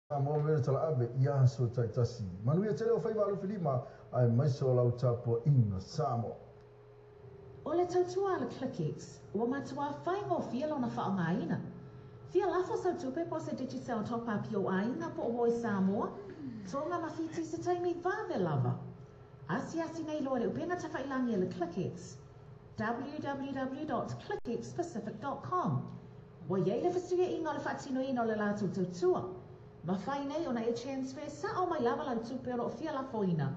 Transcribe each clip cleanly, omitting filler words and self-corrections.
Samoa Radio Talaave i aso taitasi. Manuia tele o faiva alofilima aemaise o lau tapuaiga Samoa. O le tautua a le ClickX, ua matuā faigofie lona faaaogaina. Fia lafo sau tupe po o se Digicel Top Up i ou aiga po o uo i Samoa, Tonga ma Fiti i se taimi vave lava. Asiasi nei loa i le upega tafailagi a le ClickX, www.clickxpacific.com. Ua i ai le fesuiaiga o le faatinoina o le latou tautua. Mafai nei ona e transfer sao mai lava lau tupe o lo o fia lafoina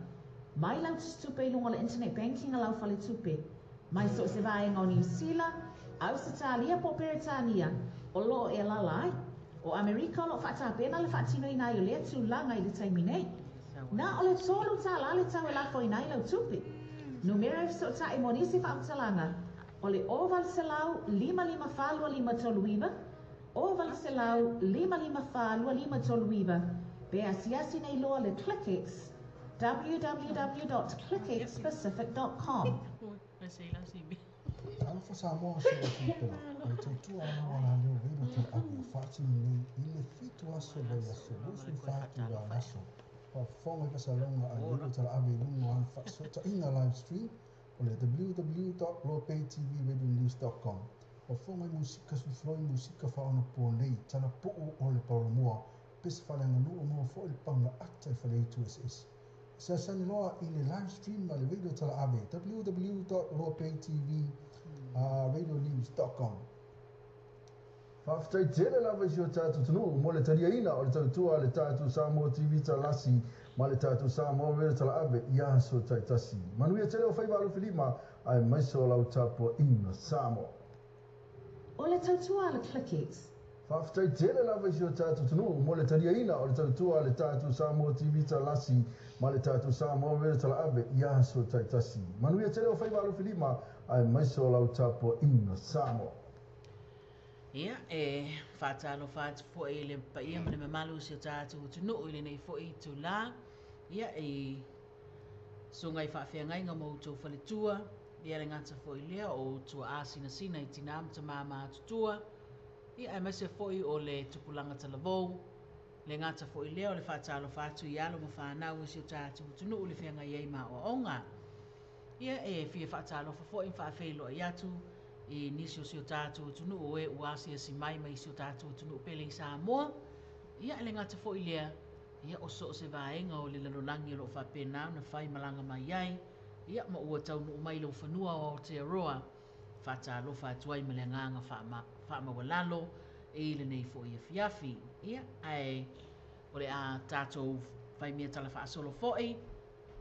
mai lau tusitupe i luga o le internet banking a lau faletupe mai so o se vaega o Niu Sila, Ausetalia po o Peretania o lo o e alaala ai. O Amerika o lo o faatapena le faatinoina ai o lea tulaga i le taimi nei. Na o le $3 le tau e lafoina ai lau tupe. Numera e fesootai mo nisi faamatalaga o le 0800 554 2539, 0800 554 2539, pe asiasi nei loa le ClickX, www.clickxpacific.com. Talofa Samoa se o Tupela, o le tautua aloa la leo Radio Talaave o faatino nei i le 7 aso vaiaso 24 itula o le aso. Faafofoga i faasalaga a le Radio Talaave i luga o ana faafesootaiga live stream o le www.loapaytvradionews.com. Faafofoga i musika sulufuloi musika faaonaponei, talapuu o le paolomoa, pese faaleaganuu maua foi le paga ata i faleaitu eseese. Asiasi loa i le live stream a le Radio Talaave www.loapaytvradionews.com. Faafetai tele lava i si o tatou atunuu mo le taliaina o le tautua a le tatou Samoa TV Talasi ma le tatou Samoa Radio Talaave i aso taitasi. Manuia tele o faiva alofilima aemaise o lau tapuaiga Samoa. O le tautua a le ClickX. Faafetai tele lava i si o tatou atunuu mo le taliaina o le tautua a le tatou Samoa TV Talasi ma le tatou Samoa Radio Talaave i aso taitasi. Manuia tele o faiva alofilima aemaise o lau tapuaiga Samoa. Ia, e faatalofa atu foi i le paia ma le mamalu o si o tatou atunuu i lenei foi itulā, ia, i susuga i faafeagaiga ma outou faletua, ia le gata foi lea o tuaa sinasina i tinā ma tamā matutua, ia, aemaise foi o le tupulaga talavou, le gata foi lea o le faatalofa atu i alo ma fanau o si o tatou atunuu i le feagai ai ma aoaoga. Ia, e fia faatalofa foi ma faafeiloai atu i nisi o si o tatou atunuu o e ua asiasi mai mai si o tatou atunuu pele i Samoa. Ia, e le gata foi lea, ia, o so o se vaega o le lalolagi o lo o faapena ona fai malaga mai ai, ia, ma ua taunuu mai i laufanua o Aotearoa, faatalofa atu ai ma le agaga faamaualalo i lenei foi afiafi. Ia, ae o le a tatou fai mea tala faasolo foi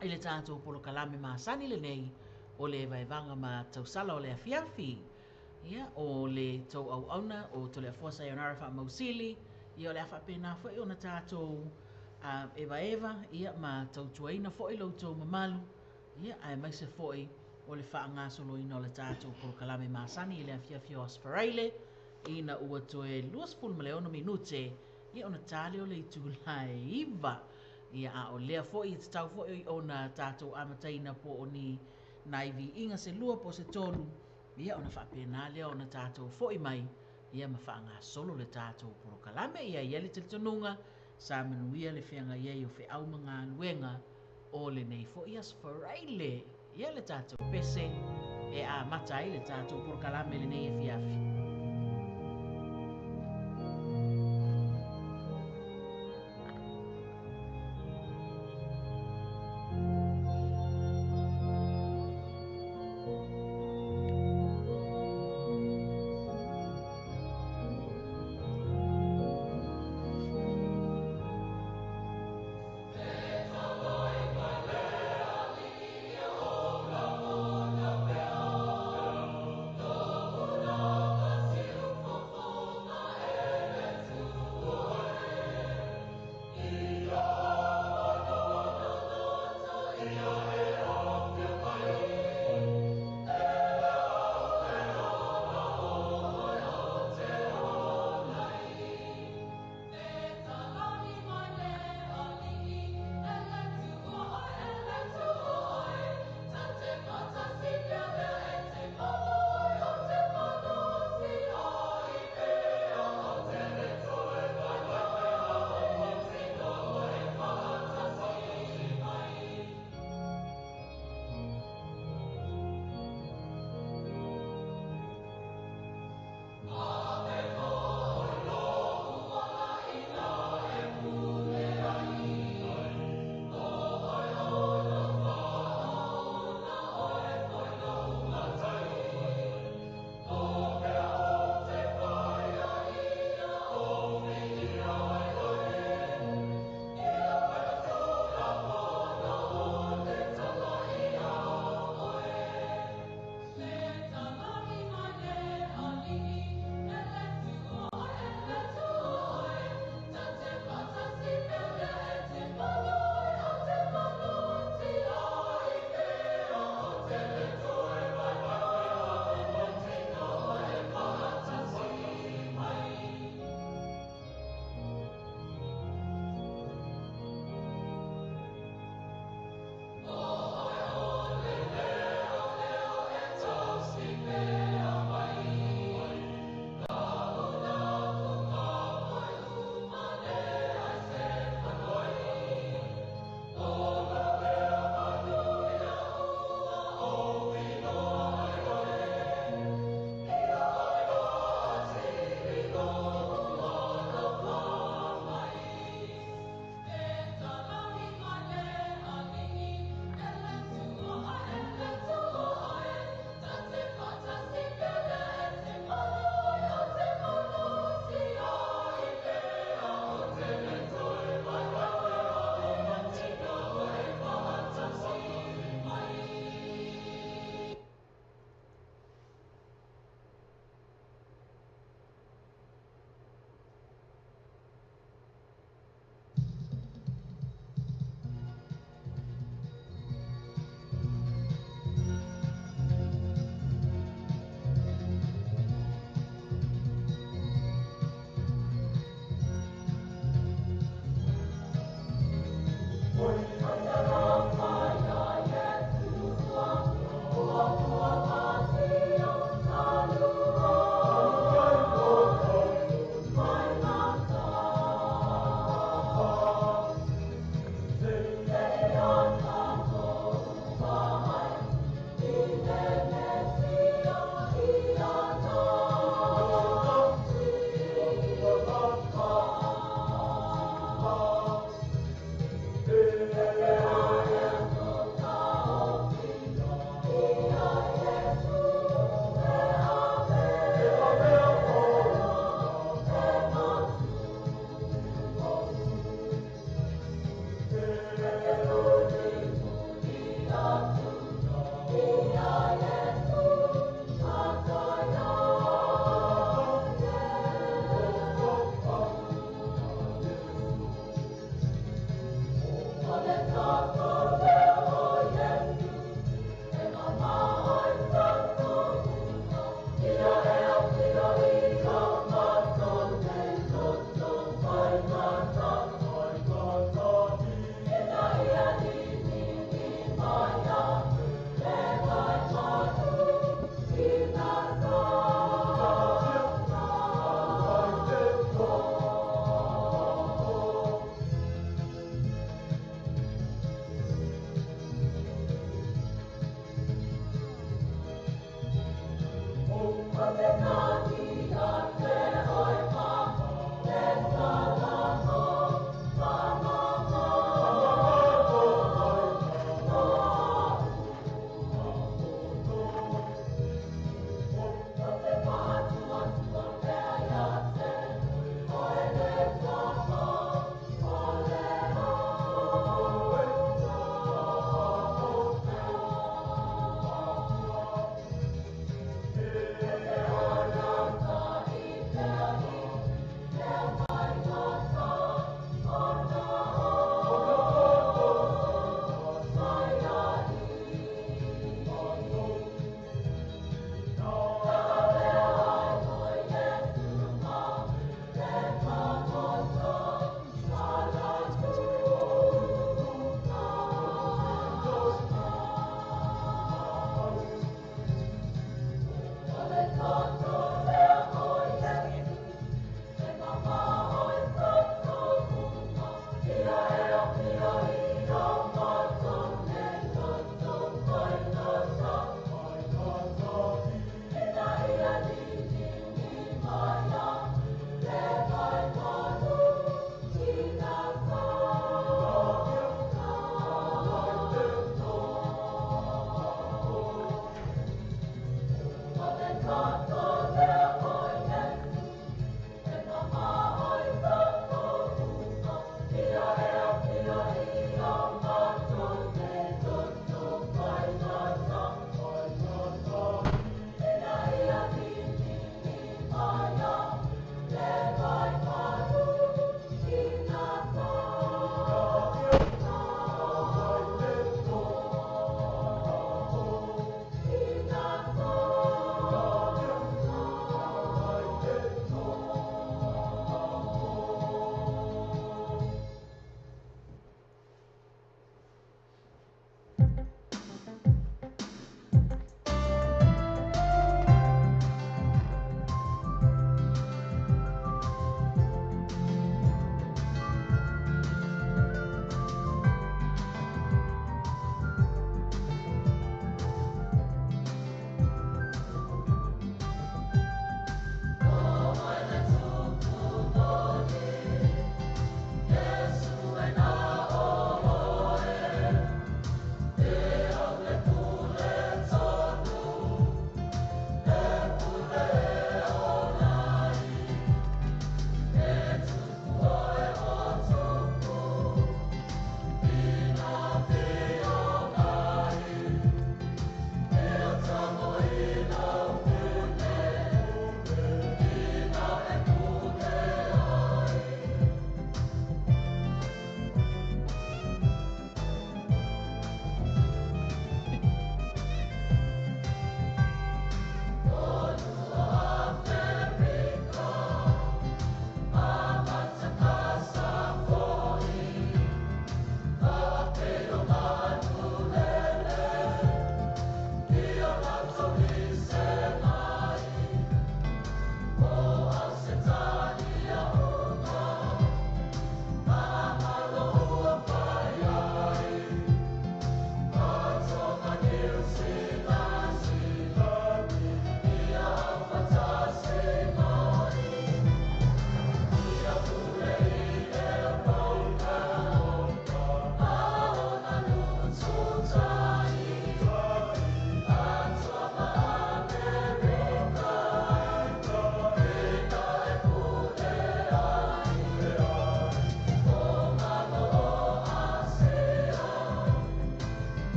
i le tatou polokalame masani lenei o le Vaevaga ma Tausala o le afiafi. Ia, o le tou auauna o Toleafoa Sayonara Faamausili, ia o le a faapena foi ona tatou evaeva, ia ma tautuaina foi lo outou mamalu, ia aemaise foi o le faagasoloina o le tatou polokalame masani i le afiafi o Aso Faraile, ina ua toe 26 minute, ia ona ta lea o le itula e 9. Ia, a o lea foi e tatau foi ona tatou amataina po o ni nai viiga se lua po o se tolu, ia ona faapena lea ona tatou foi mai, ia ma faagasolo le tatou polokalame. Ia, i ai le talitonuga sa manuia le feagai ai o feau ma galuega o lenei foi Aso Faraile. Ia le tatou pese e amata ai le tatou polokalame lenei afiafi. Oh.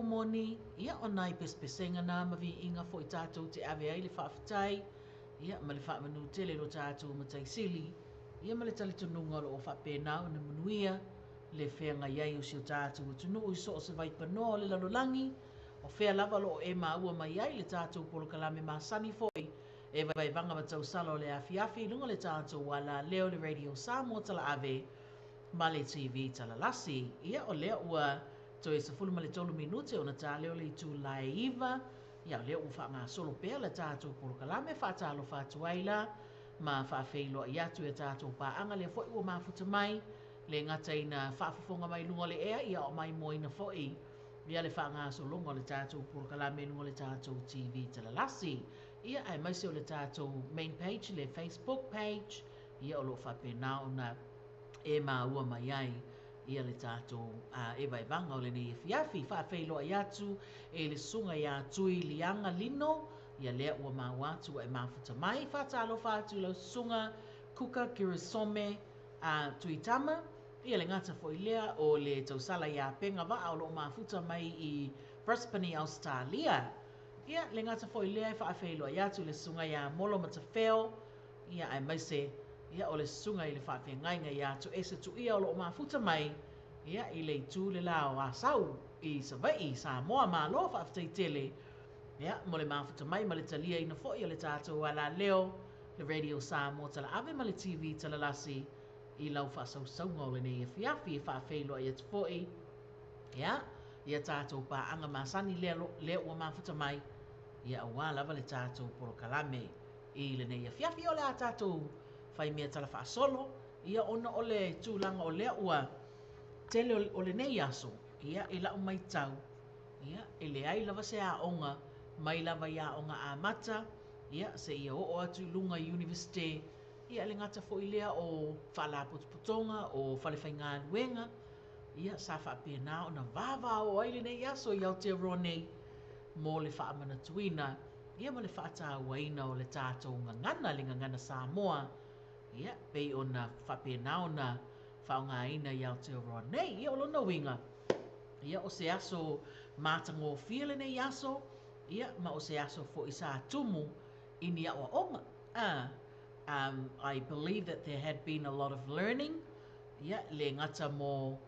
upu moni, ia, o nai pesepesega na ma viiga foi tatou te ave ai le faafetai, ia, ma le faamanu tele i lo tatou Matai Sili, ia, ma le talitonuga o loo faapena ona manuia le feagai ai o si o tatou atunuu i so o se vaipanoa o le lalolagi, o fea lava o loo e maua mai ai le tatou polokalame masani foi e vaevaega ma tausala o le afiafi i luga o le tatou alaleo, le Radio Samoa Talaave ma le TV Talalasi. Ia, o lea ua toe 13 minute ona ta lea o le itula e 9. Ia, o lea ua faagasolo pea le tatou polokalame. Faatalofa atu ai la ma faafeiloai atu i tatou paaga lea foi ua mafuta mai, le gata ina faafofoga mai luga o le ea, ia o maimoaina foi ia le faagasologa o le tatou polokalame i luga o le tatou TV Talalasi. Ia, aemaise o le tatou main page, le Facebook page, ia o loo faapena ona e maua mai ai ia le tatou evaevaga o lenei afiafi. Faafeiloai atu e le susuga ia Tui Liaga Lino, ia lea ua maua atu ua e mafuta mai. Faatalofa atu i lau susuga Kuka Kirisome Tuitama, ia le gata foi lea o le tausala ia Penga Vaa o loo mafuta mai i Brisbane, Australia. Ia, le gata foi lea e faafeiloai atu le susuga ia Molo Matafeo, ia aemaise ia o le susuga i le faafeagaiga ia Toese Tuia o loo mafuta mai ia i le itu le la o Asau i Savaii, Samoa. Malo faafetai tele ia mo le mafuta mai ma le taliaina foi o le tatou alaleo, le Radio Samoa Talaave ma le TV Talalasi i lau faasausauga o lenei afiafi. E faafeiloai atu foi ia ia tatou paaga masani lea, lea ua mafuta mai ia aua lava le tatou polokalame i lenei afiafi. O le a tatou fai mea tala faasolo, ia ona o le tulaga o lea ua tele o lenei aso, ia i lau maitau, ia e leai lava se aoga mai lava i aoga amata, ia seia oo atu i luga i universite, ia le gata foi lea o faalapotopotoga o falefaigaluega, ia sa faapena ona vavao ai lenei aso i Aotearoa nei mo le faamanatuina, ia ma le faatauaina o le tatou gagana, le gagana Samoa, ia pei ona faapena ona faaaogaina i Aotearoa nei. Ia o lona uiga, ia o se aso matagofie lenei aso, ia ma o se aso foi sa tumu i ni aoaoga. I believe that there had been a lot of learning, ia le gata mo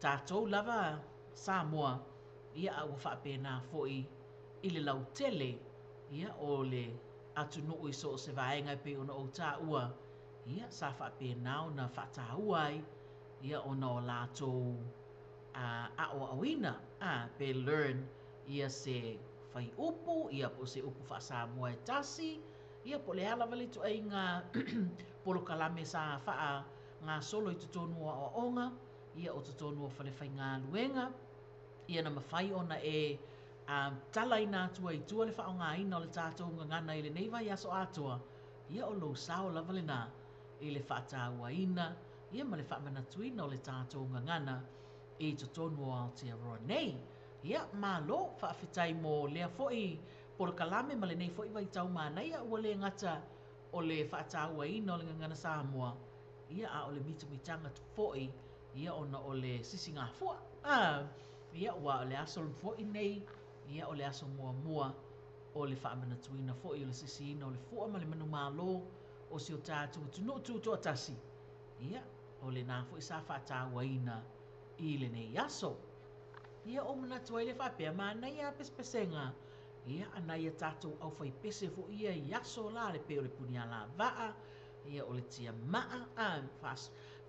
tatou lava Samoa, ia a ua faapena foi i le lautele, ia o le atunuu i so o se vaega e pei ona ou taua, ia sa faapena ona faataua ai ia ona o latou aoaoina pe learn ia se faiupu, ia po o se upu faa-Samoa e tasi, ia po o le a lava le ituaiga polokalame sa faagasolo i totonu o aoaoga, ia o totonu o falefaigaluega, ia na mafai ona e talaina atu ai i tua le faaaogaina o le tatou gagana i lenei vaiaso atoa. Ia o lou sao lava lena i le faatauaina, ia ma le faamanatuina o le tatou gagana i totonu o Aotearoa nei. Ia malo faafetai mo lea foi polokalame ma lenei foi vaitau manaia, ua le gata o le faatauaina o le gagana Samoa, ia a o le mitamitaga foi ia ona o le sisigafua. Ia ua o le aso foi nei, ia o le aso muamua o le faamanatuina foi o le sisiina o le fua ma le manumalo o si o tatou atunuu tutoatasi. Ia o lena foi sa faatauaina i lenei aso. Ia o manatu ai le faapea manaia pesepesega, ia anai a tatou aufaipese foi ia i aso la le pei o le punialavaa, ia o le tiamaa,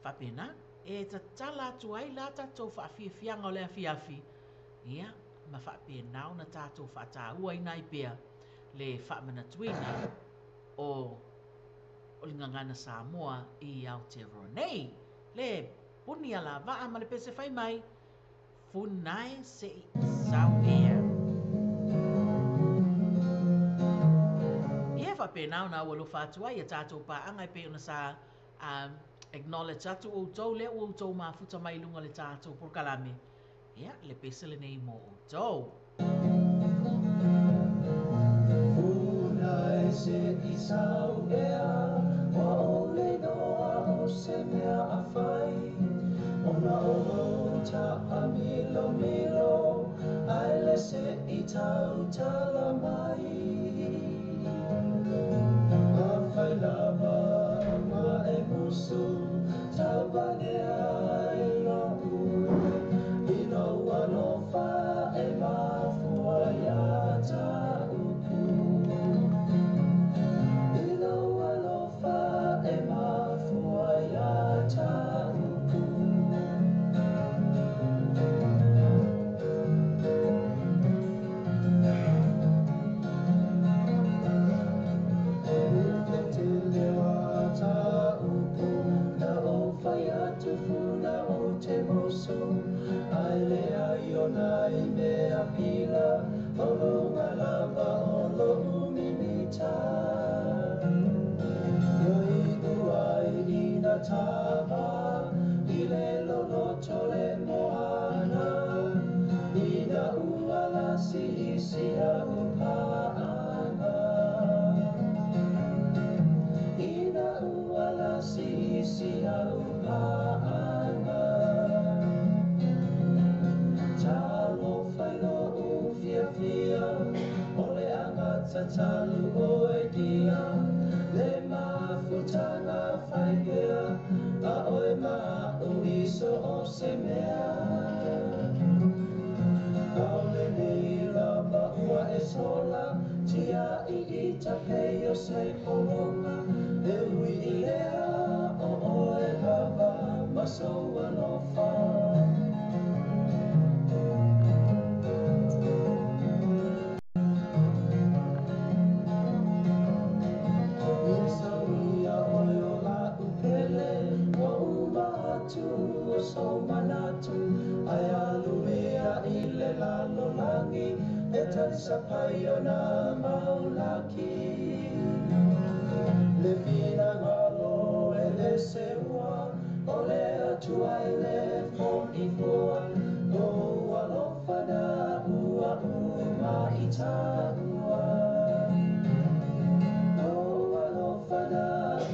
faapena e tatala atu ai la tatou faafiafiaga o le afiafi, ia ma faapena ona tatou faatauaina ai pea le faamanatuina o le gagana Samoa i Aotearoa nei. Le punialavaa ma le pese fai mai, Funae se'i sau ea. Ia faapena ona aualofa atu ai ia tatou paaga e pei ona sa acknowledge atu outou lea ua outou mafuta mai i luga o le tatou polokalame. Ia le pese lenei mo outou. Funae se'i sau ea, ua ou le iloa o se mea a fai, ona o lou taamilomilo, Ai le se i tau tala mai. A whai lava ua e musu tau valea i lo ue i lo alofa e mafua ia ta upu. I lo alofa e mafua ia ta upu. Ina uala si si au paanga. Talo whailo u fia fia, ole angata talu oe dia. Le mafutanga whaipea, a oe ma uiso o se mea. Aole nei lava ua e sola, tia i ita pei o se polonga. E ui i lea o oe lava, ma sou alofa. Ia sauia oe o la upele, ua uma atu o sou manatu. Ai alu ea i le lalolangi, e talisapai o nā maulaki. Le finagalo e le seua, o le atua e le foifua. O alofa na ua uma i tāua. O alofa na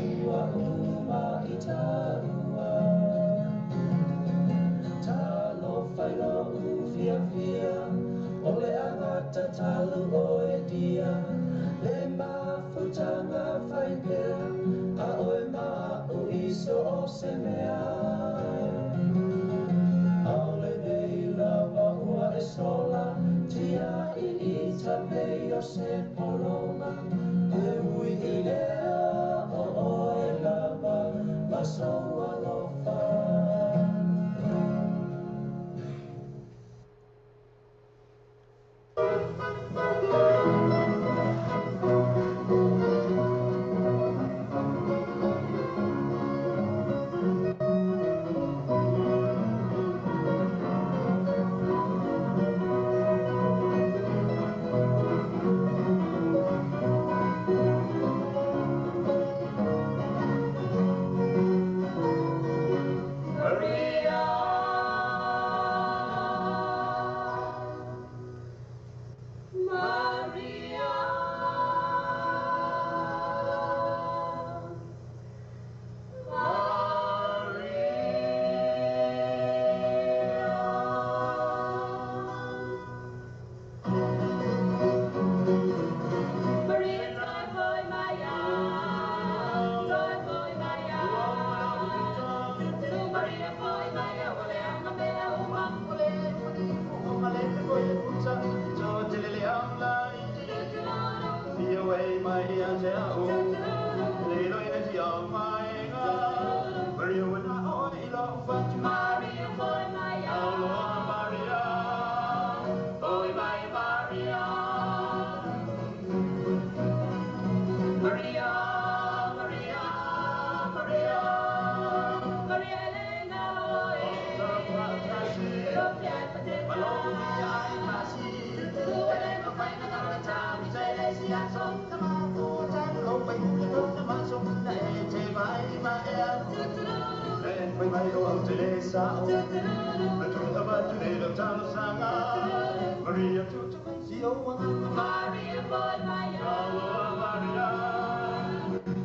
ua uma i tāua. Talofa i lou fia fia, o le angata talu oe dia. Le mafutanga whaipea, a oe ma uiso o se mea. Aole nei lava ua e sola, tia i ita pei o se polonga. E ui i lea o oe lava, ma sou alofa. Maria, boy, Maria.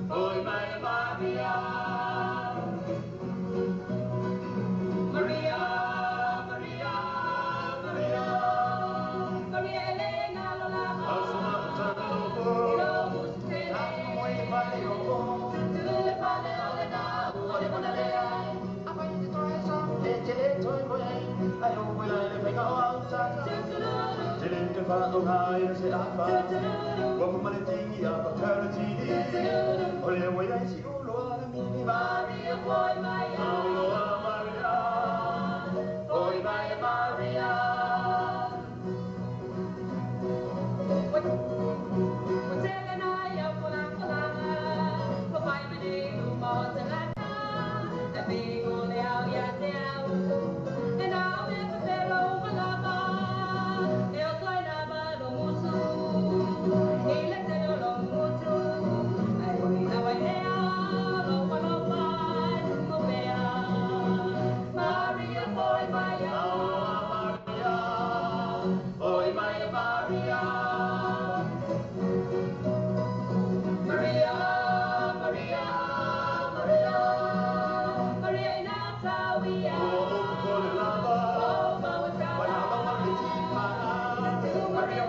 Boy, Maria. Maria, Maria, Maria. Maria, boy, Maria. Boy, Maria, Maria. Maria, boy, Maria. Boy, Maria, Maria. Maria, Maria, Maria, Maria Inatawia. Maria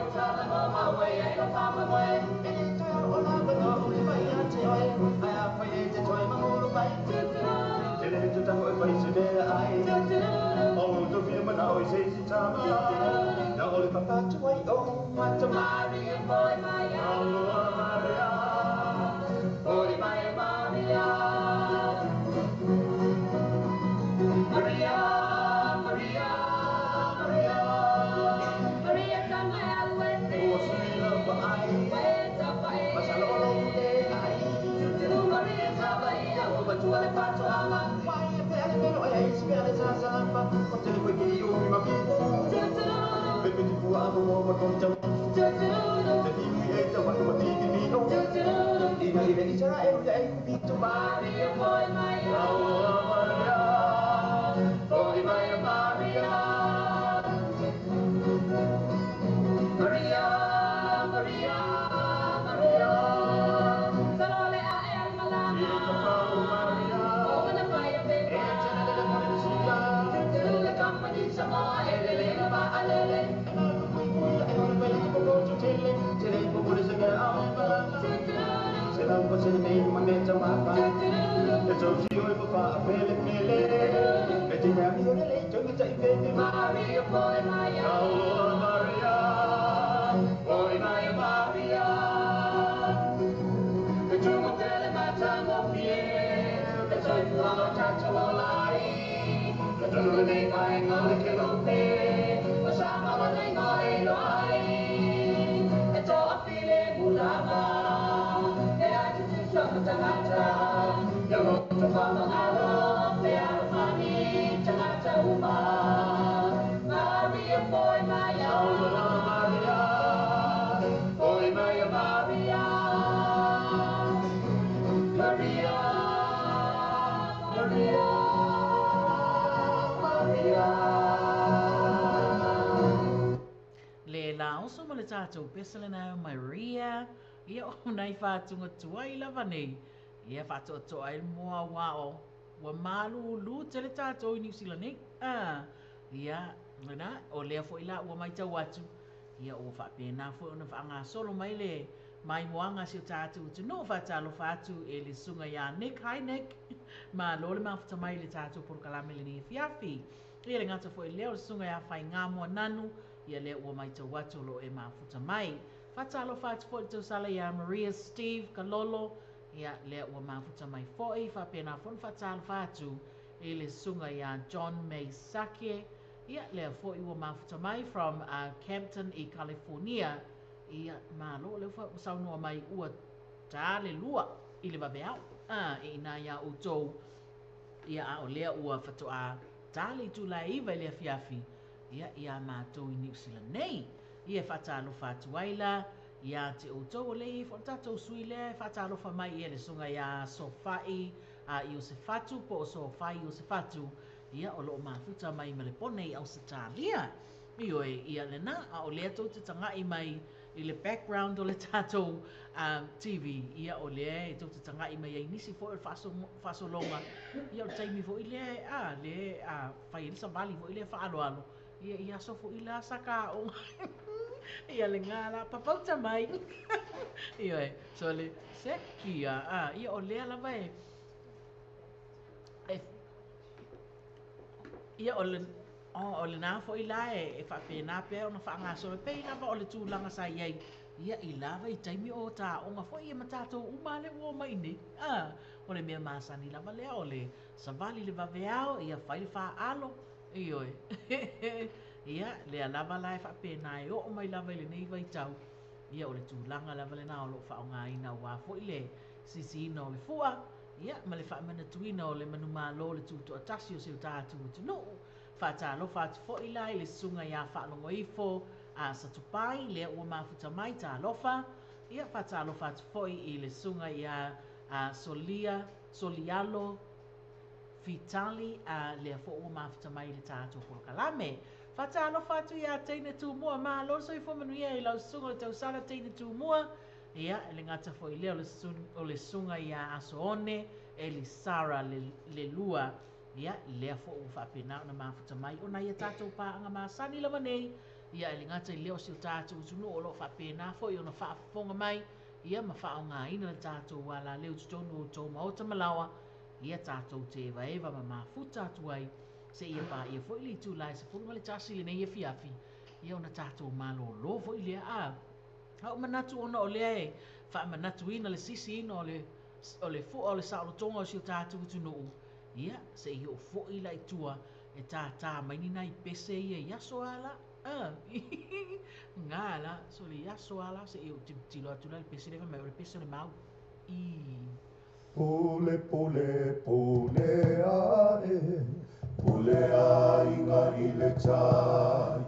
Maria, boy, Maria. Boy, Maria, Maria. Maria, Maria, Maria, Maria Maria, boy, Maria. Boy, Maria, Maria. Maria, Maria, Maria. Sarole a el malama. O na fire pepa. Tutule company Samoa elele na ba alele. Maria, boy, Maria. Boy, Maria, Maria. The two of them at fear. The toy for all The Maria, boy, Maria. Boy, Maria, Maria. Maria, Maria, Maria. Le la oso mo le tātou pesele na Maria. Ia o nai whātunga tuai lava nei. Ia whātoa ai mua wao. Ua malu lu te le tātou i New Zealand nei. Ia, na, o lea fo ila ua mai tau atu. Ia o whapena fo ona whaanga solo mai le mai moanga si o tātou. Tu no whātalo whātu e le sunga ia Nick. Hi Nick. Ma lole mafuta mai le tātou porokalame le ni fiafi. Ia le ngata fo i leo le sunga ia whai ngā mua nanu. Ia lea ua mai tau atu lo e mafuta mai. Whātalo whātu fo i tau sala ia Maria Steve Kalolo. Ia lea ua mafuta mai foi. Whapena fo whātalo whātu e le sunga ia John May Sake. Ia lea foi ua mafuta mai from Campton i California. Ia malo lea fo saunua mai ua tāle lua i le vaveau. E ina ia utou. Ia a o lea ua whatoa tāle i tū lai iwa i lea fiafi. Ia ia mātou i New Zealand nei. Ia whātalo whātuaila. Ia te outou o lei fo tātou sui lea whātalo wha mai ia le sunga ia Sofai a Iosefatu po o Sofai Iosefatu. Ia o loo mafuta mai malepone i Ausitalia. Ioe ia le nā a o lea tau te tangai mai i le background o le tātou TV. Ia o lea e tau te tangai mai ai nisi fo e whasolonga. Ia o taimi fo i lea le a whai elisa vali fo i lea whaaloalo. Ia ia sofo i la saka o ia le ngā la papauta mai. Ia e, so le sekia ia o lea lava e ia o le O lena foʻi la e faapena pea ona faagasolo pei lava o le tulaga sa iai ia i lava i taimi o taoga foi ia ma tatou uma lea ua omai iinei. O le mea masani lava lea o le savali i le vaveao ia fai le faaalo ioe. Ia lea lava la e faapena e oo mai lava i lenei vaitau ia o le tulaga lava lena o loo faaaogaina aua foi le sisiina o le fua ia ma le faamanatuina o le manumalo o le tutoatasi o si o tatou atunuu. Faatalofa atu foi la i le susuga ia Faalogoifo a Satupai lea ua mafuta mai talofa. Ia faatalofa atu foi i le susuga ia Solia Solialo Fitali lea foi ua mafuta mai i le tatou polokalame. Faatalofa atu ia Teine Tumua, malo le soifua manuia i lau susuga o le tausala Teine Tumua. Ia le gata foi lea o le susuga ia Asoone Elisara le lua. Ia lea foi ua faapena ona mafuta mai ona ia tatou paaga masani lava nei. Ia e le gata i lea o si o tatou atunuu o loo faapena foi ona faafofoga mai ia ma faaaogaina le tatou alaleu i totonu o outou maota ma laoa. Ia tatou te evaeva ma mafuta atu ai seia paia foi le itula e 11 lenei afiafi ia ona tatou malōlō foi lea. A ou manatu ona o lea e faamanatuina le sisiina o le fua o le saolotoga o si o tatou atunuu. Ia seia oo foi la i tua e tātā mai ni nai pese ia i aso a la ngā la sole i aso a la seia ou tilotilo atu la le pese lea fai mai o le pese o le mau i. Pule pule pule ae, pule aiga i le tai,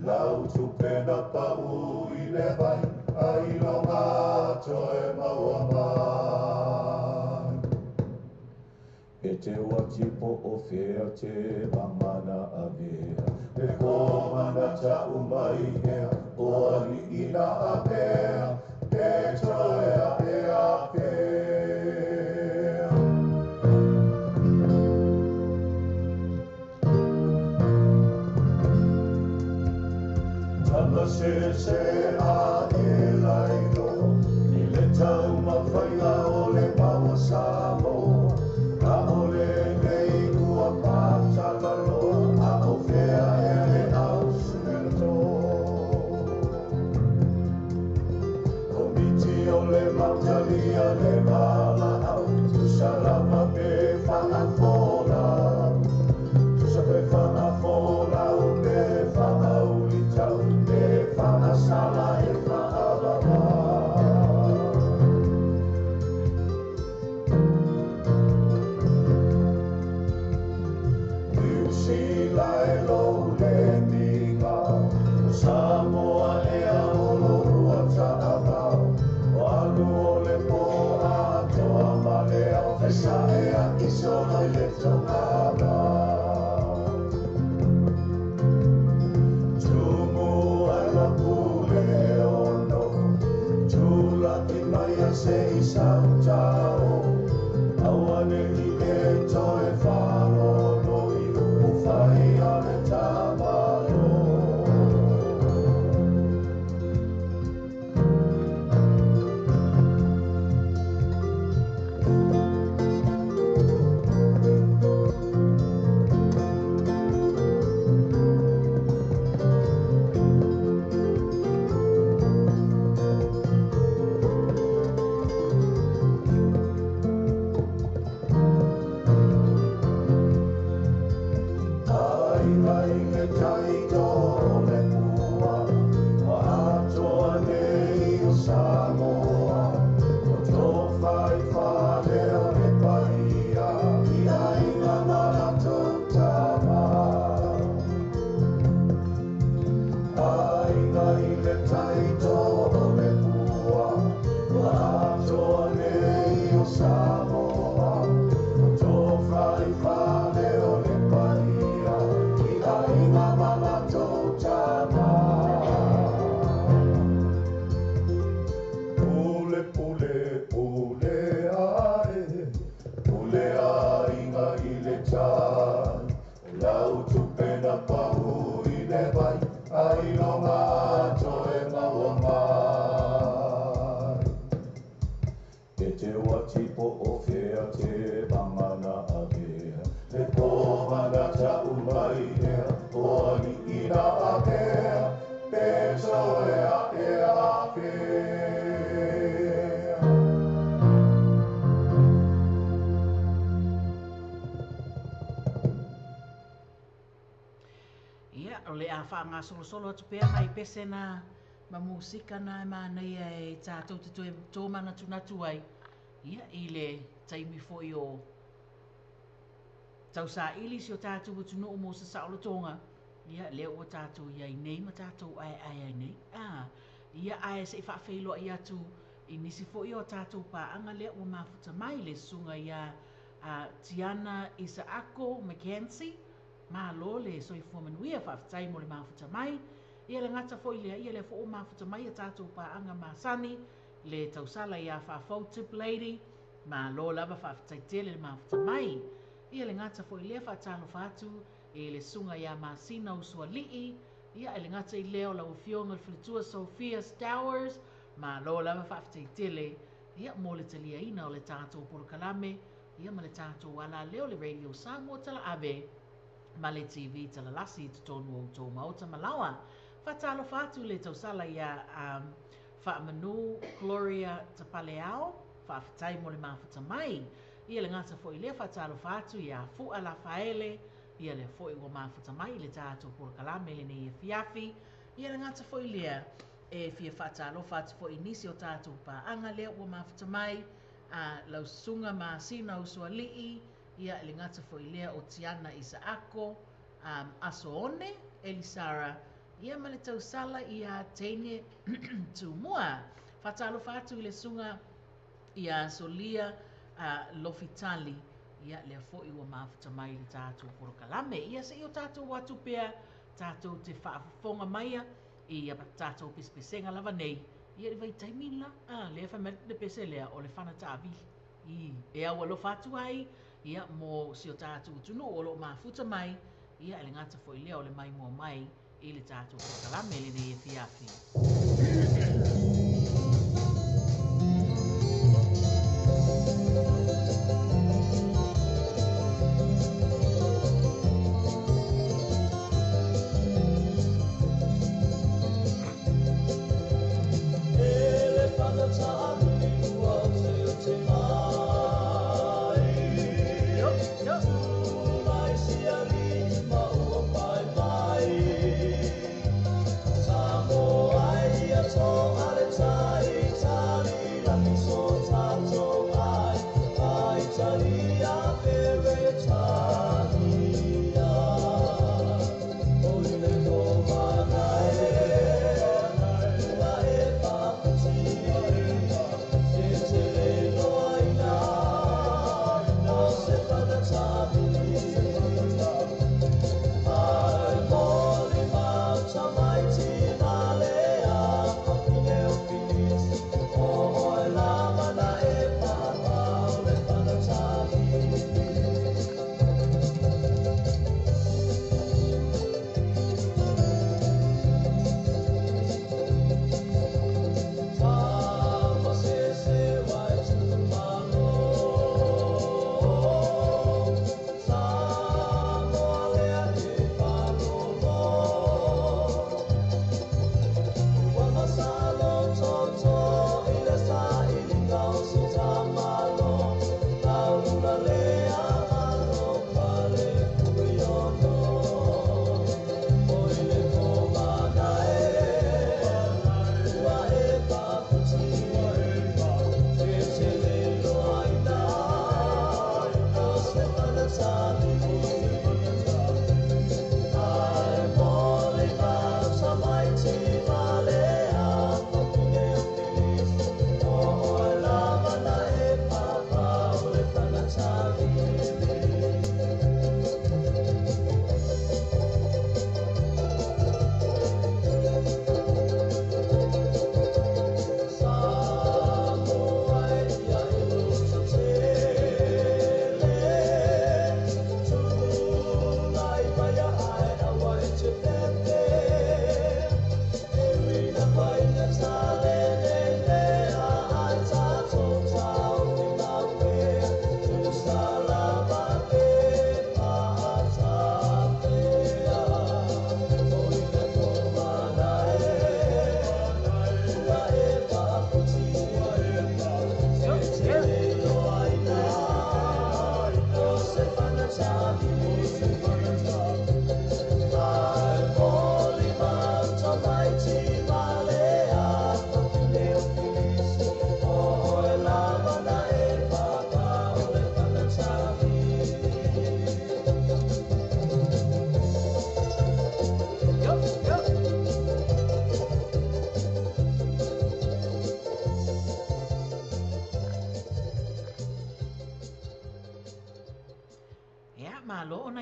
lau tupena pau i le vai, ai loga toe maua mai. E te watipo o fea te mamana avea, e komana tau mai ea, o ali ina avea, e toe a e a pea. Tama se se a e lailo, i le tau mawhainga o le maua Samoa, a o le nei ua pātalaloa, a o fea e le au sumelto. Komiti o le mautalia le vala au, tusa lava pe whaafolau, tusa pe whaafolau pe whaaulitau, pe whaasala e whaavava. Niu Sila e lou le minga, o Samoa e a olo ua taavao, o alu o le po atoa ma le au, fesa e a isola i le tongava. Tumu ai la pule ono, tula i mai a se i sautao, aua ne i e toe whalono i upu whai a le tamalo. Te watipo Faagasolosolo atu pea nai pese na ma musika na e manaia e tatou te toe tomanatunatu ai ia i le taimi foi o tausaili si o tatou atunuu mo se saolotoga. Ia lea ua tatou iai nei ma tatou aeae ai nei. Ia ae se i faafeiloai atu i nisi foi o tatou paaga lea ua mafuta mai le susuga ia Tiana Isaako Mackenzie. Malo le soifua manuia, faafetai mo le mafuta mai. Ia le gata foi lea, ia lea foi ua mafuta mai a tatou paaga masani le tausala ia Faafou Tip Lady. Malo lava, faafetai tele le mafuta mai. Ia le gata foi lea, faatalofa atu i le susuga ia Masina Usualii. Ia e le gata i lea o lau afioga le faletua Sophia Stowers. Malo lava, faafetai tele ia mo le taliaina o le tatou polokalame ia ma le tatou alaleo le Radio Samoa Talaave ma le TV Talalasi i totonu o outou maota malaoa. Faatalofa atu le tausala ia Faamanu Gloria Tapaleao, faafetai mo le mafuta mai. Ia le gata foi lea, faatalofa atu ia Fua Lafaele, ia lea foi ua mafuta mai le tatou polokalame lenei afiafi. Ia le gata foi lea, e fia faatalofa atu foi i nisi o tatou paaga lea ua mafuta mai, lau susuga Masina Usualii, ia le gata foi lea o Tiana Isaako, Aso One, Elisara, ia ma le tausala ia Teine Tumua. Faatalofa atu i le susuga ia Solia Lofitali, ia lea foi ua mafuta mai le tatou polokalame. Ia se i o tatou atu pea tatou te faafofoga maia i tatou pesepesega lava nei. Ia le vaitaimi la, lea fai mai le pese lea o le fana taavili. E au alofa atu ai ia mo si o tatou atunuu o loo mafuta mai. Ia e le gata foi lea o le maimoa mai i le tatou polokalame lenei afiafi. Yo, yo.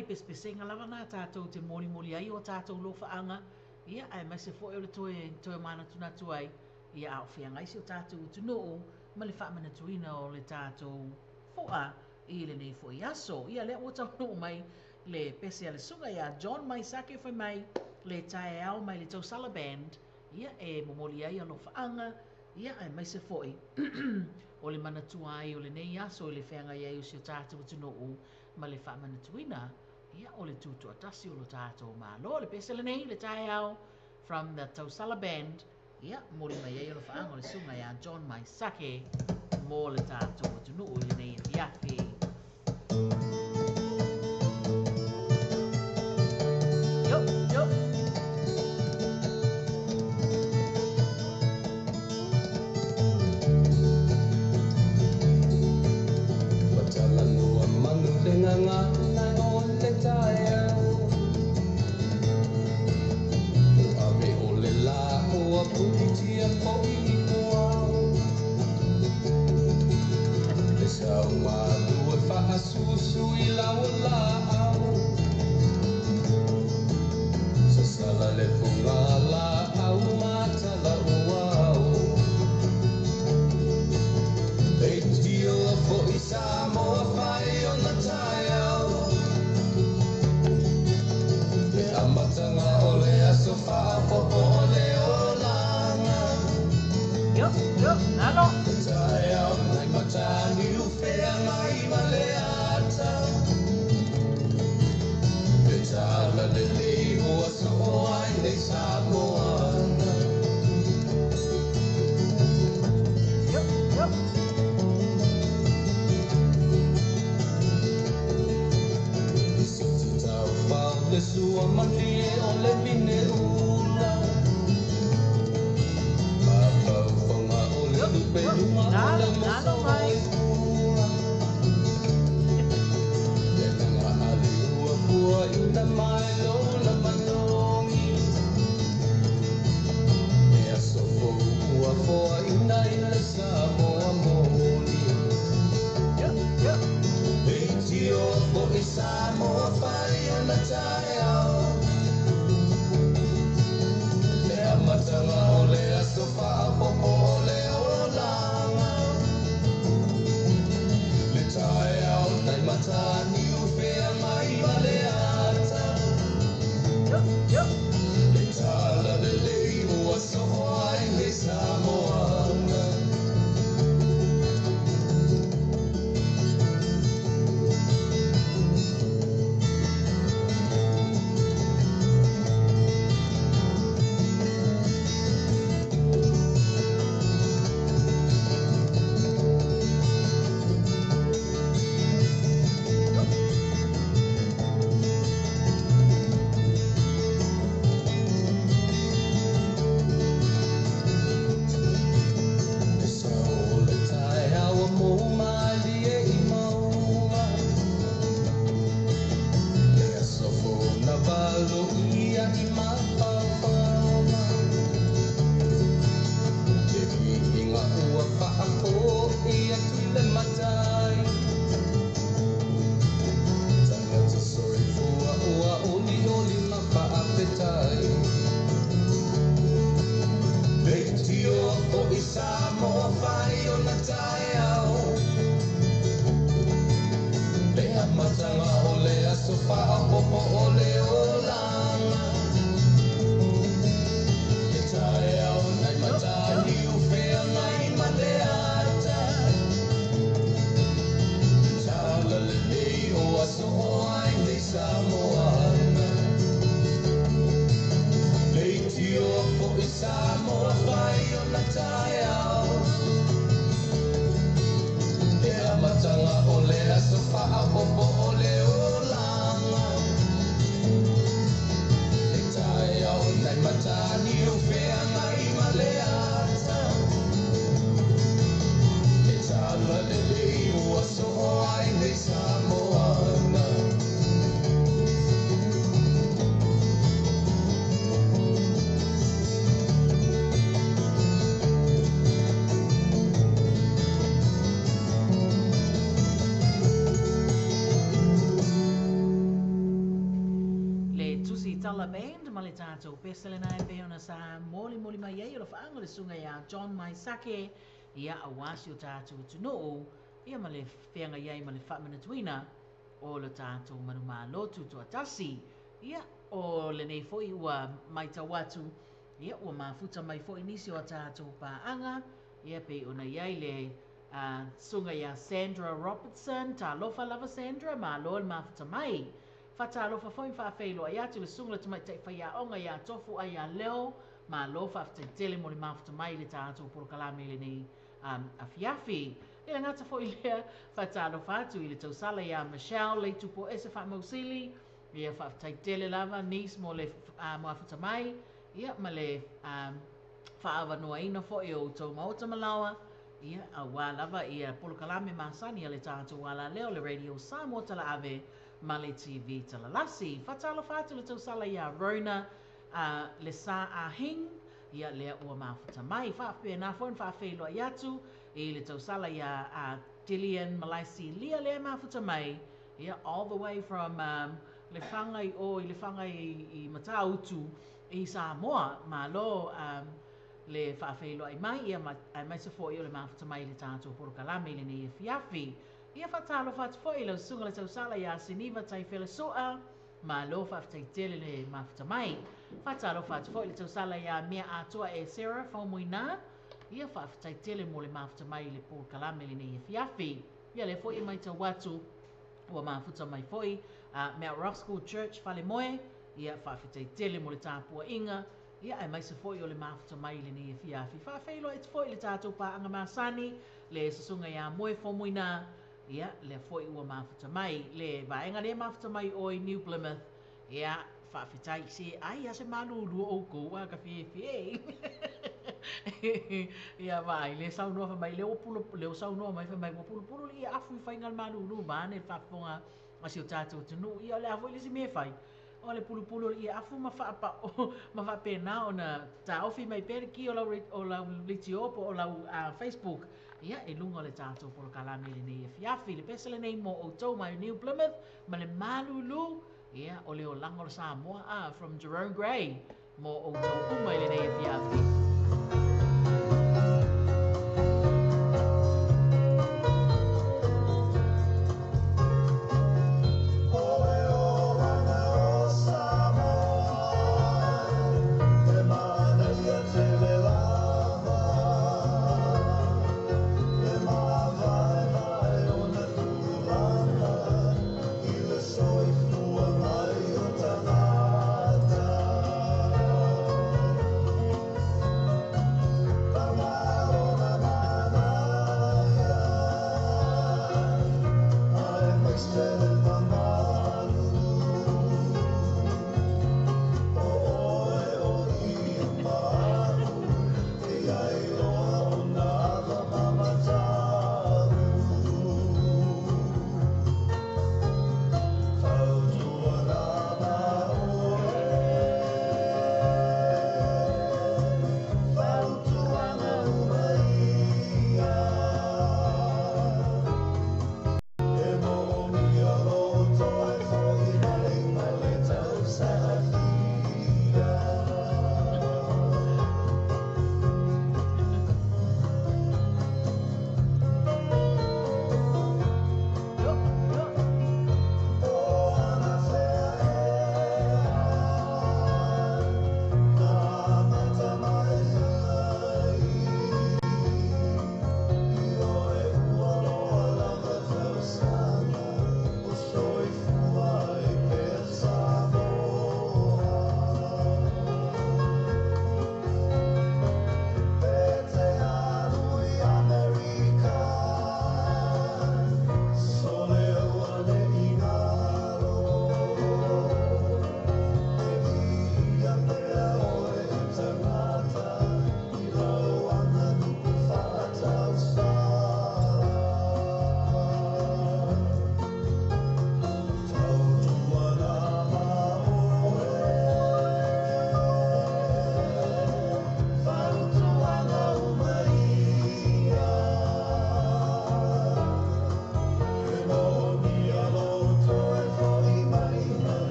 nai pesepesega lava na tatou te molimoli ai o tatou lofaaga, ia aemaise foi o le toe manatunatu ai, ia a o feagai si o tatou atunuu ma le faamanatuina o le tatou fo'a i lenei foi aso. Ia lea ua taunuu mai le pese a le susuga ia John Maisake fai mai le taeao mai le Tausala Band, ia e momoli ai alofaaga, ia aemaise foi o le manatua ai o lenei aso i le feagai ai o si o tatou atunuu ma le faamanatuina, ia o le tutoatasi o lo tatou Malo. Le pese lenei le taeao from the Tausala Band, ia moli mai ai alofaaga o le susuga ia John Maisake mo le tatou atunuu i lenei afiafi. Yo, yo. Watalanua manu le ngangana o le taeao. O ave o le la o a puitia foi i kuau. Le sau malu e whaasusu i lau la au. Sasala le funga la au matala uau. E tio foi Samoa whai o na taeao. Le amatanga o le aso whaapopo o le olanga. Yo, yo, nalo. Le taeao nai matani ufea ngai ma le ata. Le tala le lei ua so ai nei Samoana. Yo, yo. Siti tau whau le sua malie o le vine ula. Pāpau whanga o le lupe luma o le Nalo moso mai. o ua. Le nanga ali ua pua ina mai lo la manongi. E aso fou ua foa ina i le Samoa moni. Yo, yo. E tio foi Samoa whai o na taeao. Le amatanga o le aso whaapopo o le olanga. Le taeao nai matani ufea mai ma le ata. Yo, yo. Le tala le lei ua soho ai nei Samoana. Le sao le taeao mo malie i maua. Le aso fou na valo ia i mafaufauga. Le viiga ua faafoi atu i le matai. Tagata soifua ua olioli ma faafetai. Le tio foi Samoa whai o na taeao. Le amatanga o le aso whaapopo o le olanga. Le taeao nai matani ufea ngai ma le ata. Le tala lenei o aso o ai nei Samoana. Le tio foi Samoa whai o na taeao. Dollar Band ma le tatou pese lena e pei ona sa molimoli mai ai o le faaga o le susuga ia John Maisake, ia aua si o tatou atunuu, ia ma le feagai ai ma le faamanatuina o le tatou manumalo tutoatasi. Ia, o lenei foi ua matau atu, ia ua mafuta mai foi nisi o a tatou paaga, ia pei ona i ai le susuga ia Sandra Robertson. Talofa lava Sandra, malo le mafuta mai. Faatalofa foi ma faafeiloai atu i le susuga i le tamaitai faiaoga ia Tofu Aialeo, malo faafetai tele mo le mafuta mai i le tatou polokalame i lenei afiafi. E le gata foi i lea, faatalofa atu i le tausala ia Michelle Leitupoese Faamausili, ia faafetai tele lava niece mo le mafuta mai, ia ma le faaavanoaina foi o outou maota ma laoa, ia aua lava ia polokalame masani a le tatou alaleo, le Radio Samoa Talaave ma le TV Talalasi. Faatalofa atu le tausala ia Rona le Sa Ah Hing, ia lea ua mafuta mai. Faapena foi ona faafeiloai atu i le tausala ia Dillian Malaisi Lia lea e mafuta mai, ia all the way from Lefaga i o i Lefaga i Matautu i Samoa. Malo le faafeiloai mai, ia aemaise foi o le mafuta mai i le tatou polokalame i lenei afiafi. Ia faatalofa atu foi i lau susuga le tausala ia Siniva Taifelesoa, malo faafetai tele le mafuta mai. Faatalofa atu foi i le tausala ia Mea Atoa e Sarah Faumuina, ia faafetai tele mo le mafuta mai i le polokalame i lenei afiafi. Ia lea foi e matau atu ua mafuta mai foi Mount Roskill Church Falemoe, ia faafetai tele mo le tapuaiga, ia aemaise foi o le mafuta mai i lenei afiafi. Faafeiloai atu foi i le tatou paaga masani, le susuga ia Moe Faumuina, ia lea foi ua mafuta mai. Le vaega lea mafuta mai o i New Plymouth, ia faafetai se ai a se malulu oukou a ka fiefie. Ia vaai le saunoa fai mai, le ua pulo, le ua saunoa mai fai mai ua pulupulu le ia afu i faiga le malulu vaeane le faafofoga a si o tatou atunuu. Ia o le a foi le isi mea e fai, o le pulupulu o le ia afu ma faapao ma faapena ona taofi mai pea le ki o lau leitio po o lau Facebook, ia i luga o le tatou polokalame i lenei afiafi. Le pese lenei mo outou mai New Plymouth ma le malulu, ia o le olaga o le Samoa from Jerome Gray mo outou uma i lenei afiafi. Soifua mai o tagata.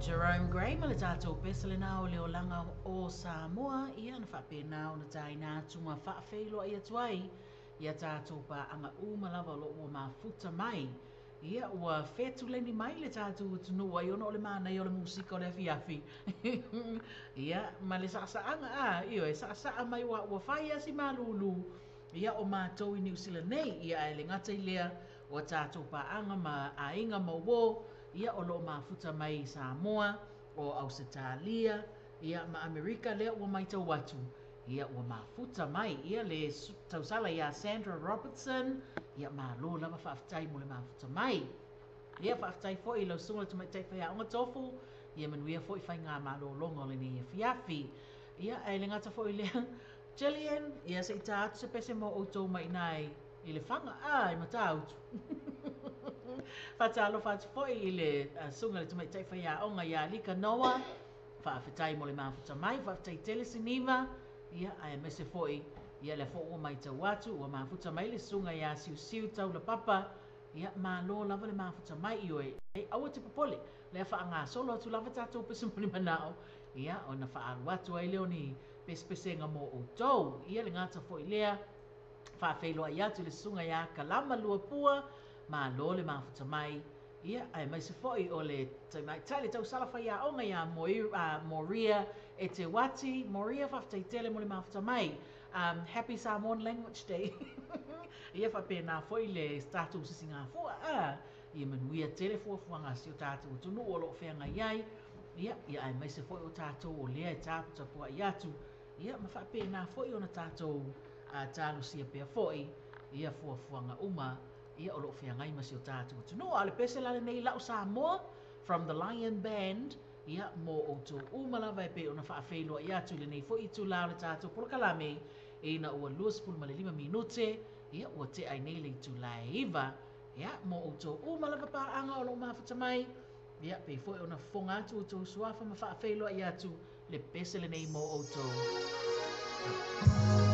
Jerome Gray ma le tatou pese lena o le olaga o Samoa, ia na faapena ona taina atu ma faafeiloai atu ai ia tatou paaga uma lava o lo o ua mafuta mai. Ia ua fetuleni mai le tatou atunuu ai ona o le manaia o le musika o le afiafi. Ia ma le saasaaga a, ioe, saasaa mai ua fai lava si malulu. Ia o matou i Niu Sila nei, ia ae le gata i lea o tatou paaga ma aiga ma uō, ia o lo o mafuta mai i Samoa, o Ausetalia, ia ma Amerika lea ua matau atu, ia ua mafuta mai, ia le tausala ia Sandra Robertson, ia malo lava faafetai mo le mafuta mai. Ia faafetai foi i lau susuga i le Tamaitai Faiaoga Tofu, ia manuia foi faigamalologa o lenei afiafi. Ia ae le gata foi i lea, Jillian, ia se i ta atu se pese mo outou mai i ina i le faga, a, i Matautu. Faatalofa atu foi i le susuga i le Tamaitai Faiaoga ia Lika Noa, faafetai mo le mafuta mai, faafetai tele Siniva, ia aemaise foi, ia lea foi ua matau atu, ua mafuta mai le susuga ia Siusiu Taulapapa, ia malo lava le mafuta mai, ioe, aua te popole, lea faagasolo atu lava tatou pese mo ni manao, ia ona faaalu atu ai lea o ni pesepesega mo outou. Ia le gata foi lea, faafeiloai atu i le susuga ia Kalama Luapua, malo le mafuta mai, ia aemaise foi o le tamaitai le tausala faiaoga ia Moria Eteuati. Moria, faafetai tele mo le mafuta mai. Happy Samoan Language Day. Ia faapena foi le tatou sisigafua, a, ia manuia tele fuafuaga a si o tatou atunuu o lo o feagai ai, ia, ia aemaise foi o tatou o lea e taputapuai atu, ia ma faapena foi ona tatou talosia pea foi ia fuafuaga uma, ia o lo o feagai ma si o tatou atunuu. A o le pese la lenei lau Samoa from the Lion Band, ia mo outou uma lava e pei ona faafeiloai atu i lenei foi itula o le tatou polokalame, ina ua 25 minute, ia ua tea ai nei le itula e 9, ia mo outou uma lava paaga o lo o mafuta mai, ia pei foi ona fofoga atu outou suafa ma faafeiloai atu le pese lenei mo outou. Samoa.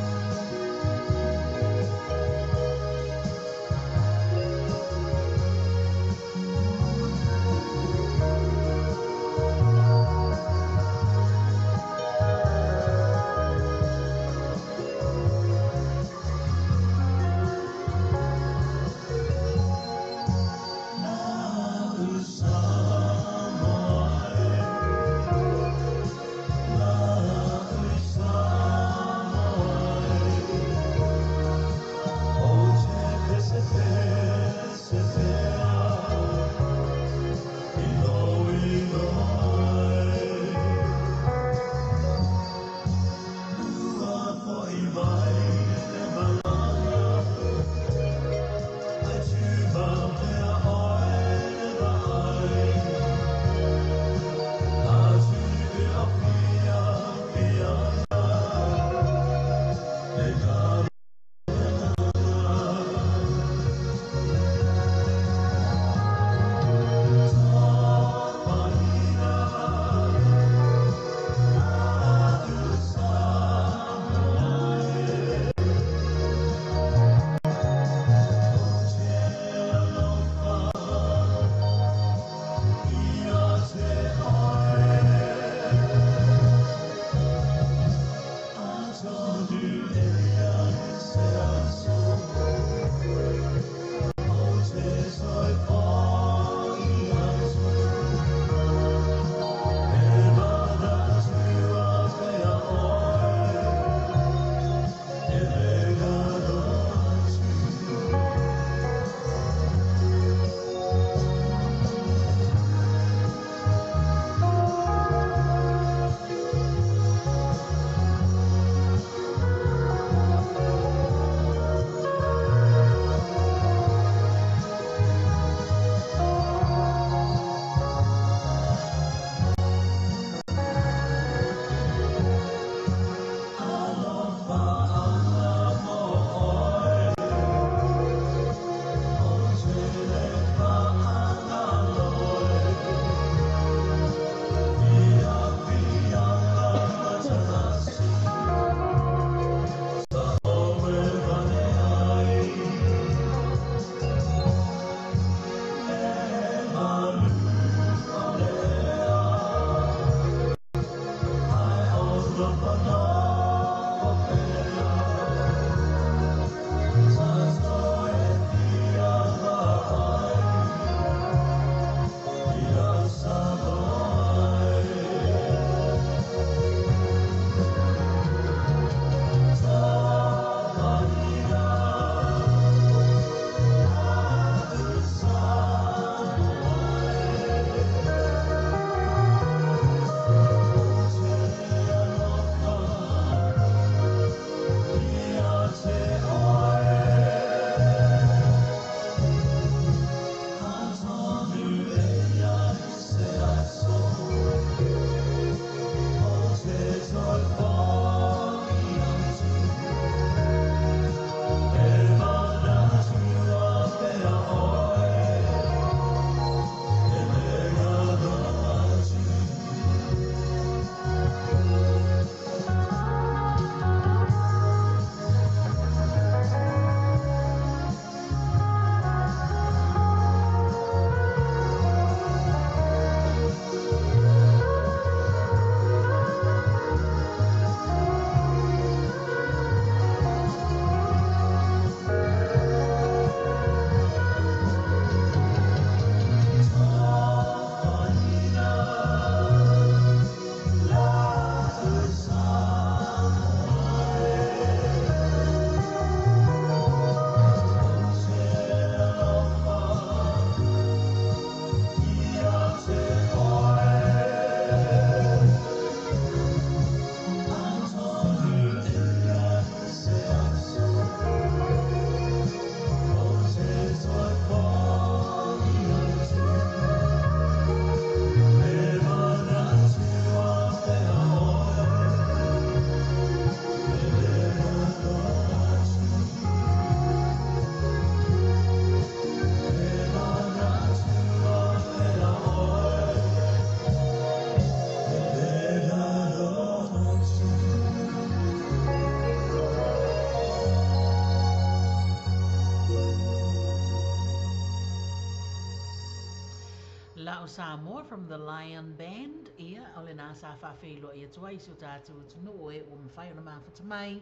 La'u Samoa from the Lion Band, ia, o lenā sa faafeiloai atu ai i si o tatou atunuu e ua mafai ona mafuta mai,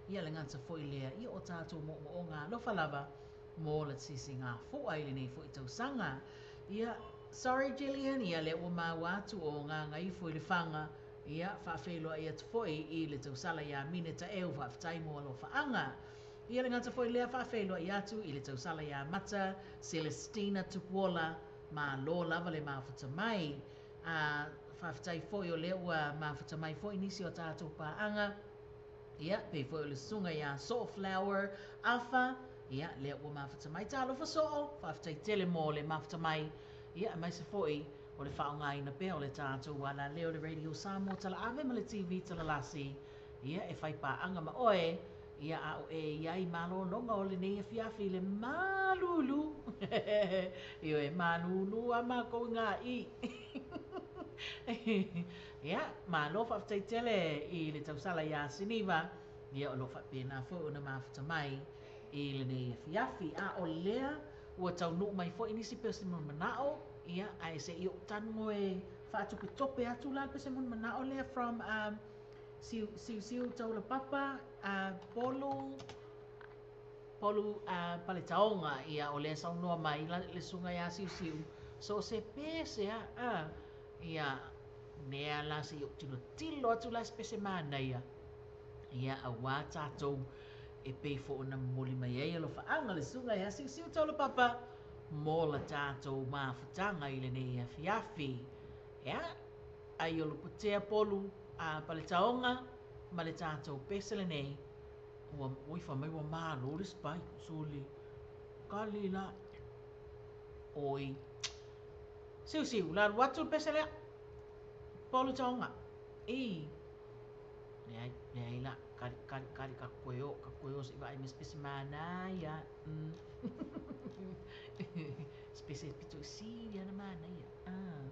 ia le gata foi lea, ia o tatou moomooga alofa lava mo le sisigāfu'a i lenei foi tausaga. Ia, sorry Gillian, ia lea ua maua atu o Gagaifo i Lefaga, ia, faafeiloai atu foi i le tausala iā Mine Taeu, faafetai mo alofaaga. Ia le gata foi lea, faafeiloai atu i le tausala iā Mata Celestina Tupuola, Malo lava le mafuta mai. A, faafetai foi o lea ua mafuta mai foi nisi o tatou paaga, ia, pei foi o le susuga ia Soo Flower Afa, ia, lea ua mafuta mai. Talofa Soo, faafetai tele mo le mafuta mai, ia, aemaise foi o le faaaogaina pea o le tatou alaleo le Radio Samoa Talaave ma le TV Talalasi, ia, e fai paaga ma oe, Ia, a o e i ai malologa o lenei afiafi i le malūlū. Ioe, malūlū a mākou i ngā i. Ia, malo faafetai tele i le tausala iā Siniva, ia o lo o faapena foi ona mafuta mai i lenei afiafi. A o lea ua taunuu mai foi nisi pese manao, ia, ae se i ou tago e faatopetope atu la le pese manao lea from Siu siu siu taula papa a polu polu a paletaoga ia o lea saunoa mai la le susuga ia Siusiu so o se pese a a ia nea la se i ou tilotilo atu la se pese manaia ia auā tatou e pei foi ona momoli mai ai alofaaga le susuga ia Siusiu taula papa mo la tatou mafutaga i lenei afiafi ia ai o Luputea polu a Paletaoga ma le tatou pese lenei ua oi fai mai ua malo le spike sole kali la oi siusiu la alu atu le pese lea polu taoga i leai leai la kali kali kali ka koe o ka koe o se i vaai mai se pese manaia mm se pese pito i sili ana manaia ah.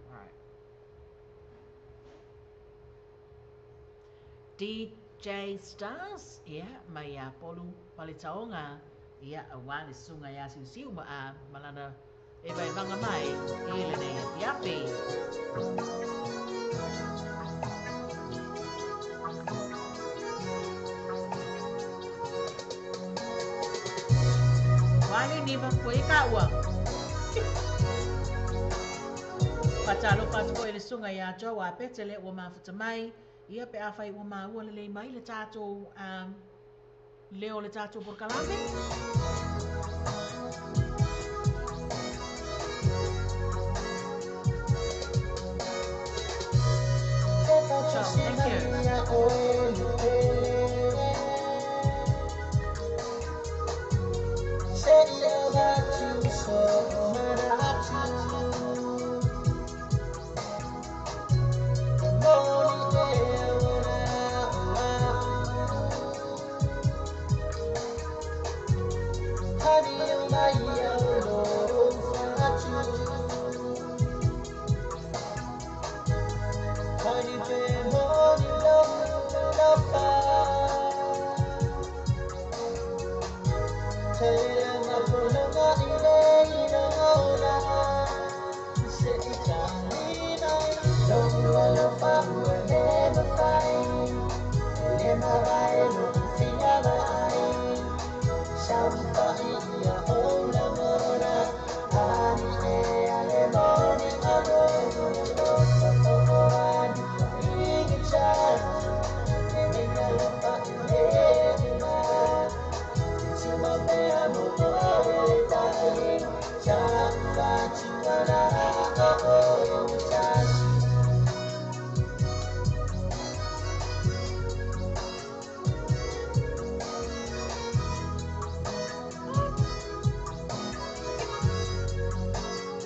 Alright. DJ Stars, ia, mai ia Polu Paletaoga, ia, auā le susuga ia Siusiu ma, a, ma lana evaevaga mai i lenei afiafi. Wale niva koe ka ua. Faatalofa atu foi i le susuga ia Joe Apetele ua mafuta mai, ia pe afai ua maua lelei mai le tatou um, leo o le tatou polokalame. Ciao, thank you.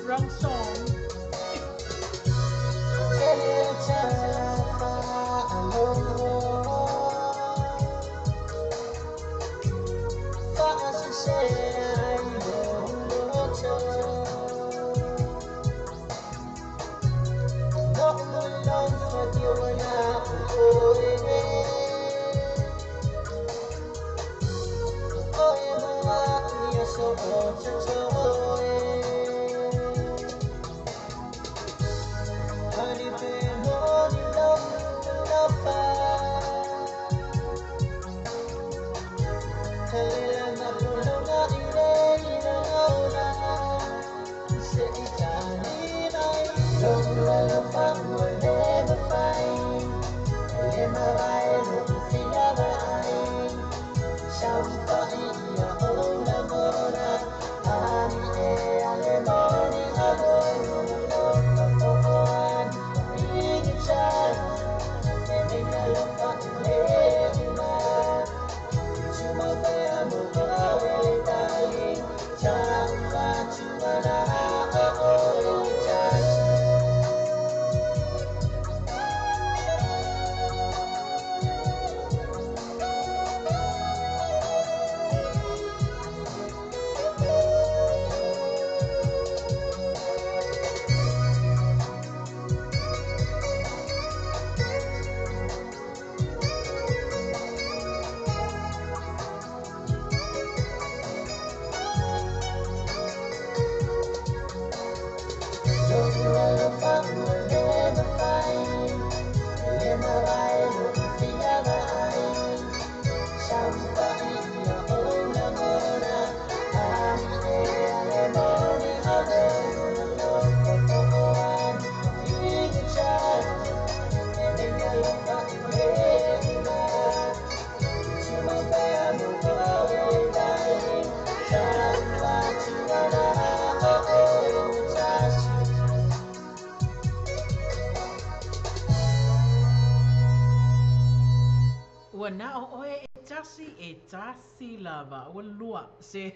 Wrong song. Ua na o oe e tasi e tasi lava. Ua lua se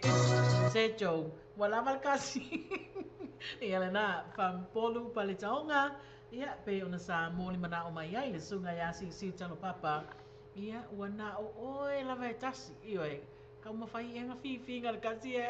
se jo. Ua lava le kasi. Ia le na whampolu pale taonga. Ia pe ona sa moli mana o mai ai le sunga ia si si talo papa. Ia ua na o oe lava e tasi. Ioe kau mawhai e ngā whiwhinga le kasi e.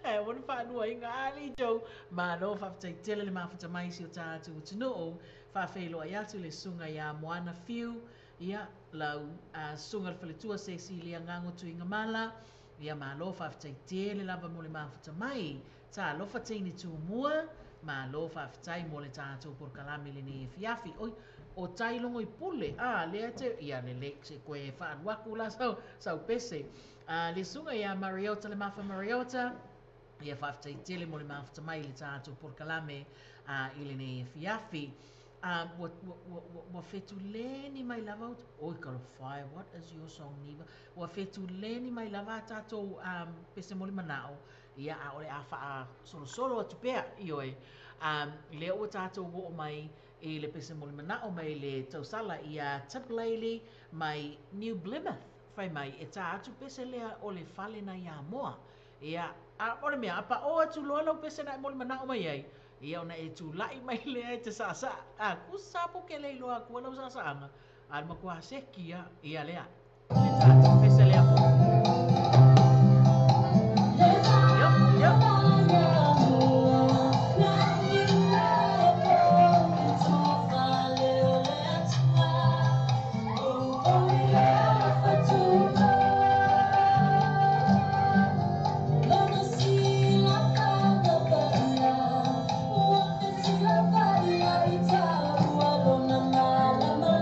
E wana whanua i ngā ali jo. Ma no whawhitai tele le mafuta mai si o tātu utunuu. Whawheilo ai atu le sunga ia Moana Whiu. Ia lau sunga le whaletua se si lea ngango tui ngā mala. Ia malo whawhitai tele lava mo le mafuta mai. Tā lofa teini tūmua. Malo whawhitai mo le tātou porkalame le ne fiafi. Oi, o tailongo i pule. Ah, lea te, ia le le se koe whaanwaku la sau, sau pese. Le sunga ia Mariota le mafa Mariota. Ia whawhitai tele mo le mafuta mai le tātou porkalame i le ne fiafi. Wa whetuleni mai lava oi kalofai, what is your song Niva? Wa whetuleni mai lava tātou pese moli manao. Ia a ore a wha solo solo atu pea ioe. Lea ua tātou wo mai i le pese moli manao mai le tausala ia Tiplele mai New Plymouth. Whai mai e tā atu pese lea o le whale na ia moa. Ia a ore mea apa o atu loa lau pese na e moli manao mai ai. Ia ona e tūlai mai lea e te sasa. A kusapo ke le iloa kua lau sasaanga. A le makua seki ia, ia lea. Le tātou pese lea po. Yep, yep. Lama lama,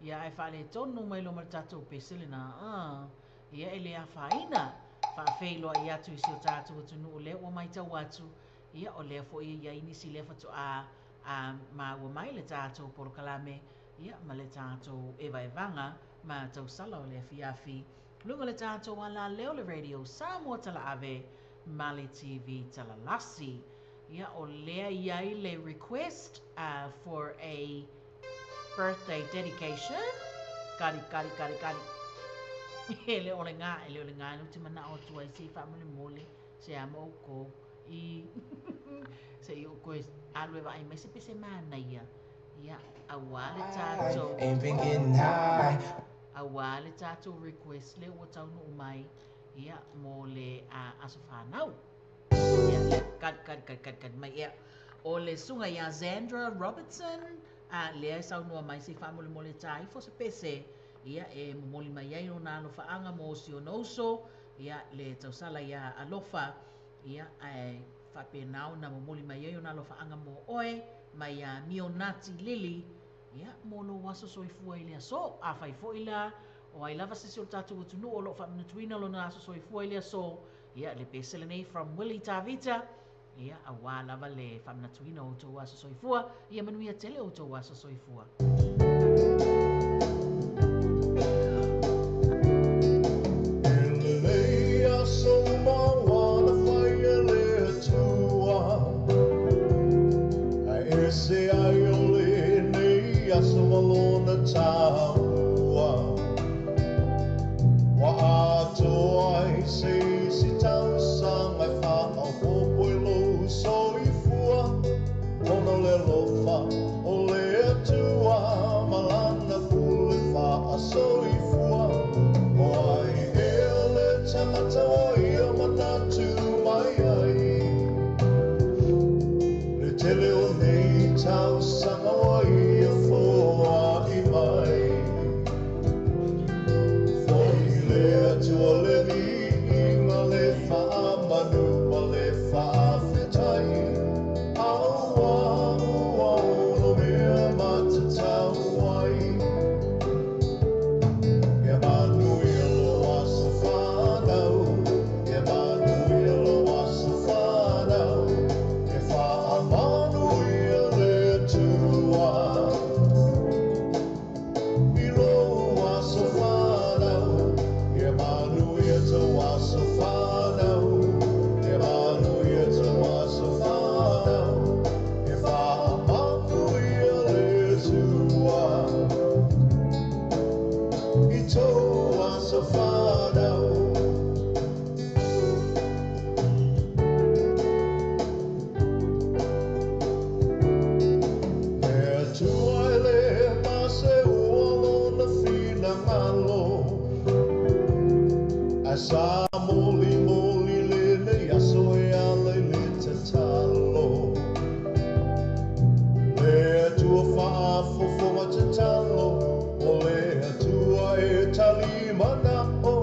Ia ae faaletonu mai loa ma le tatou pese lena, ia e le afaina. Faafeiloai atu i si o tatou atunuu lea ua matau atu, ia o lea foi e i ai nisi lea faatoa maua mai le tatou polokalame, ia ma le tatou evaevaga ma tausala o le afiafi. Luga o le tatou alaleo le Radio Samoa Talaave ma le TV Talalasi. Ia o lea i ai le request for a birthday dedication. Kari, kari, kari, kari. E le o le gā, e le o le gā, ou te manao atu ai se i faamolemole, se a ma oukou i se i ou koe alu e vaai mai se pese manaia. Ia, auā le tatou Ain't been getting high. Auā le tatou request lea ua taunuu mai, ia, mo le aso fanau. Ia, ia, kari, kari, kari, kari, kari mai, ia. O le susuga ia Zandra Robertson, lea e saunoa mai se i faamolemole tā ifo se pese, ia, e momoli mai ai lona alofaaga mo si ona uso, ia, le tausala ia Alofa, ia, ae faapena ona momoli mai ai ona alofaaga mo oe, mai ia Mionati Lili, ia, mo lou aso soifua i le aso. Afai foi la, o ai lava se isi o le tatou atunuu o lo o faamanatuina lona aso soifua i le aso, ia, le pese lenei from Willie Tavita, ia, auā lava le faamanatuina o outou aso soifua, ia manuia tele outou aso soifua. E lelei aso uma ua na fai e le Atua, Ae ese ai o lenei aso ma lona taua. Ua atoa ai se isi tausaga e faaopoopo i lou soifua, Ona o le alofa o le Atua ma lana pule faasoifua. O ai ea le tagata ua ia manatu mai ai, Le tele o nei tausaga ua ia foai mai. Foi le Atua le viiga, le faamanu ma le faafetai, Auā ua ono mea matatau ai. Ia manuia lou aso fanau, ia manuia lou aso fanau, E faamanuia le Atua i lou aso fanau, Ia manuia tou aso fanau, ia manuia tou aso fanau, E faamanuia le Atua i tou aso fanau. Le Atua e le maseua lona finagalo, Ae sa molimoli lenei aso e ala i le tatalo. Le Atua faafofoga tatalo, o le Atua e tali manao,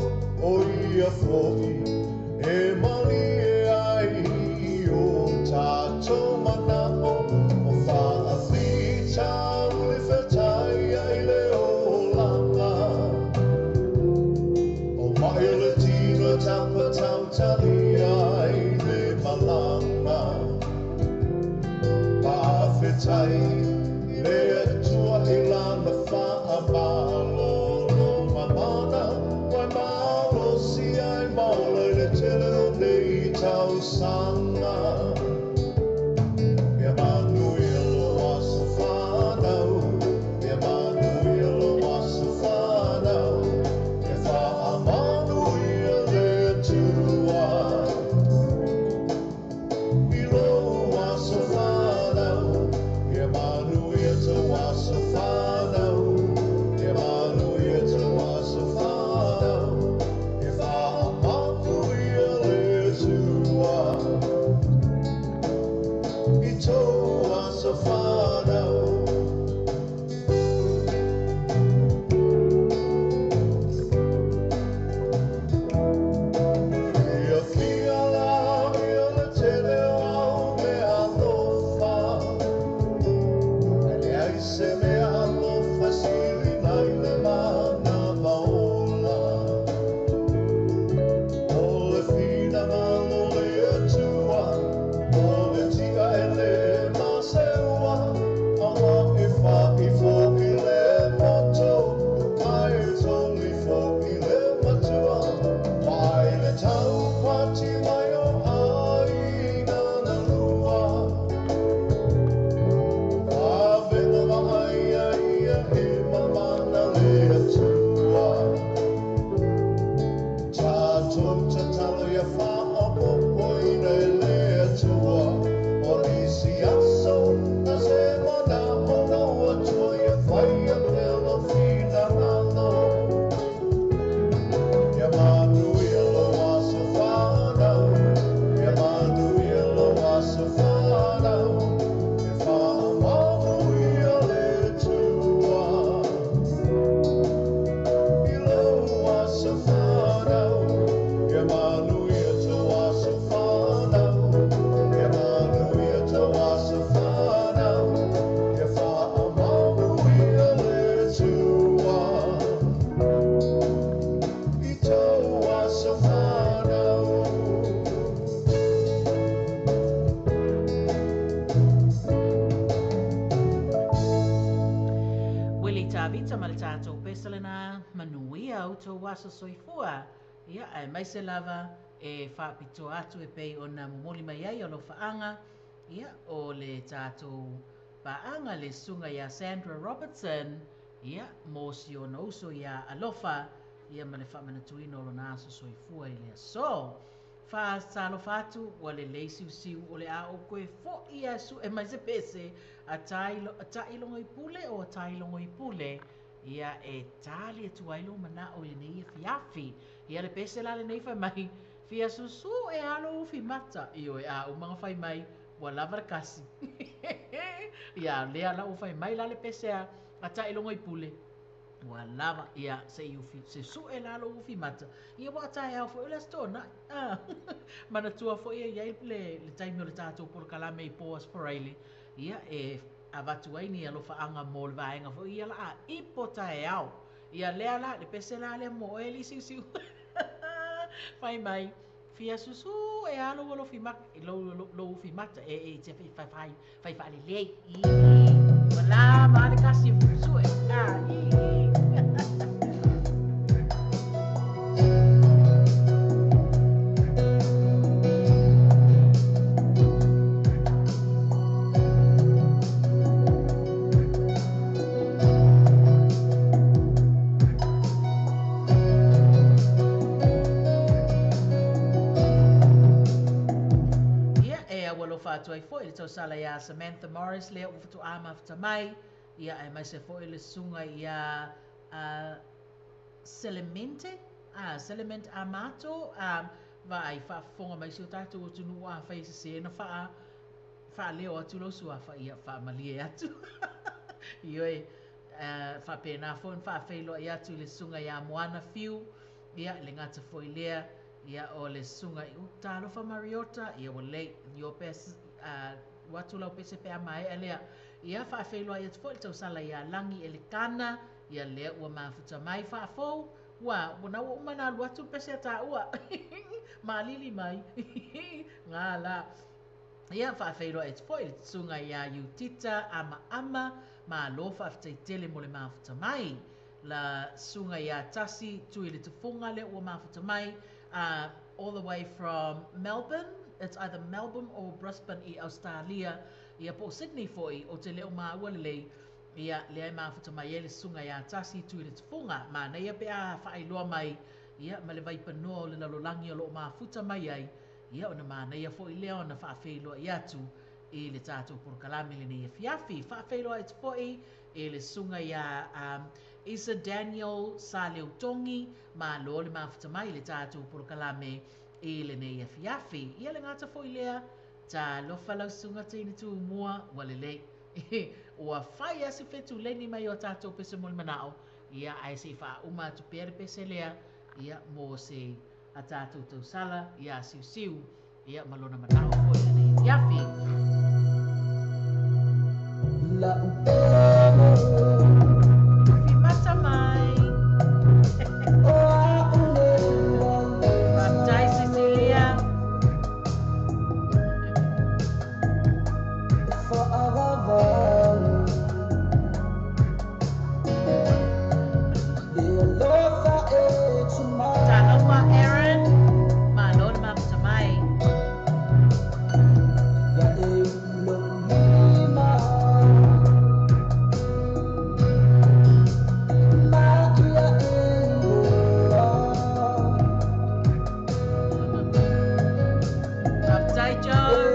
O ia foi e malie ai i o tatou manao, O faafitauli fetai ai le olaga. O mai o le tino e tapatautalia ai le malaga. Faafetai le Atua i lana faamalolo mamana, Ua malosi ai ma ola i le tele o nei tausaga. Ia manuia lou aso fanau, ia manuia lou aso fanau, E faamanuia le Atua i lou aso fanau, Ia manuia tou aso fanau, ia Willie Tavita ma le tatou pese lena manuia outou aso soifua. Ia, aemaise lava e faapitoa atu e pei ona momoli mai ai alofaaga, ia, o le tatou paaga le susuga ia Sandra Robertson, ia, mo si ona uso ia Alofa, ia ma le faamanatuina o lona aso soifua i le aso. Faatalofa atu, ua lelei siusiu o le a ou toe foi e su'e mai se pese a Taailogoipule o Tailogoipule, ia e tali atu ai lou mana'o i lenei afiafi. Ia le pese la lenei fai mai, fia susū e alo ufi mata, ioe a uma ona fai mai, ua lava le kasi. Ia lea la ua fai mai la le pese a Taailogoipule, ua lava, ia se i ufi, se su'e la lou ufi mata, ia ua taeao foi o le Aso Toonai. Manatua foi e i ai le taimi o le tatou polokalame i po Aso Faraile, ia e avatu ai ni alofaaga mo le vaega foi ia la a ipo taeao. Ia lea la, le pese la lea mo oe Lisiusiu. Fai mai, fia susū e alo ua lou ufi mata, e te fai fai faalelei. Ua lava le kasi e sue. Ia, e aualofa atu ai foi le tausala ia Samantha Morris lea ua faatoa mafuta mai, ia aemaise foi le susuga ia Selemente, Selement Amato, vaai faafofoga mai si o tatou atunuu afai e sese na faaleo atu lou suafa, ia faamalie atu. Ioe, faapena foi ona faafeiloai atu i le susuga ia Moana Fiu, ia le gata foi lea, ia o le susuga i Talofa Mariota, ia ua lei, io pes, ua atu lau pese pe a maea lea. Ia faafeiloai atu foi le tausala ia Lagi Elekana, ia lea ua mafuta mai faafou, ua na ua uma na alu atu le pese a taua. Malili mai. Ngā la. Ia faafeiloai atu foi le susuga ia Iutita Amaama, malo faafetaitele mo le mafuta mai. La susuga ia Tasi Tui le Tufunga lea ua mafuta mai, all the way from Melbourne. It's either Melbourne or Brisbane i Australia, ia po o Sydney foi, o te leo maua lelei, ia lea e mafuta mai ai le susuga ia Tasi Tui le Tufunga. Manaia pe a faailoa mai, ia ma le vaipanoa o le lalolagi o loo mafuta mai ai, ia ona manaia foi lea ona faafeiloai atu i le tatou polokalame lenei afiafi. Faafeiloai atu foi i le susuga ia Isa Daniel Saleutogi, malo le mafuta mai le tatou polokalame i lenei afiafi. Ia le gata foi lea, talofa lau susuga teine tumua, ua lelei. Ua fai a si fetuleni mai o tatou pese mo le manao, ia ae se i faauma atu pea le pese lea, ia mo se a tatou tausala, ia siusiu, ia ma lona manao foi lenei afiafi. Fimata mai. Faafetai Cecilia. Talofa Aaron, malo le mafuta mai. Faafetai Joe.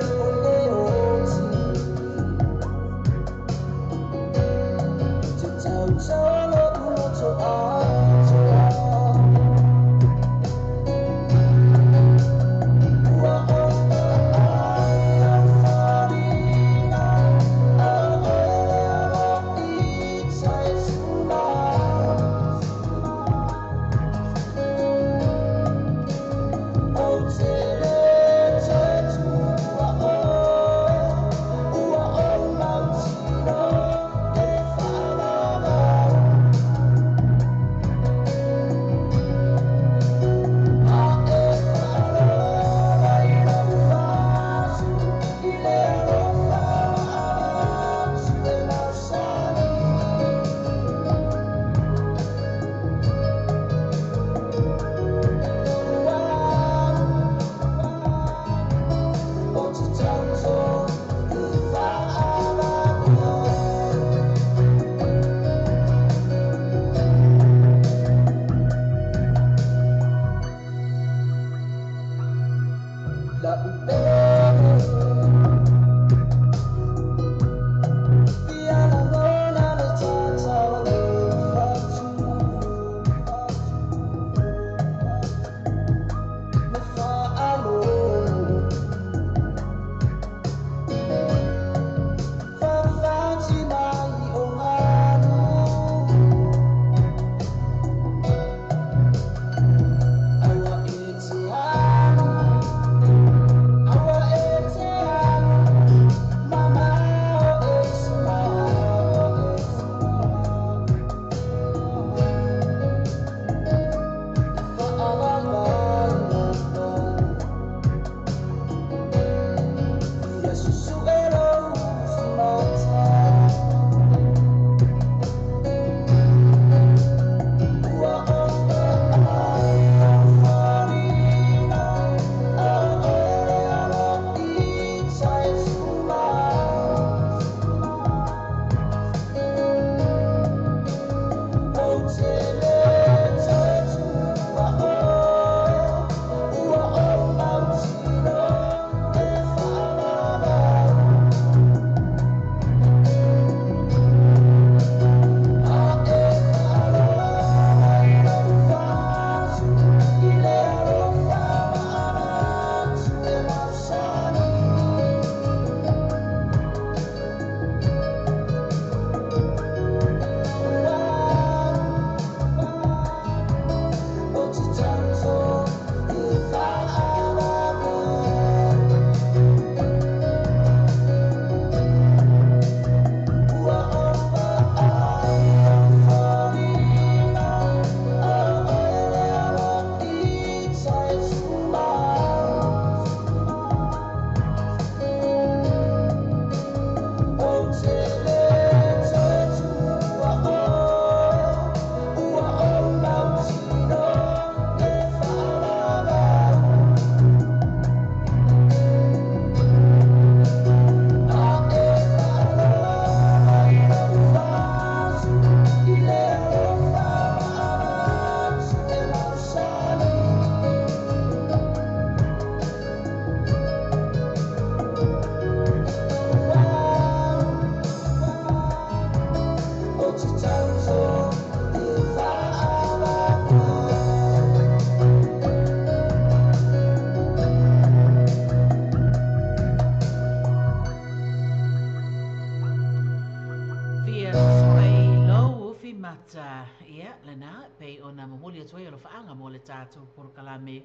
Ia, lena, pe o nā momoli atu ai o whaanga mo le tātou porokalame.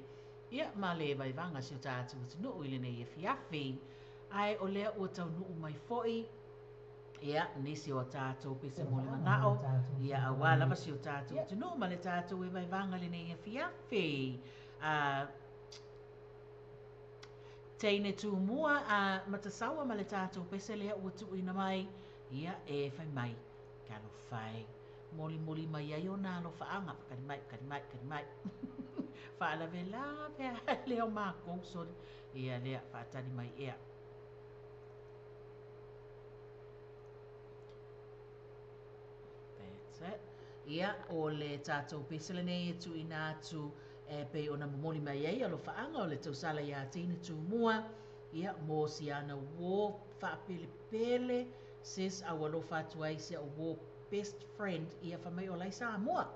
Ia, ma le vaivanga si o tātou atunuu i lenei e fiafi. Ai o lea ua taunuu mai foi. Ia, nisi o tātou pese mo le manao. Ia, awa lava si o tātou atunuu ma le tātou e vaivanga lenei e fiafi. Teine tūmua a matasawa ma le tātou pese lea ua tuuina mai. Ia, e whai mai, kalo whai. Moli moli mai ai o nā lo whaanga. Kari mai, kari mai, kari mai. Whaalave la pea leo mākou, sorry. Ia lea, whaatani mai ea. That's it. Ia, o le tātou pesele nei e tuuina atu e pe o na momoli mai ai o lo whaanga o le tausala ia teine tūmua. Ia, mō siana wō whaapelepele sis au alofa atu ai sia o wō best friend ia whamai o lai Samoa.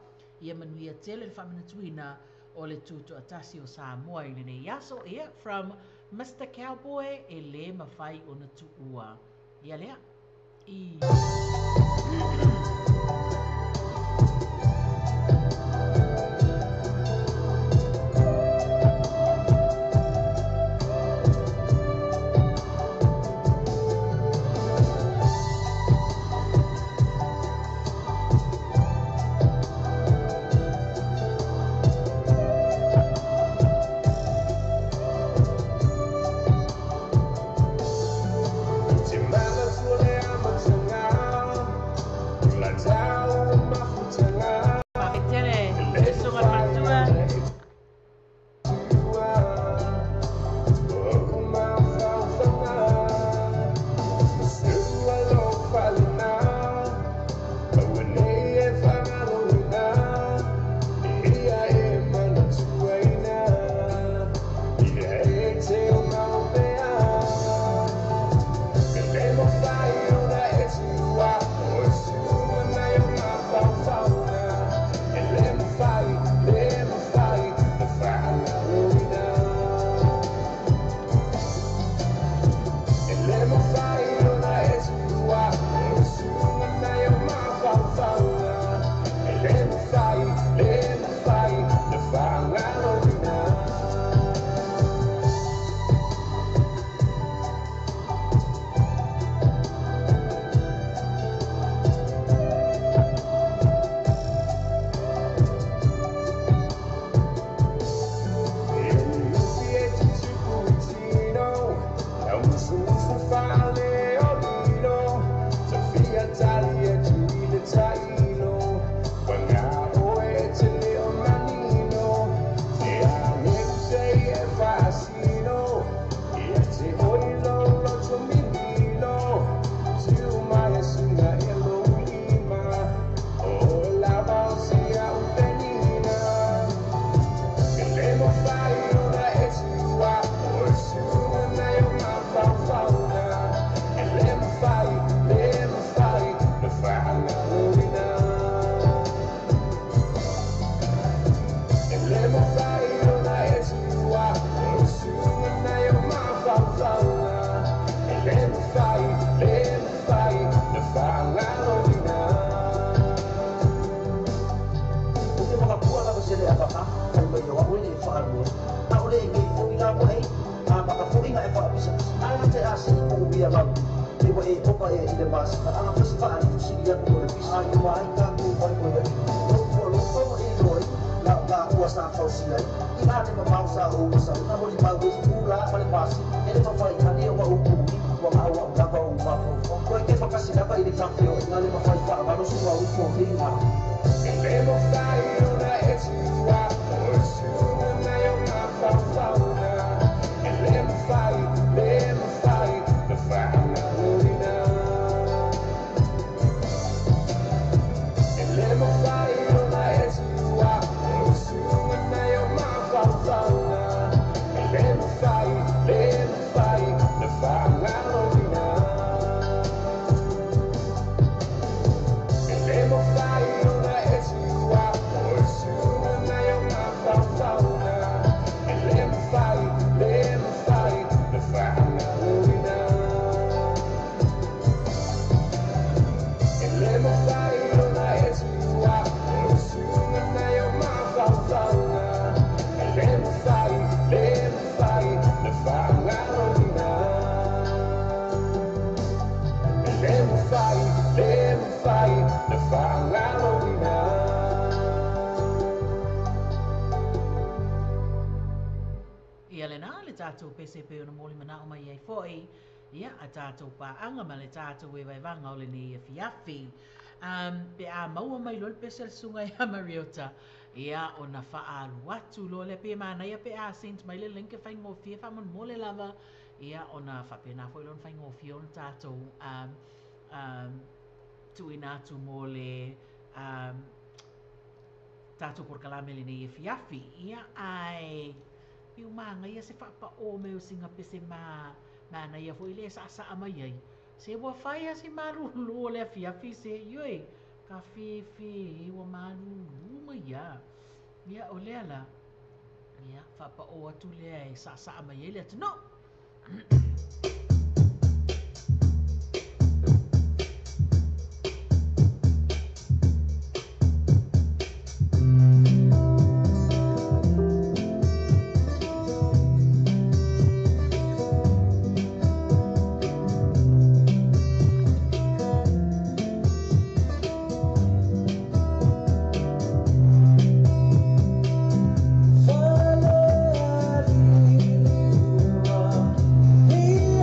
Ia manuia tele le whamanatuina o le tutuatasi o Samoa i lenei aso. Ia, from Mr. Cowboy e le mawhai o na tuua. Ia lea. I... Fire, lalolagi pe ua e opa ea i le masina agafasi faaalifusili atu o le pisa ua ai tatou moemoe ai lou fualofa ua e iloa ai la ua sa fausia ai i a le mamao sa ou masau na molimau ai pulā ma le masina e le mafai ane ua ou pui ua maʻauaʻu lava ou mafaufau koe ke fakasi lava i le tafeoʻiga le mafai faagalo suaui foliga. E le mafai ona e tuua o le susuga nai o mafaufauga. E le mafai, le mafai na faagaloina. E le mafai ona e tuua o le susuga nai o mafaufauga. E le mafai, le mafai na faagaloina. E le mafai ona e tuua o le susuga nai o mafaufauga. E le mafai, le mafai na faagaloina. E le mafai ona e tuua o le susuga nai o mafaufauga. E le mafai, le mafai na faagaloina. E le mafai, le mafai na faagaloina. Ia lena le tatou pese pe ona moli manao mai ai foi ia a tatou paaga ma le tatou e vaevaga o lenei afiafi. Pe a maua mai loa le pese a le susuga ia Mariota ia ona faaalu atu loa lea pe manaia pe a send mai le link e faigofie faamolemole lava ia ona faapena foi lona faigofie ona tatou tuuina atu mo le tatou polokalame lenei afiafi. Ia ae piu magaia se faapao mai o singa pese ma manaia foi le saasaa mai ai. Se ua fai a si malulu o le afiafi se ioi ka fefe ua malulu mai ia. Ia o lea la ia faapao atu lea e saasaa mai ai le atunuu. Falealili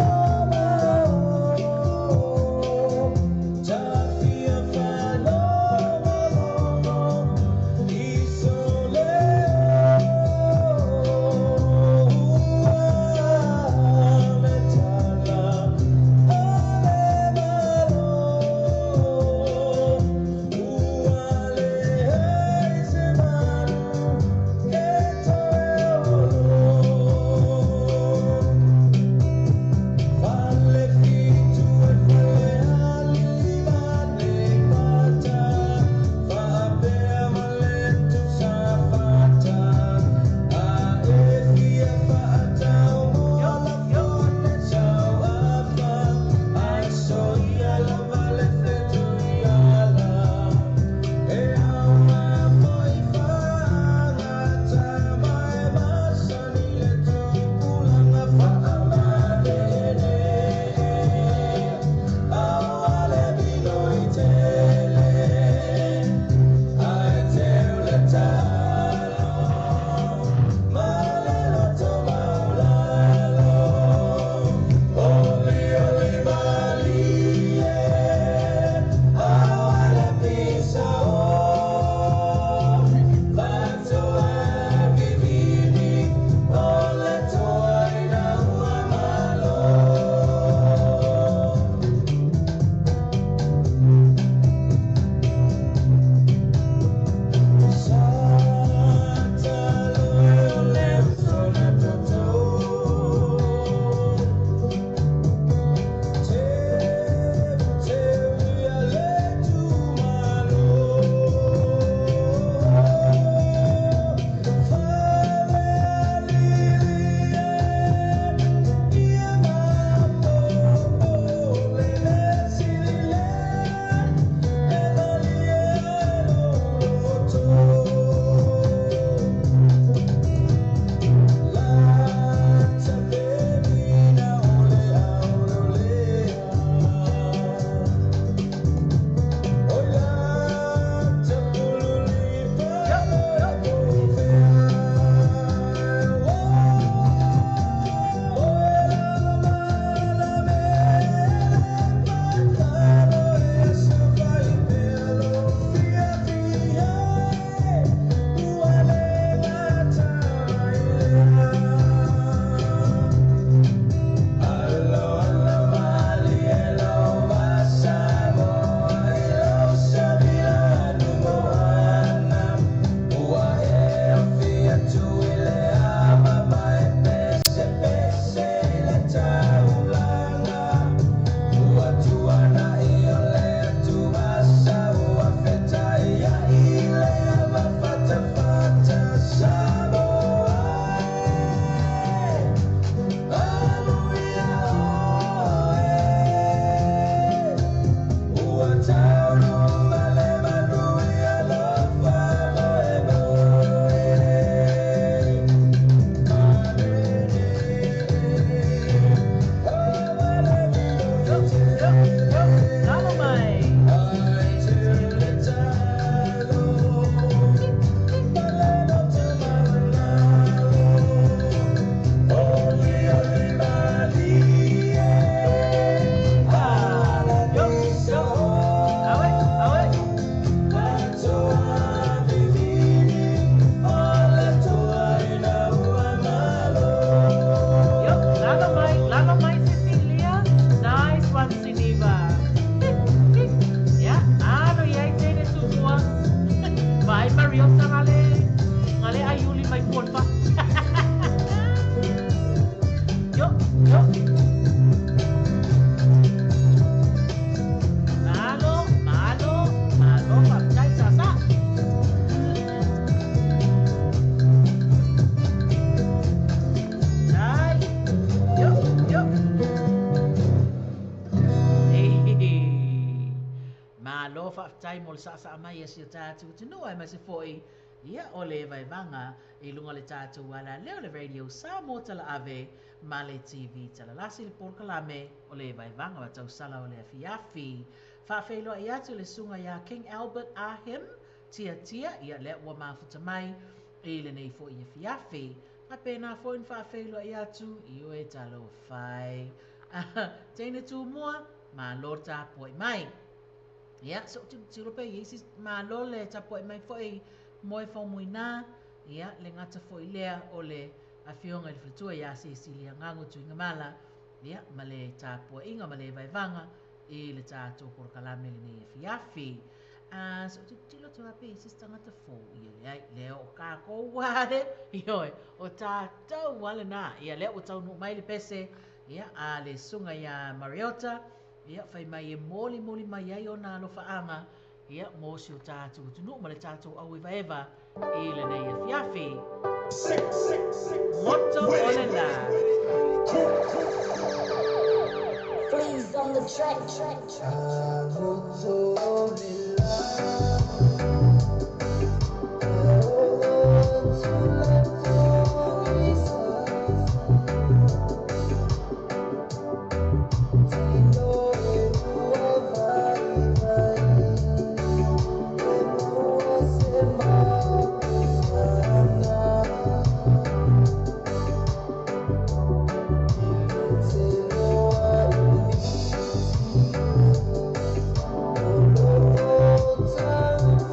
Mariota ngale ngale aiuli mai puan pa. Yo, yo. Malo, malo, malo faafetai sasa. Ai, yo, yo. Malo faafetai mo le saasaa mai e si o tatou atunuu ae ma se fo'i ia o le vaevaga i luga le tatou alaleo le Radio Samoa Talaave ma le TV Talalasi le polokalame o le vaevaga wa tausala o le afiafi. Faafeiloai atu le susuga iā King Albert Ahim Tiatia ia lea ua mafuta mai i lenei fo'i afiafi. Faapena foi ona faafeiloai atu i oe talofa e. Teine Tumua, malo le tapuai mai. Ia, so tilotilo pe i ai se malo le tapuai mai foi moe faumuina, ia, le gata foi lea o le afioga i le faletua ia Cecilia Gago Tuigamala, ia, ma le tapuaiga ma le vaevaga i le tatou polokalame lenei afiafi. A, so tilotilo atu lava pe i ai se tagata fou, ia leai, lea o kākou ale, ioe, o tātou ale nā, ia lea ua taunuu mai le pese, ia, a le susuga ia Mariota, ia, fai mai e molimoli mai ai ona alofaaga, ia, mo si o tatou atunuu ma le tatou auevaeva i lenei afiafi. Moto o le la. Freeze on the track, track, track. Time.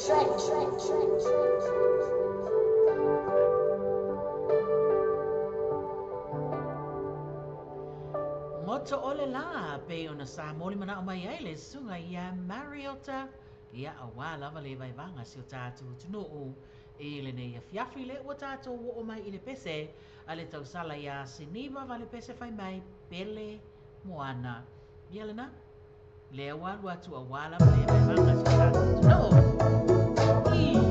track. Track, track, track, track. Moto ole la pe ona sa moli mana o mai ai le susuga ia Mariota ia auā lava le vaevaga si o tatou atunuu i lenei afiafi le ua tatou oo mai i le pese a le tausala iā Siniva va le pese fai mai Pele Moana. Ia lena lea ua alu atu auā lava le vaevaga si o tatou atunuu i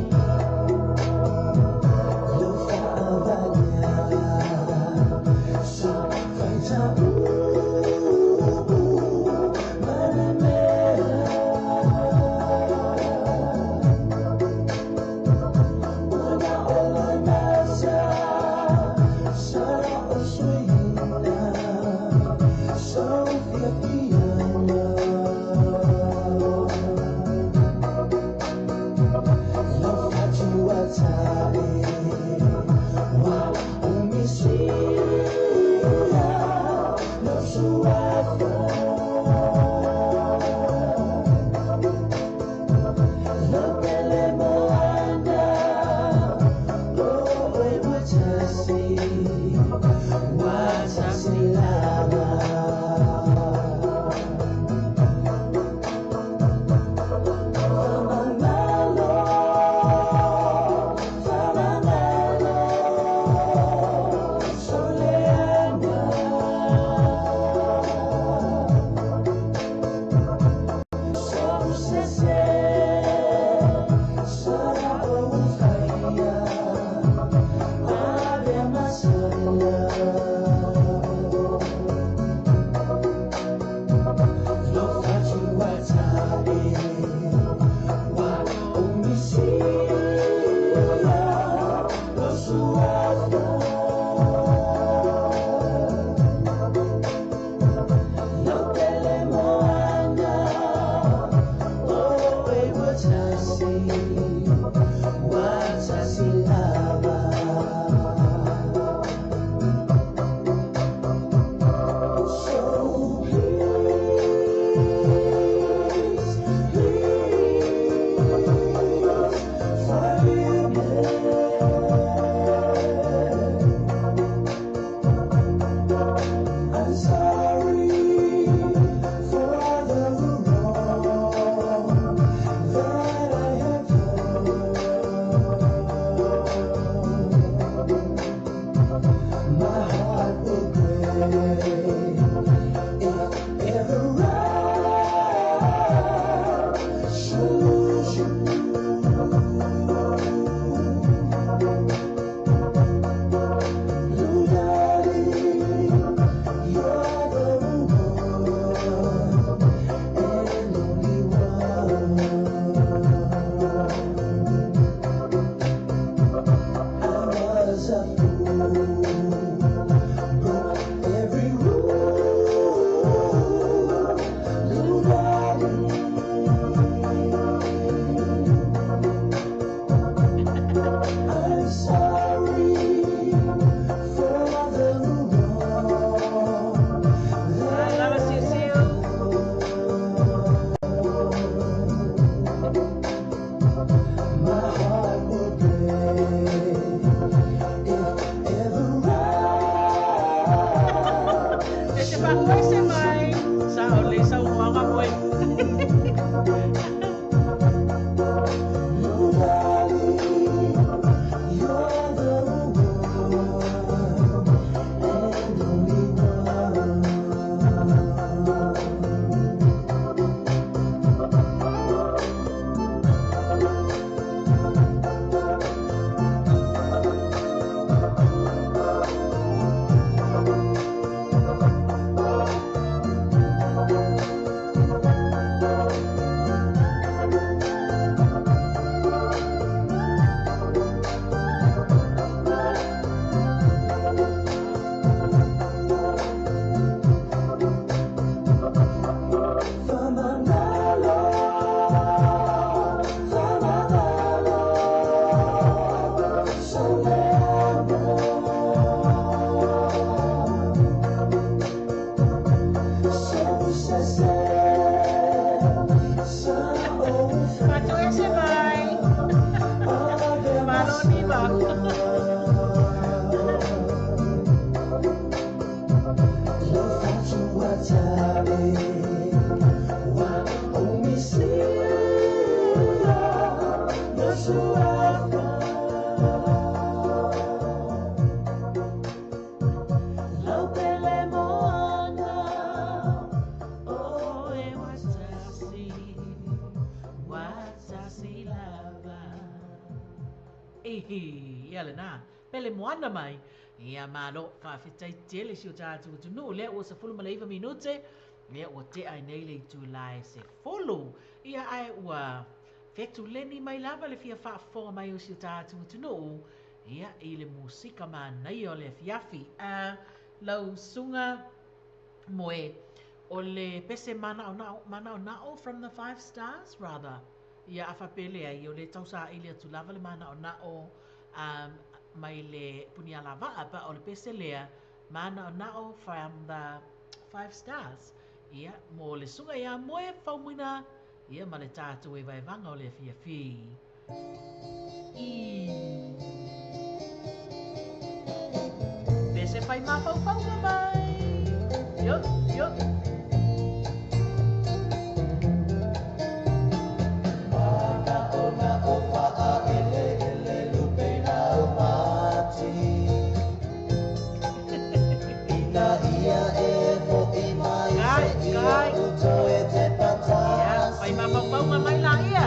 Ia lena. Pele moana mai. Ia malo faafetai tele si o tatou atunuu lea ua 19 minute. Ia ua tea ai nei le itula e 10. Ia ae ua fetuleni mai lava le fia faafofoga mai o si o tatou atunuu. Ia i le musika manaia o le afiafi. Lau susuga Moe o le pese manaonao from the five stars rather. Ia a faapea e leai o lea e tau saili atu lava le manaonao mai le Punialavaa but o le pese lea manaonao from the five stars. Ia mo le susuga ia Moe Faumuina ia ma le tatou evaevaga o le afiafi. I. Pese fai mafaufauga mai. Yo, yo. Kai, kai. Ia, fai mafaufauga mai laia.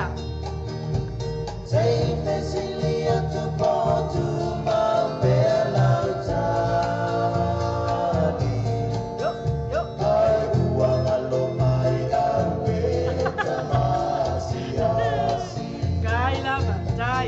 Yo, yo. Kai lava, tai.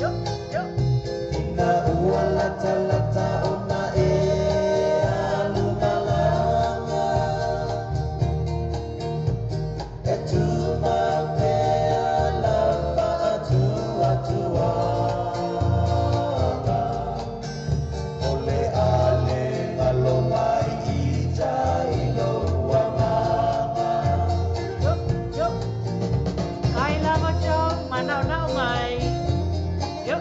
Yo, yo. Yo, yo. Kai lava Joe, manaonao mai. Yo.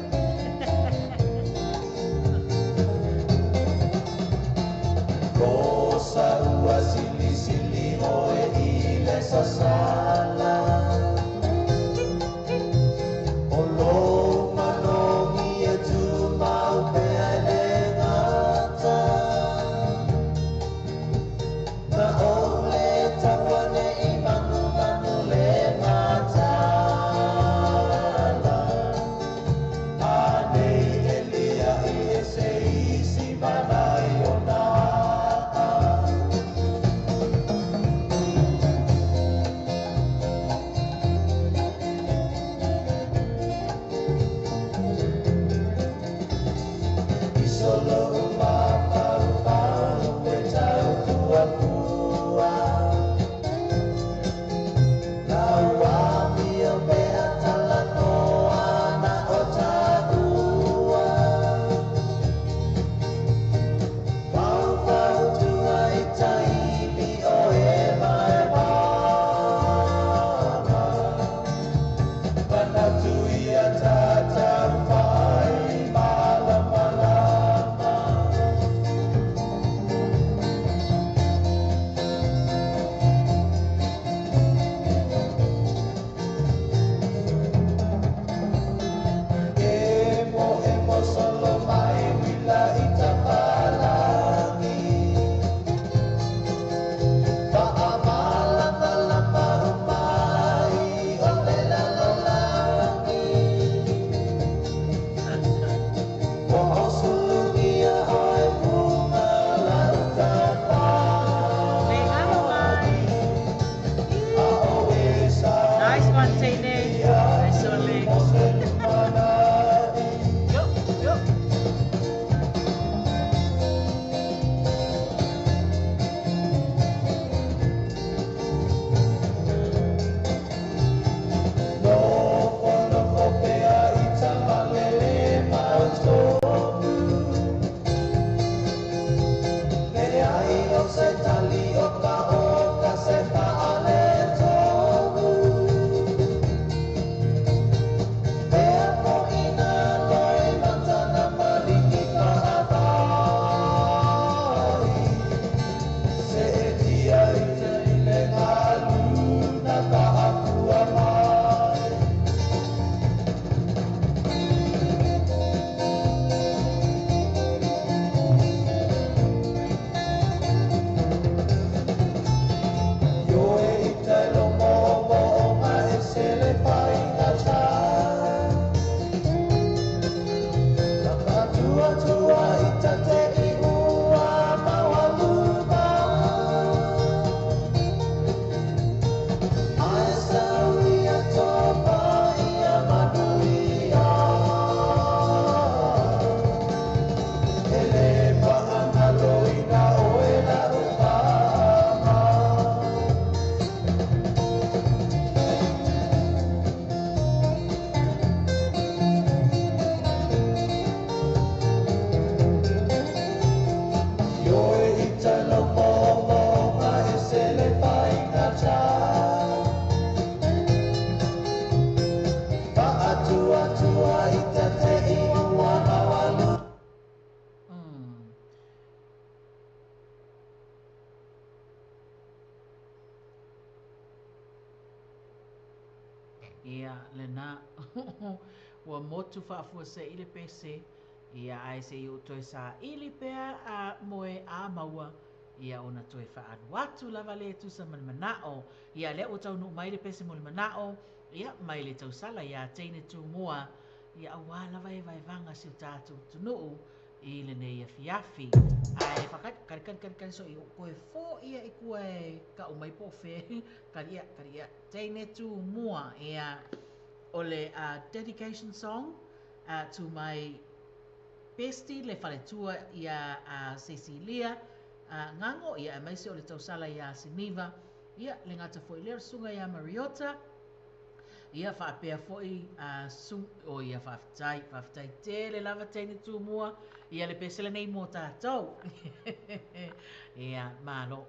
Lehalo mai. Nice one, Tine. Nice one, Lee. Yo, yo. Fa'atuatua i te te'i ua awalu. Ia, lena. Ua motu faafuasei le pese, ia ae se i ou toe saili pea a moe a maua, ia ona toe faaalu atu lava lea e tusa ma le manao. Ia lea ua taunuu mai le pese mo le manao, ia mai le tausala ia teine Tumua, ia aua lava e vaevaga si o tatou atunuu i lenei afiafi. Ae faakali, kali kali kali kali so i ou koe foia i kua e kau mai po o fea. Kali ia, kali ia, teine Tumua, ia o le dedication song to my bestie le faletua ia Cecilia Gago, ia aemaise o le tausala ia Siniva, ia le gata foi lea o le susuga ia Mariota, ia faapea foi o ia faafetai, faafetai tele lava teine Tumua, ia le pese lenei mo tatou. Ia, malo.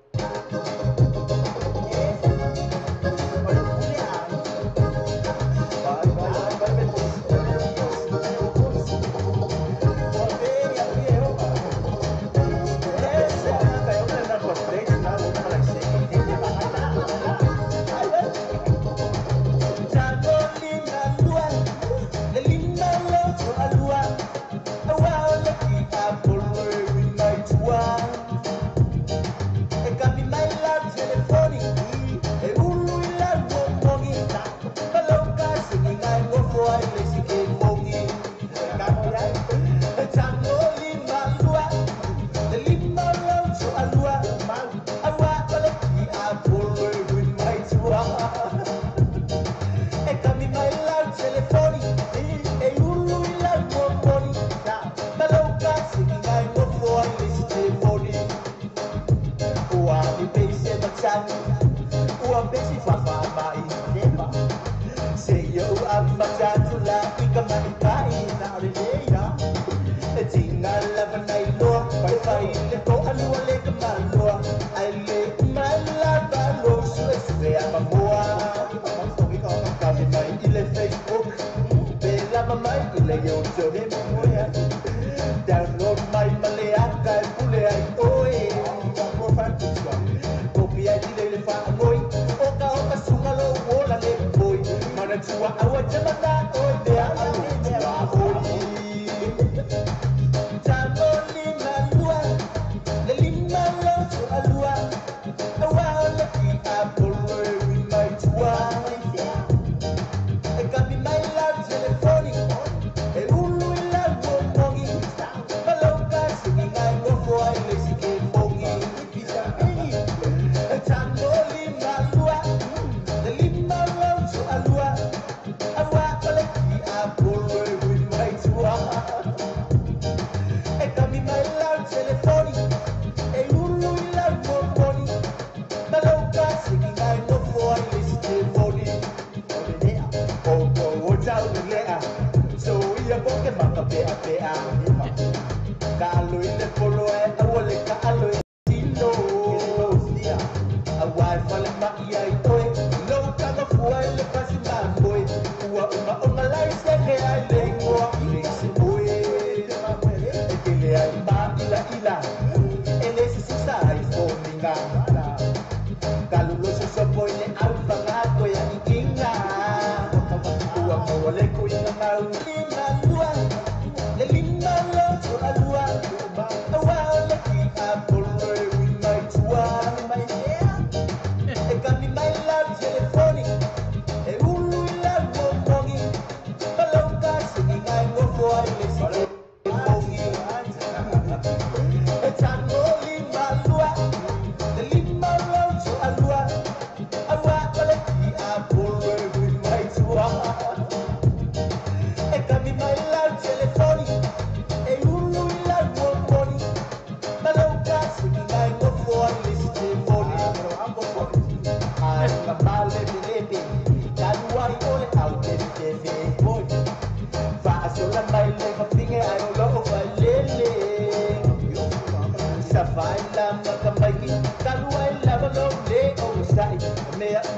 Awa.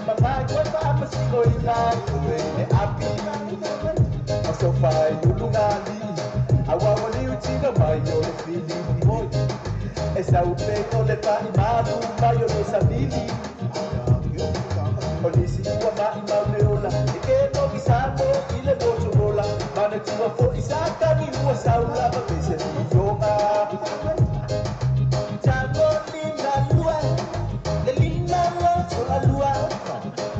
Mangai koe faamasino ina oe le api Masofai ulungali Awawali utina mai o le fili E saupe o le pa'i malu mai o le savili O nisi ua ma'i mau le ola E ke mogi sa mo i le Motorola Mana tua fo'i sa kani ua saula ma pese ni yoga Tango lima lua Le lima loto alua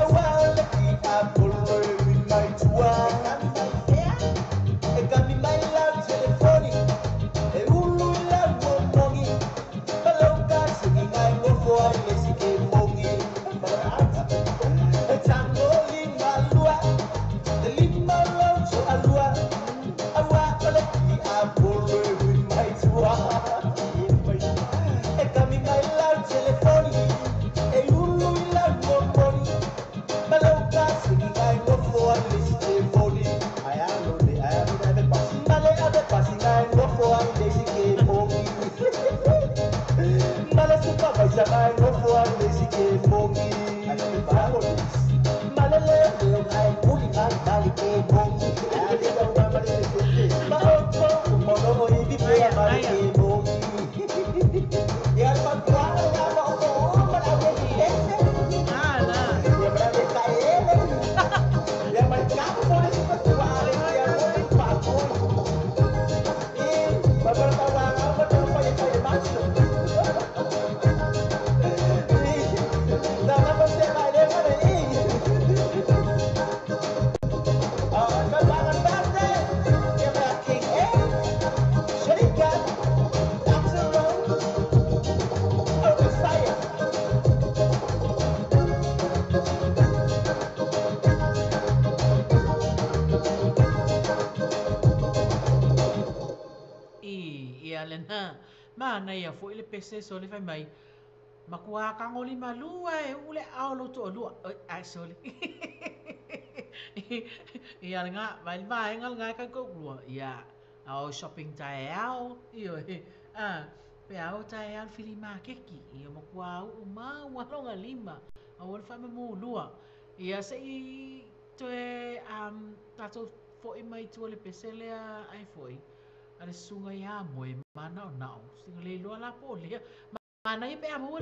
Awa o le ki Apollo e ui mai tua E kami mai lau telefoni E ulu i lau momongi Malau ka singi ngai ngofo ai le sike mongi E tango lima lua Le lima loto alua Awa o le ki Apollo e ui mai tua E kami mai lau telefoni E ulu i lau momongi Malau ka singi ngai ngofo ai le sike mongi Male ave pasi ngai ngofo ai le sike mongi Male supervisor ngai ngofo ai le sike mongi Male le leo ngai kuli ngai mali ke mongi Ma oko mono o ibi pea mali ke mongi Ya pa kuala ya ma oko o mala ave ni Ala. Ya mala ave kaele Ya mala kapo le pa kuala ya mala pa kuala I ia lena manaia fo'i le pese sole fai mai makua kagolimalua e u'u le ao lou to'alua oi ae sole ia lagā mai le vaega lagā e kaukaulua ia ao shopping taeao ioe a pe a o taeao le fili makeki ia makuā u'u maualoga lima aua le faamamulua ia se'i toe tatou fo'i mai tua le pese lea ai fo'i a le susuga iā moe manaonao siga le iloa la po o lea manaia pe a maua.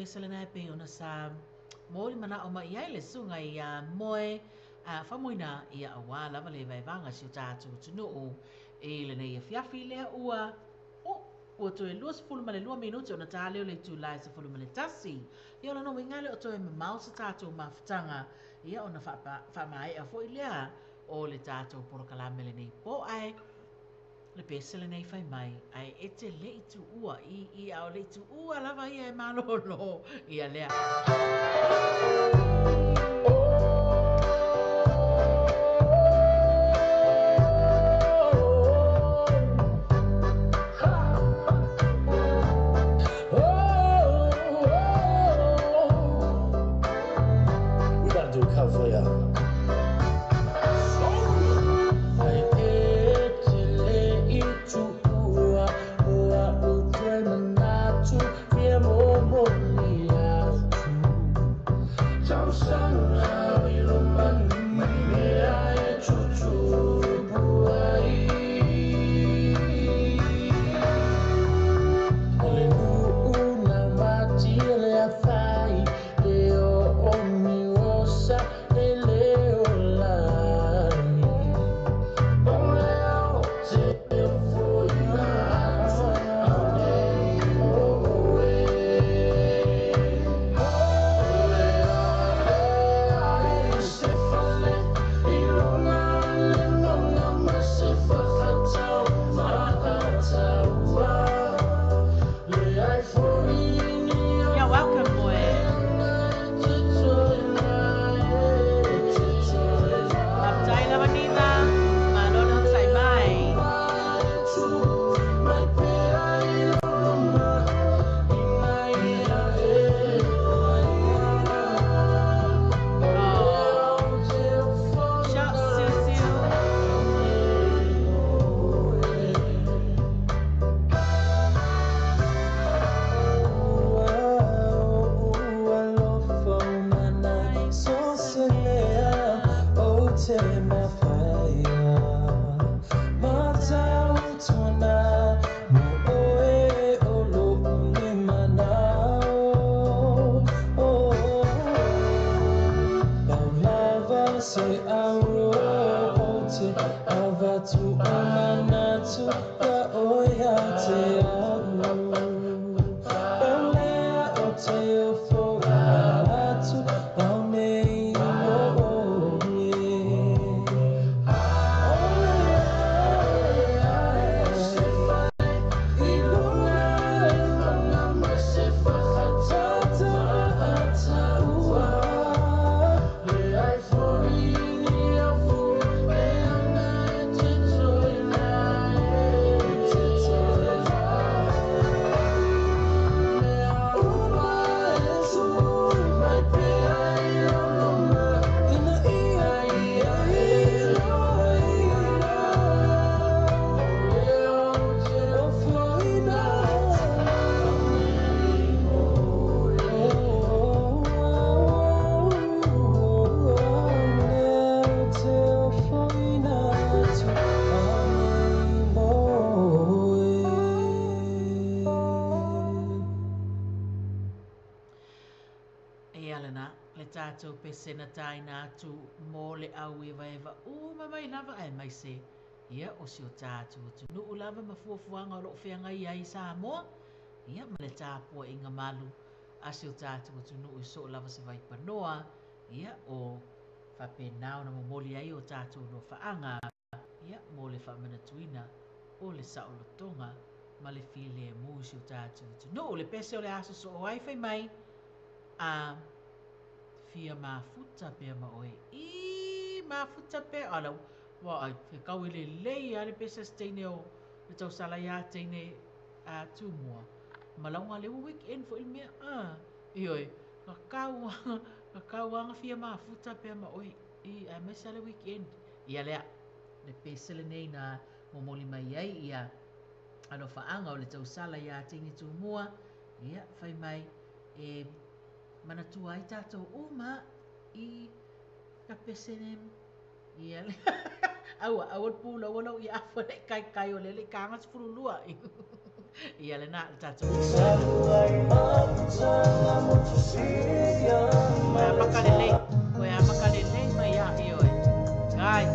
pese lena e pei ona sa momoli manao mai i ai le susuga ia Moe Faumuina ia aua lava le vaevaega o si o tatou atunuu i lenei afiafi lea ua oh, ua toe 22 minute ona ta lea o le itula e 11. Ia o lona uiga e le o toe mamao se tatou mafutaga ia ona faamaea foi lea o le tatou polokalame lenei po ae le pese lenei fai mai ae e te le i tuua i i a o le i tuua lava ia e malolo ia lea. We gotta do a cover for y'all. You're welcome, Moe. Faafetai lava Nina. Malo le onosai mai. Oh, shout Siu. Ia lena, le tatou pese na taina atu mo le auevaeva uma mai lava aemaise ia o si o tatou atunuu lava ma fuafuaga o lo o feagai ai i Samoa, ia ma le tapuaiga malu a si o tatou atunuu i soo lava se vaipanoa, ia o faapena ona momoli ai o tatou alofaaga, ia mo le faamanatuina o le saolotoga ma le filemu i si o tatou atunuu. Le pese o le aso soo ai fai mai, a fia mafuta pea ma oe. I mafuta pea, ala, ua ai, he kau e lelei a le pese a se teine o le tausala iā teine a Tumua. Ma lauga lea ua weekend foi le mea, a, ioe, ka kau ka kau anga fia mafuta pea ma oe, i, aemaise a le weekend. Ia lea, le pese lenei na momoli mai ai ia alofaaga o le tausala iā teine Tumua, ia, fai mai, e manatua ai tatou uma i ka pese ne ia le aua aua le pula aua lau ia afu le kai kai o le le kanga 12. Ia lena le tatou. Ua amata lelei, ua amata lelei mai ia ioe. Guys.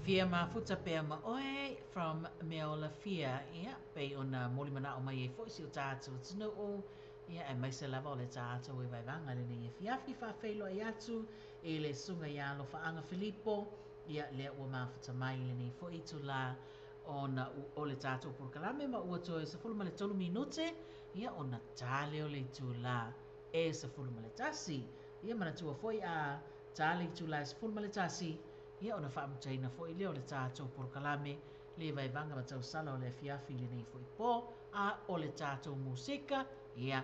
Fia mafuta pea ma oe from Meaola Fia, ia, pei ona molimana'o mai ai foi si o tatou atunuu, ia, aemaise lava o le tatou e vaevaga i lenei afiafi. Faafeiloai atu i le Susuga ia Alofaaga Filipo, ia, lea ua mafuta mai i lenei foi itulā ona o le tatou polokalame ma ua toe 13 minute, ia, ona ta lea o le itulā e 11. Ia manatua foi a ta le itulā e 11, ia ona faamutaina foi lea o le tatou polokalame le vaevaga ma tausala o le afiafi i lenei foi pō, a o le tatou musika, ia,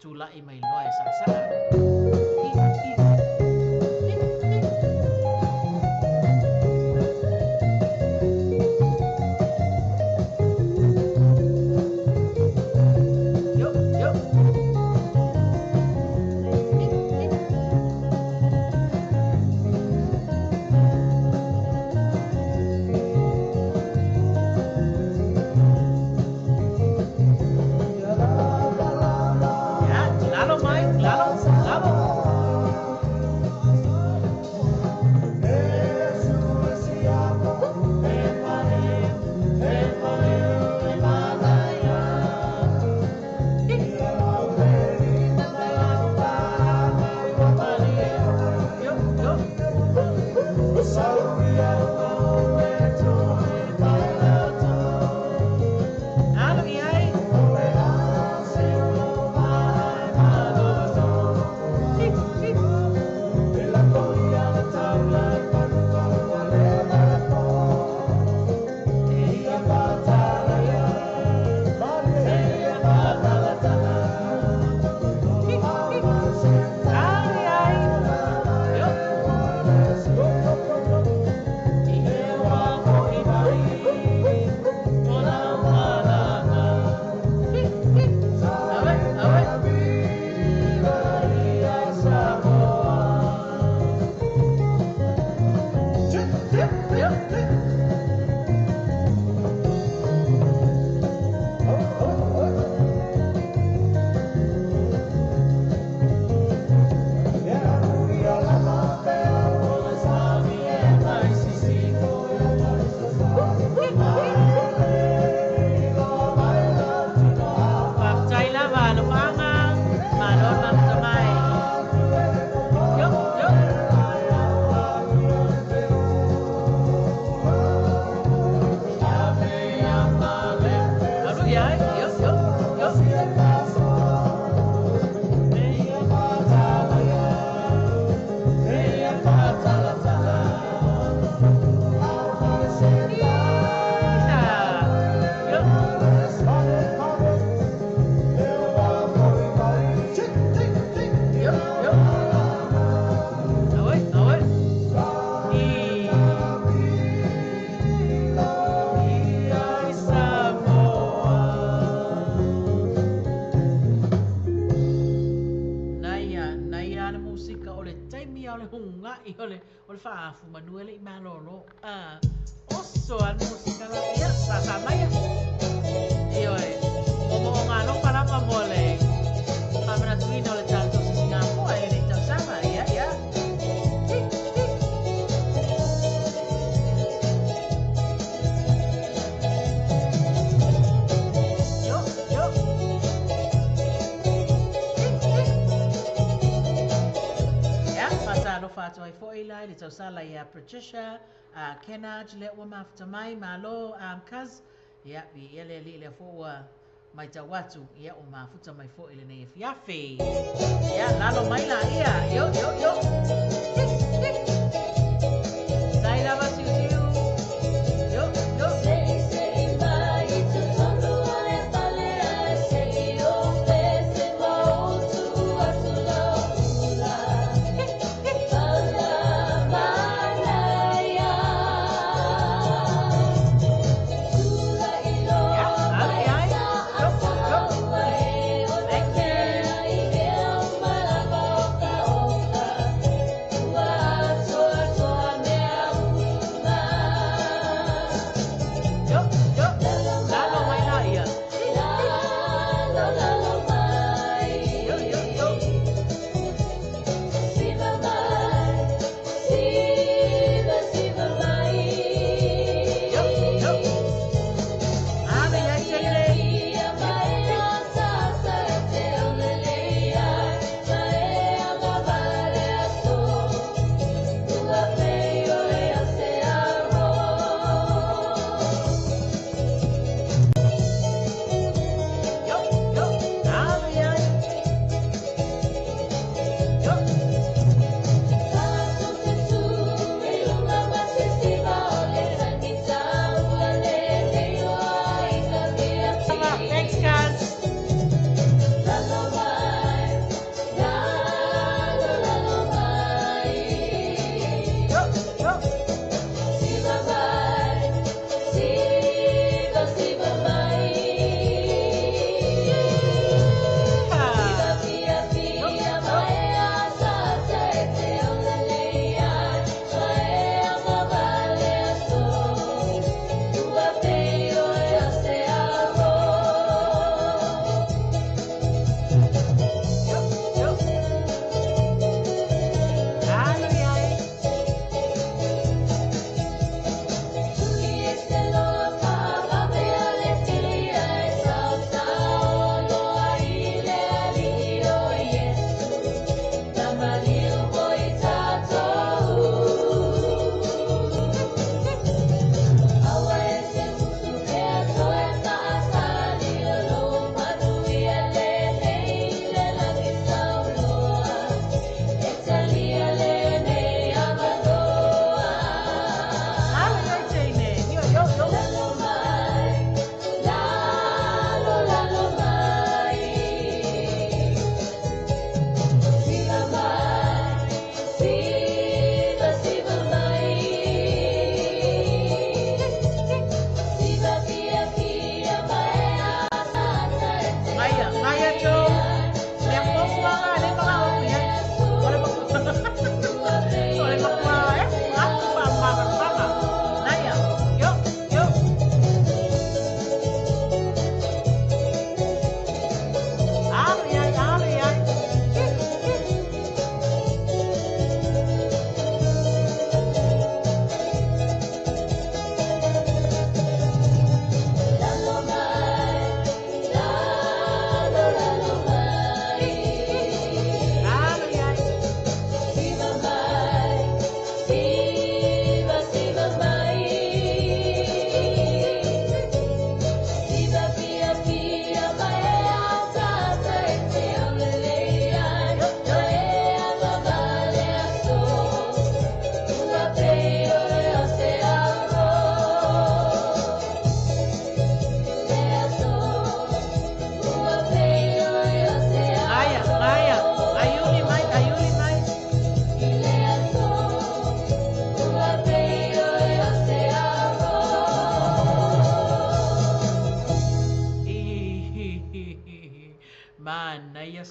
Tula'i mai loa e sa'asa'a. Yo, yo. Ia, lalo mai, lalo, lalo. Yo, yo. Alo i ai. Alo i ai. Yo. Awe, awe. Yo. Faafetai lava alofaaga, malo le mafuta mai. Yo, yo. Alu i ai. Yo, yo, yo. Ita. Yo. Yo, yo. Awe, awe. I. I Samoa. Naia, naia le musika o le taimi o le hunga'i o le fa'afu manu e le'i malōlō. Oso a le musika la ia sa'asa'a mai a. Ioe, momo'oga alofa lava mo le fa'amanatuina o le tatou sisigafoa i lenei tausaga. Ia, ia. Yo, yo. Ia, fa'atalofa atu ai fo'i la i le tausala ia Patricia, Kenaj le ua mafuta mai, malo Kaz. Ia, viia le ali'i lea fo'i ua maitau atu, ia ua mafuta mai fo'i lenei afiafi. Ia, lalo mai la'ia. Yo, yo, yo. Tai lava siusiu. Yo, yo. Ia, alo i ai. Yo, yo. Thank you. Ua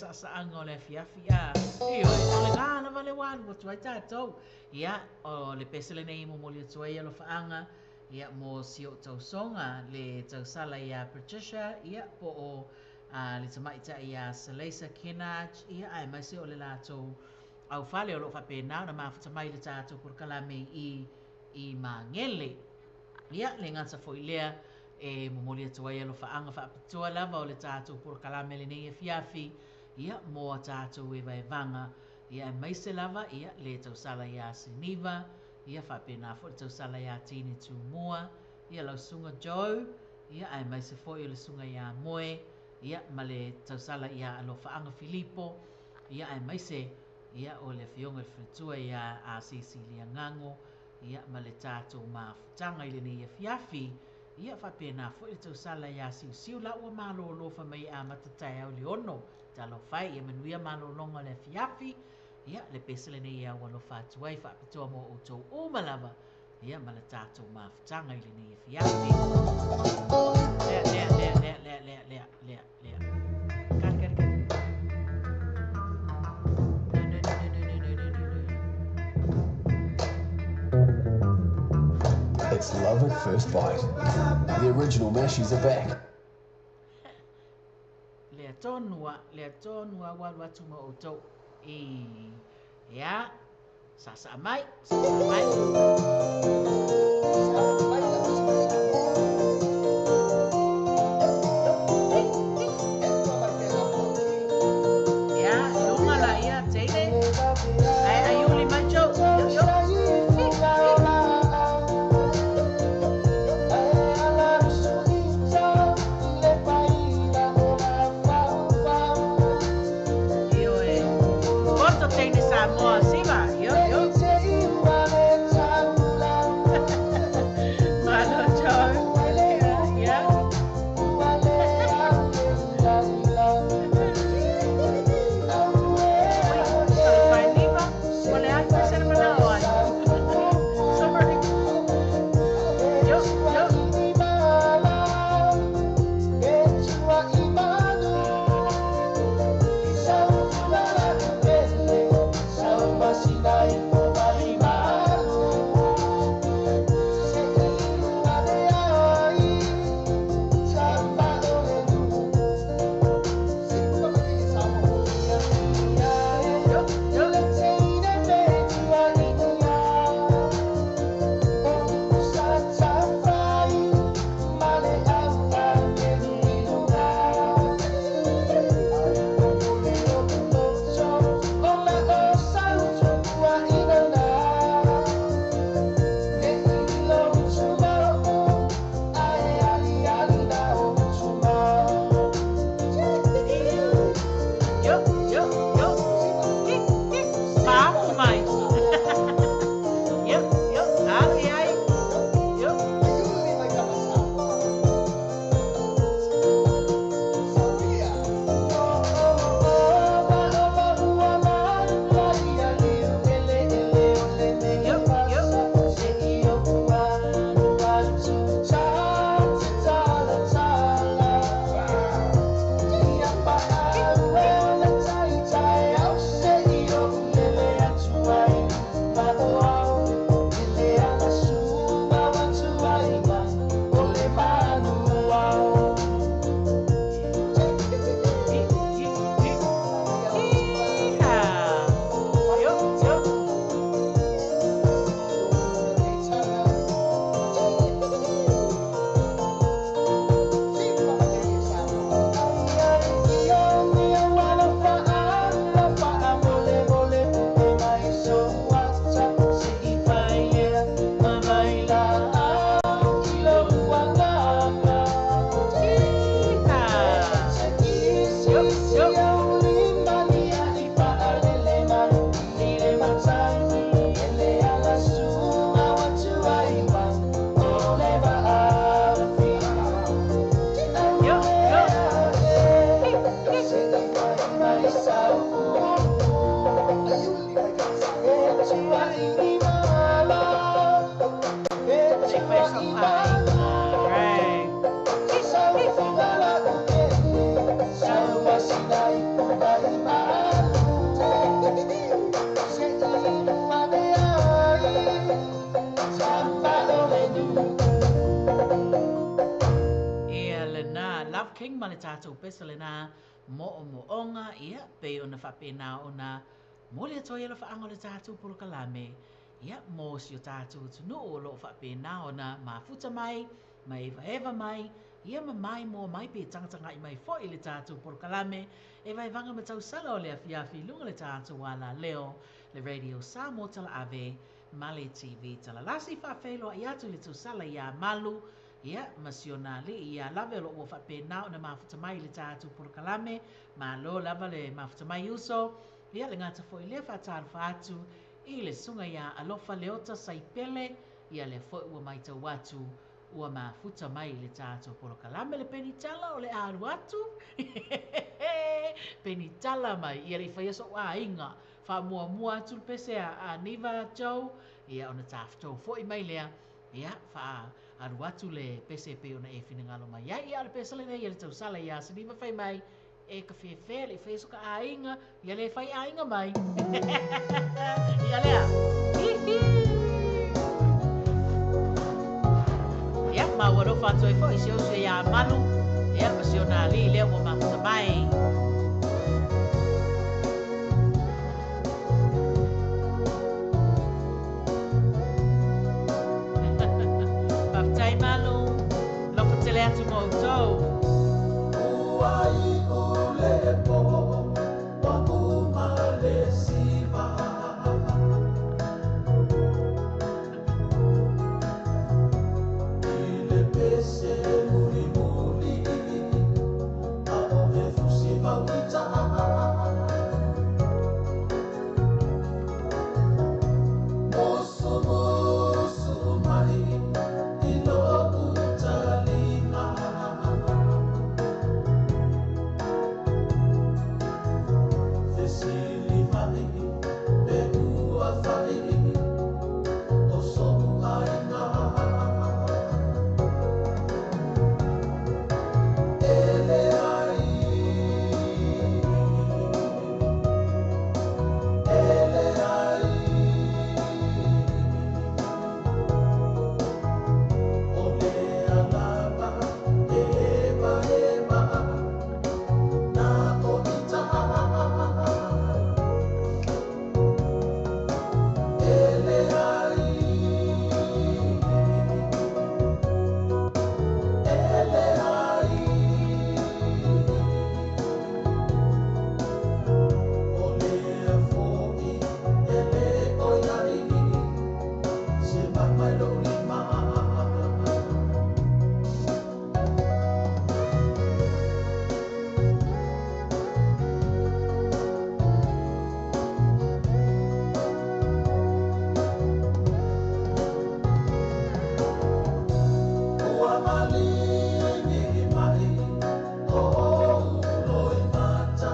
sa'asa'aga o le afiafi a ioe o lenā lava le ua alu atu ai tatou. Ia o le pese lenei e momoli atu ai alofa'aga ia mo si o'u tausoga le tausala iā Patricia ia po o le tamaita'i iā Saleisa Kenaj ia aemaise o le latou aufale o lo'o fa'apena ona mafuta mai le tatou polokalame i i Magele. Ia le gata fo'i lea e momoli atu ai alofa'aga fa'apitoa lava o le tatou polokalame lenei afiafi ia mo a tatou evaevaga ia aemaise lava ia le tausala iā Siniva ia fa'apena fo'i le tausala iā Tini Tumua ia lau susuga Joe ia aemaise fo'i o le susuga iā Moe ia ma le tausala iā Alofa'aga Filipo ia aemaise ia o le afioga i le faletua iā Asisi Liagago ia ma le tatou mafutaga i lenei afiafi ia fa'apena fo'i le tausala iā Siusiu la ua malōlō fai mai e amata taeao i le 6 talofa e ia manuia malōlōga o le afiafi ia le pese lenei e aualofa atu ai fa'apitoa mo outou uma lava ia ma le tatou mafutaga i lenei afiafi lea lea lea lea lea lea lea lea lea kari kari kari no no no no no no no no no. It's love at first bite. The original Mashies are back. Lea tonu a, lea tonu a ua alu atu ma outou i ia sa'asa'a mai, sa'asa'a mai. Ia, i luga laia teine. Ae aiuli mai Joe. Yo yo. Hi hi. Ioe. Poto teine Samoa, siva. Yo yo. ma le tatou pese lena mo'omo'oga ia pei ona faapena ona momoli atu ai alofaaga o le tatou polokalame ia mo si o tatou atunuu o loo faapena ona mafuta mai ma evaeva mai ia ma maimoa mai pe tagatagai mai fo'i le tatou polokalame e vaevaga ma tausala o le afiafi i luga le tatou alaleo le Radio Samoa Talaave ma le TV Talalasi faafeiloai atu i le tausala iā Malu ia ma si ona alii ia Lave o loo ua faapena ona mafuta mai i le tatou polokalame malo lava le mafuta mai uso ia le gata fo'i lea faatalofa atu i le susuga iā Alofa Leota Saipele ia lea fo'i ua matau atu ua mafuta mai i le tatou polokalame le penitala o le a alu atu penitala mai ia le i faia so'u aiga faamuamua atu le pese a Niva Joe ia ona tafatou fo'i mai lea ia faaalu atu le pese e pei ona e finagalo mai ai ia o le pese lenei ia le tausala iā Siniva fai mai e ka fefe le i faia so ka aiga ia le fai aiga mai ia lea hihi ia ma ua alofa atu ai fo'i si uso iā Malu ia ma si ona alii lea ua mafuta mai. Faafetai Malu, alofa tele atu ma outou. Ua iu le po, ua uma le siva. I le pese mulimuli, a o he fusi mauita. Musu musu mai i lo'u taliga. Fesili mai pe ua fai o so'u aiga. E leai, e leai, o lea lava e emaema na o ita. E leai, e leai, o lea fo'i e lē o iai se mama i lo'u lima. Ua maligi mai o ou loimata.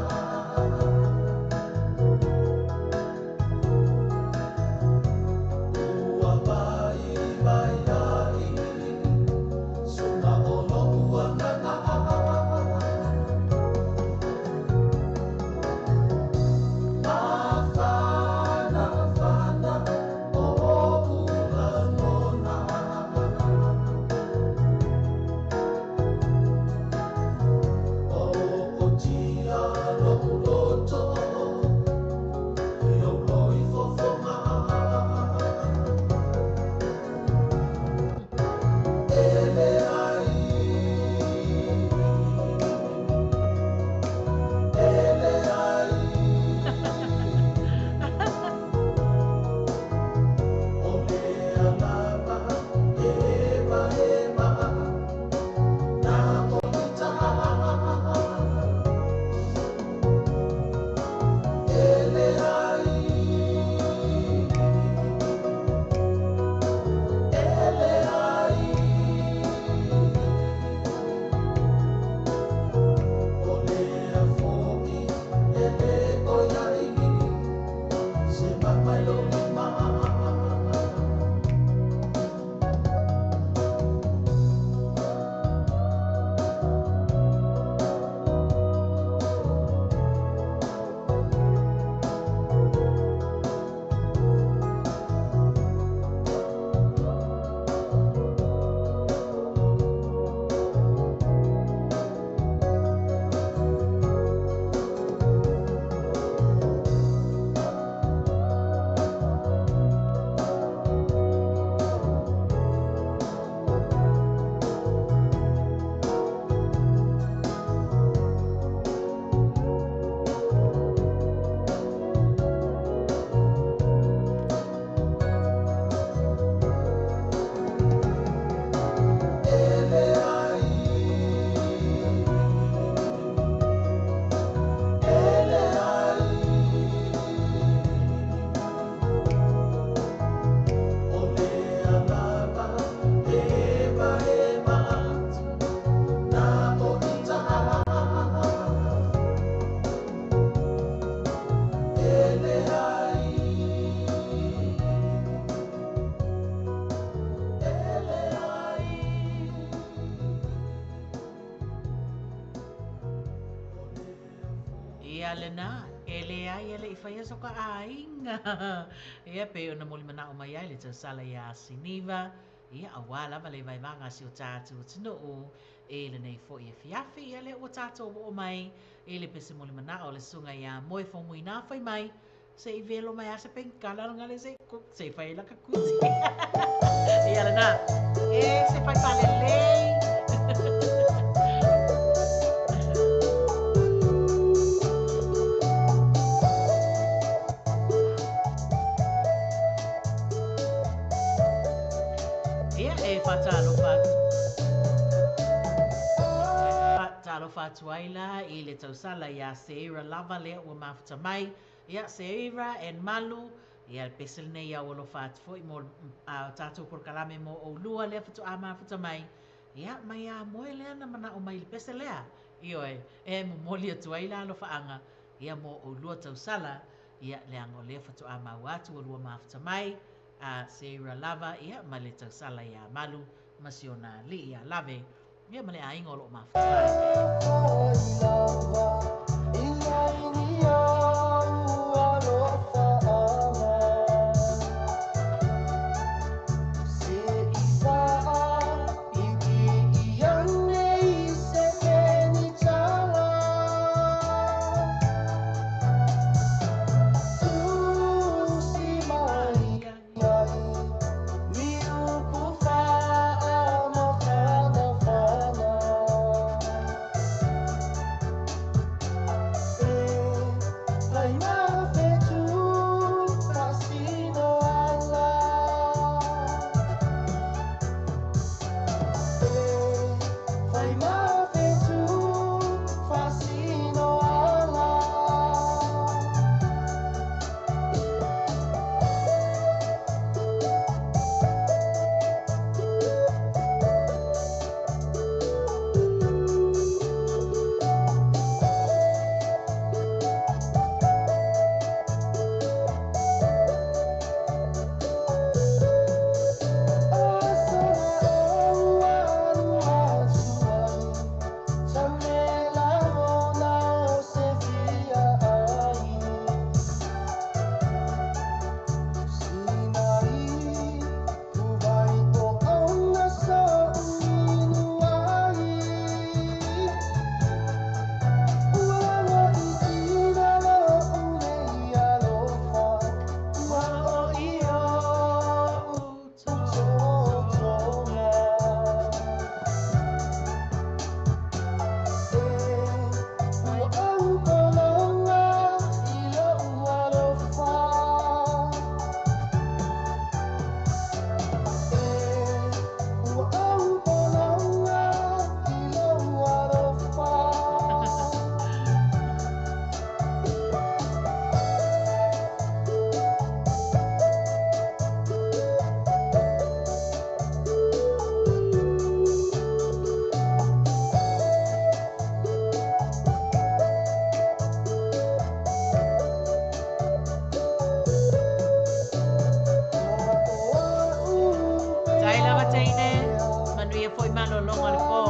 Ua vai Ia lena, e leai e le'i faia so ka aiga. Ia pei ona molimana'o mai ai le tausala iā Siniva, ia auā lava le vaevaga a si o tatou atunuu i lenei fo'i afiafi. Ia lea ua tatou oo mai i le pese molimana'o o le susuga iā Moe Faumuina fai mai, Se i velo mai a se penkala luga le se se i fai ai laka kusi. Ia lena, e se fai faalelei. Ia e faatalofa atu. Faatalofa atu ai la i le tausala iā Seira lava lea ua mafuta mai. Ia, Seira and Malu, ia le pese lenei ia ua alofa atu foi mo a tatou polokalame mo ʻoulua lea faatoā mafuta mai. Ia, mai ā moe lea na manaʻo mai i le pese lea. Ioe, e momoli atu ai la alofaaga, ia mo ʻoulua tausala, ia leaga o lea faatoā maua atu ua lua mafuta mai, a Seira lava, ia, ma le tausala iā Malu ma si ona alii iā Lave, ia ma le aiga o loo mafuta mai. Tai lava teine, manuia foi malologa o le pō.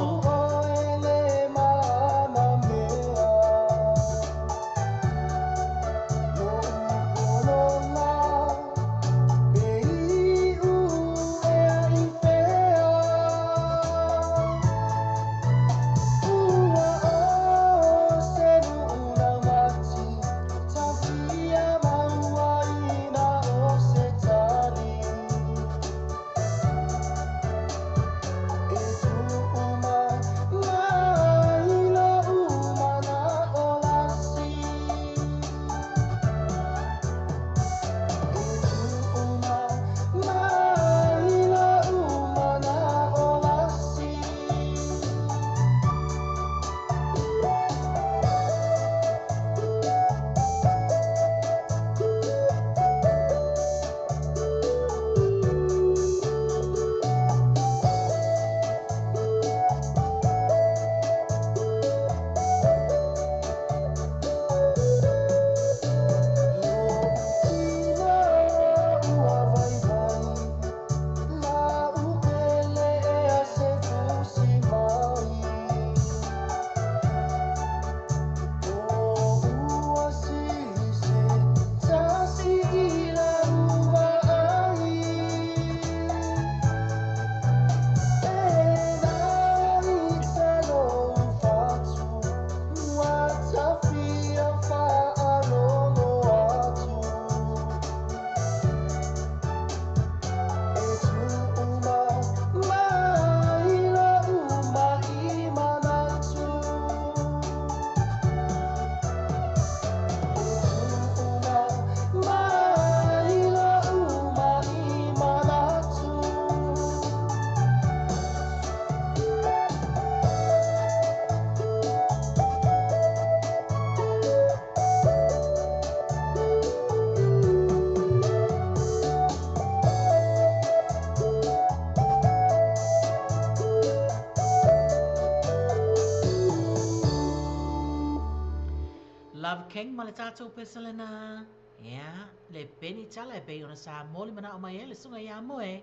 King ma le tatou pese lena. Ia, le peni tala e pei ona sa mo le manao mai ai le susuga ia Moe,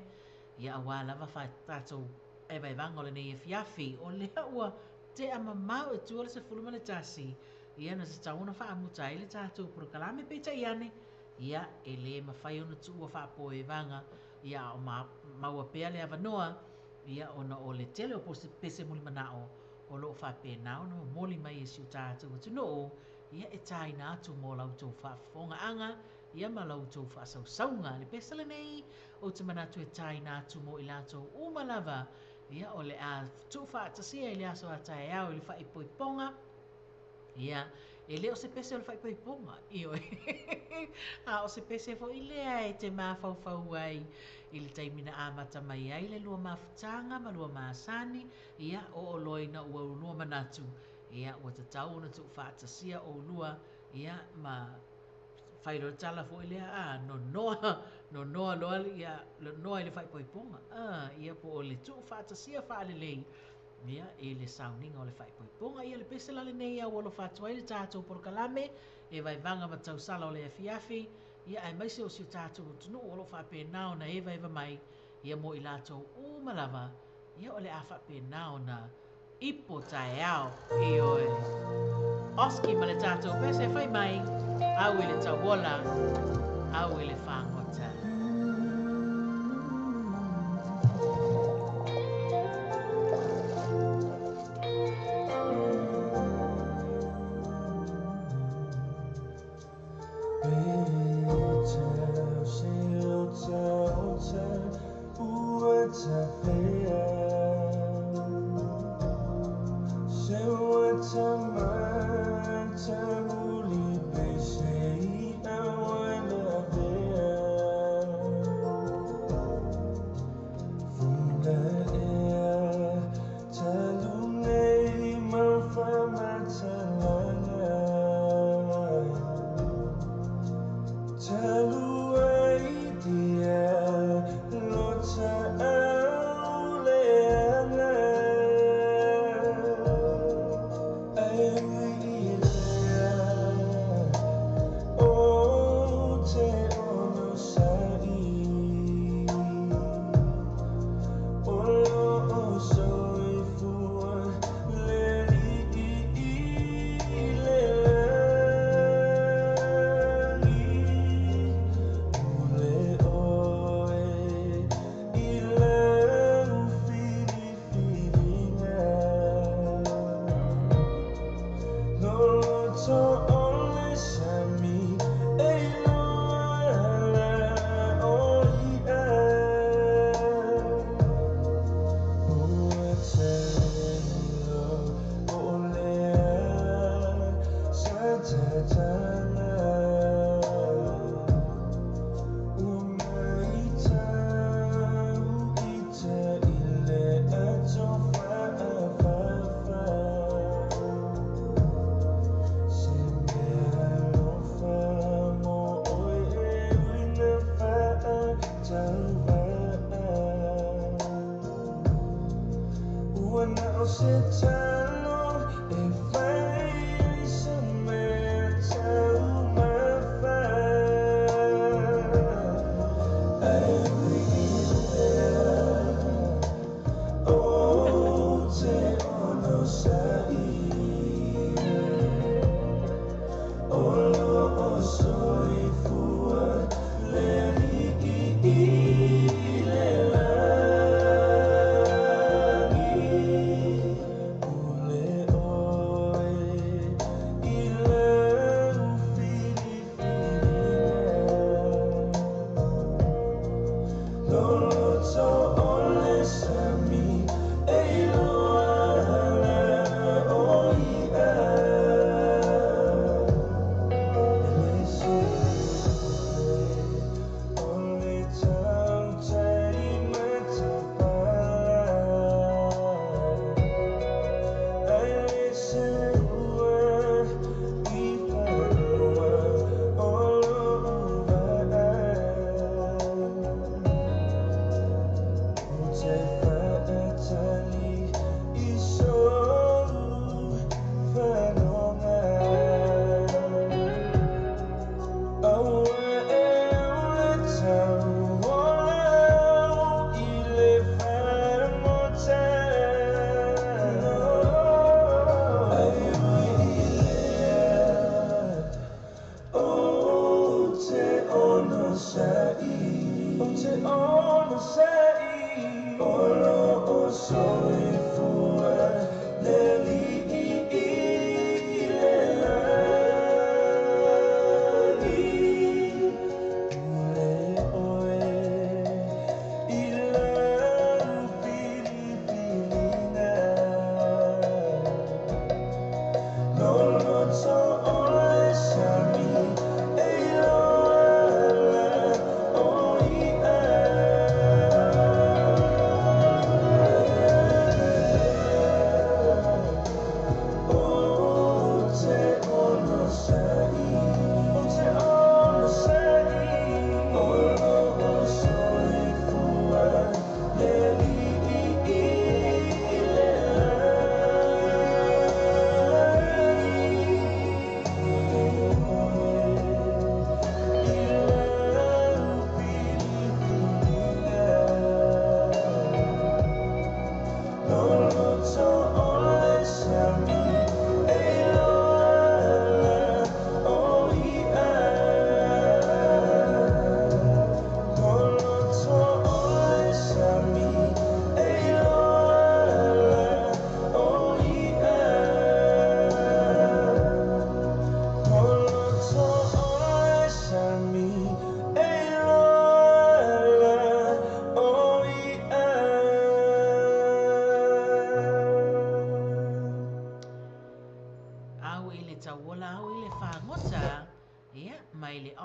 ia aua lava fa tatou vaevaevaga o lenei afiafi, o lea ua tea mamao e tua le 11, ia na tatau ona faamuta ai le tatou polokalame, peitai ane, ia e le mafai ona tuua faapoevaga, ia a o maua pea le avanoa, ia ona o le tele o pese mulimanao o loo faapena ona momoli mai e si o tatou atunuu, ia e taina atu mo la outou faafofogaaga, ia ma la outou faasausauga. Le pese lenei ou te manatu e taina atu mo i latou uma lava, ia o le a tuufaatasia i le aso a taeao i le faaipoipoga. Ia, e le o se pese o le faaipoipoga, ioe. A o se pese foi lea e te mafaufau ai i le taimi na amata mai ai le lua mafutaga ma lua masani, ia oo loa ina ua ulua manatu, ia ua tatau ona tuufaatasia oulua, ia ma fai loa le tala foi lea, a nonoa, nonoa loa, ia nonoa i le faaipoipoga, a ia po o le tuufaatasia faalelei, ia i le sauniga o le faaipoipoga. Ia le pese la lenei a ua alofa atu ai le tatou polokalame e vaevaga ma tausala o le afiafi, ia aemaise o si o tatou atunuu o loo faapena ona evaeva mai, ia mo i latou uma lava, ia o le a faapena ona ipo taeao. Ioe. Oski ma le tatou pese fai mai, au i le tauola, au i le fagota.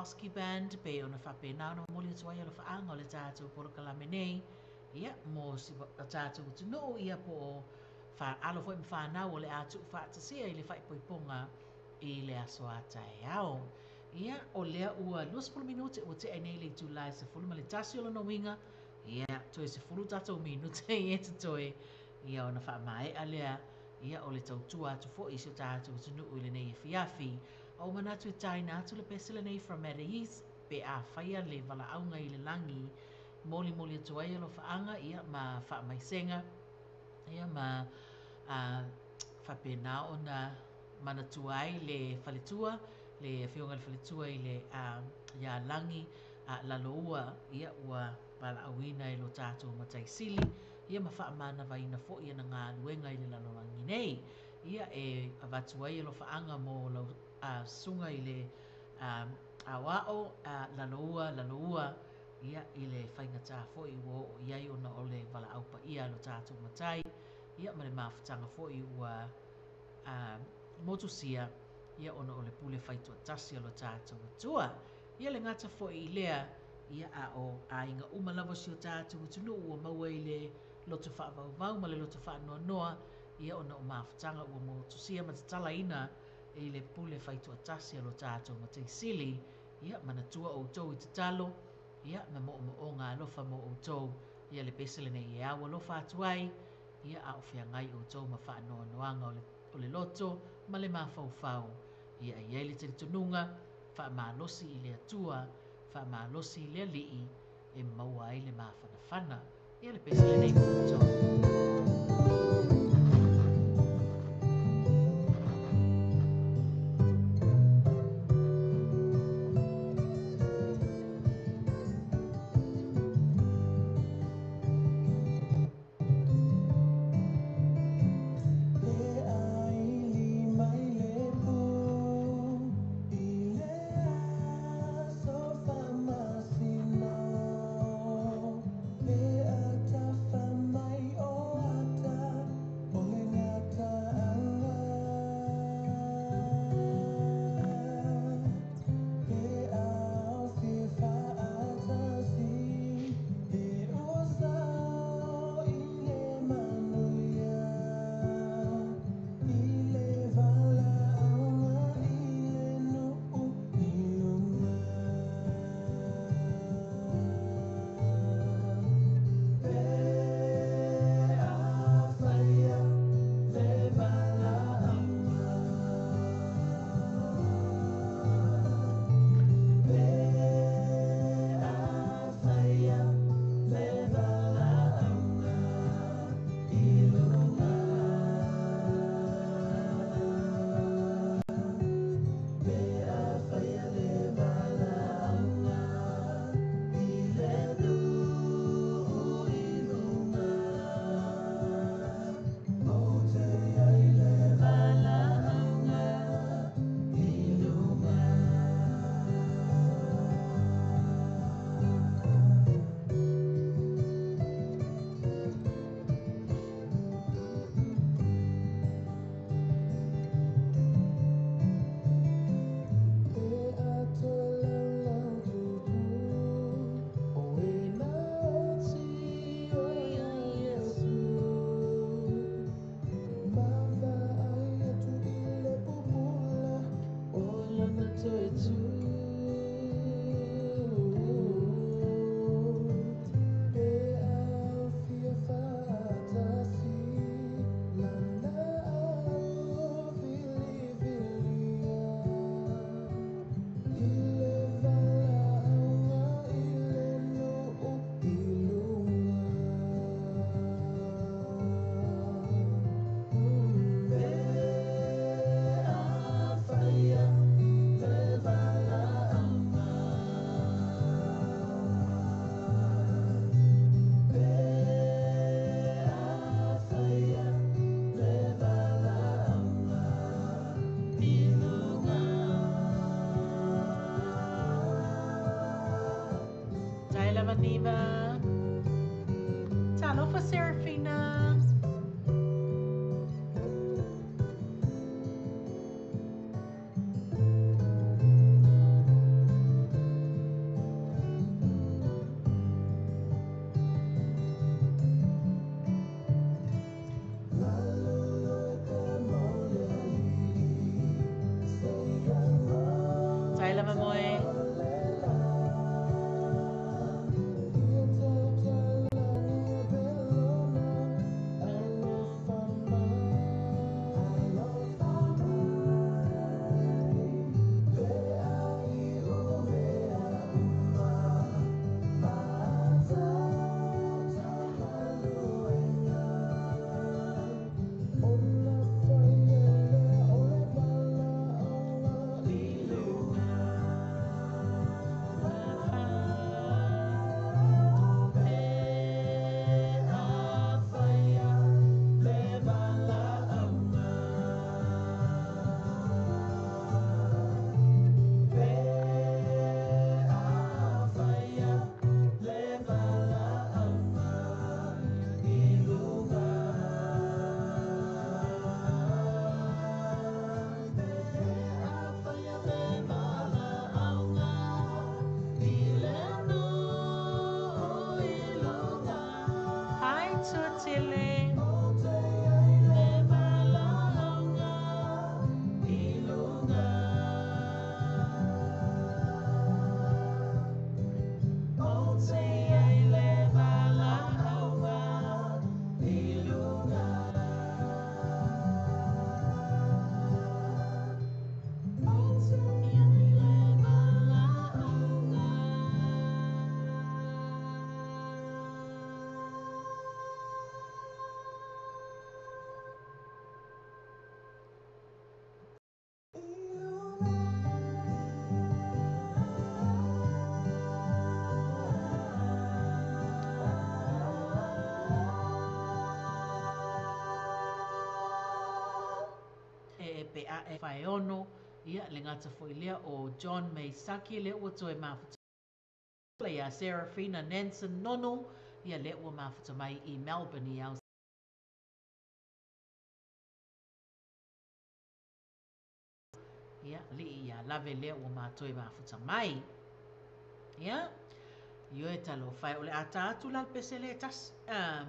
Kosky Band pei ona faapena ona momoli atu ai alofaaga o le tatou polokalame nei, ia, mo si o tatou atunuu, ia, po o alo foi ma fanau o le a tuufaatasia i le faaipoipoga i le aso a taeao. Ia, o lea ua 20 minute ua tea nei le itula e 11 o lona uiga, ia, toe 10 tatou minute e totoe, ia, ona faamaea lea, ia, o le tautua atu foi i si o tatou atunuu i lenei afiafi. A ua manatu e taina atu le pese lenei from At Ease pe a faia le valaauga i le lagi, molimoli atu ai alofaaga, ia, ma faamaisega, ia, ma faapena ona manatua ai le faletua, le afioga i le faletua i le ia Lagi Laloua, ia, ua valaauina e lo tatou Matai Sili, ia, ma faamanavaina foi ana galuega i le lalolagi nei. Ia, e avatu ai alofaaga mo lau susuga i le aoao Laloua Laloua, ia, i le faigata foi ua oo i ai ona o le valaau paia a lo tatou Matai, ia, ma le mafutaga foi ua motusia, ia, ona o le pule faitoatasi a lo tatou Atua. Ia le gata foi i lea, ia, a o aiga uma lava si o tatou atunuu ua maua i le loto faavauvau ma le loto faanoanoa, ia, ona o mafutaga ua motusia ma tatalaina i le pule faitoatasi a lo tatou Matai Sili. Ia, manatua outou i tatalo, ia, ma moomooga alofa mo outou, ia, le pese lenei e au alofa atu ai, ia, a o feagai outou ma faanoanoaga o le loto ma le mafaufau. Ia, e i ai le talitonuga, faamalosi i le Atua, faamalosi i le Alii, e maua ai le mafanafana. Ia, le pese lenei mo outou. E aili mai le pu i le aso faamasino, e atafa mai o ata o le gataaga. E aofi faatasi e ua sao i le manuia, i le valaauga i le nuu i luga. Pe afaia le valaauga, pe afaia le valaauga i luga. Pe afaia le valaauga i le nuu i luga. Ou te i ai le valaauga i luga. E atoa laulau tutu o e maoti o ia Iesu. Mavaai atu i le pupula o lana toe tu. E aofia faatasi lana au filifilia, i le valaauga i le nuu i luga. Pe afaia le valaauga, pe afaia le valaauga i luga. Taila Maniva. Talofa Serafina. Tuatele. Pe a e whaeono, ia le ngata foi lea o John Maysaki le ua toe mafuta ia Serafina Nansen Nono, ia le ua mafuta mai i Melbourne i au. Ia li ia lave le ua matoe mafuta mai. Ia, io e talo whai o le ata atu la pese le tas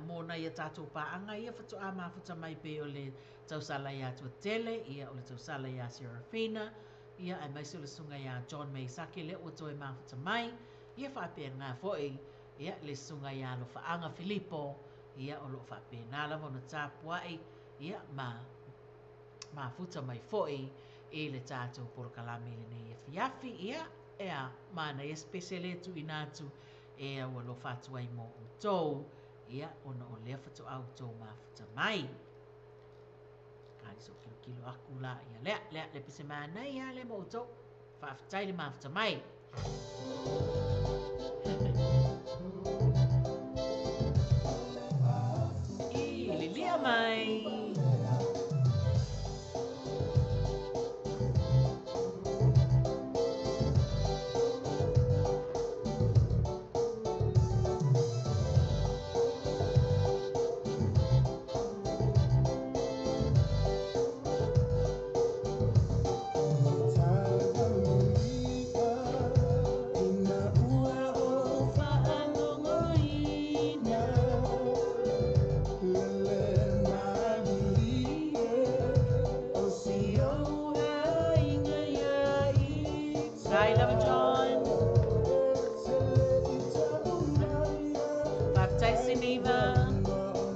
mōna ia tātou pāanga ia whatoa mafuta mai pe o le tausala ia Tuatele, ia o le tausala ia Serafina, ia ai mai se o le sunga ia John Maysaki le ua toe mafuta mai, ia whaapea ngā foi, ia le sunga ia Alofaanga Filipo, ia o lo whaapea nā lava ona tāpuai, ia mafuta mai foi i le tātou porokalame le nei e fiafi, ia ea mana ia spesele tu inatu e ua lofa atu ai mo outou, ia ona o lea whatoa outou mafuta mai. Kali so kilo kilo aku la ia lea lea le pese mana ia le mo outou whaafatai le mafuta mai. I lilia mai.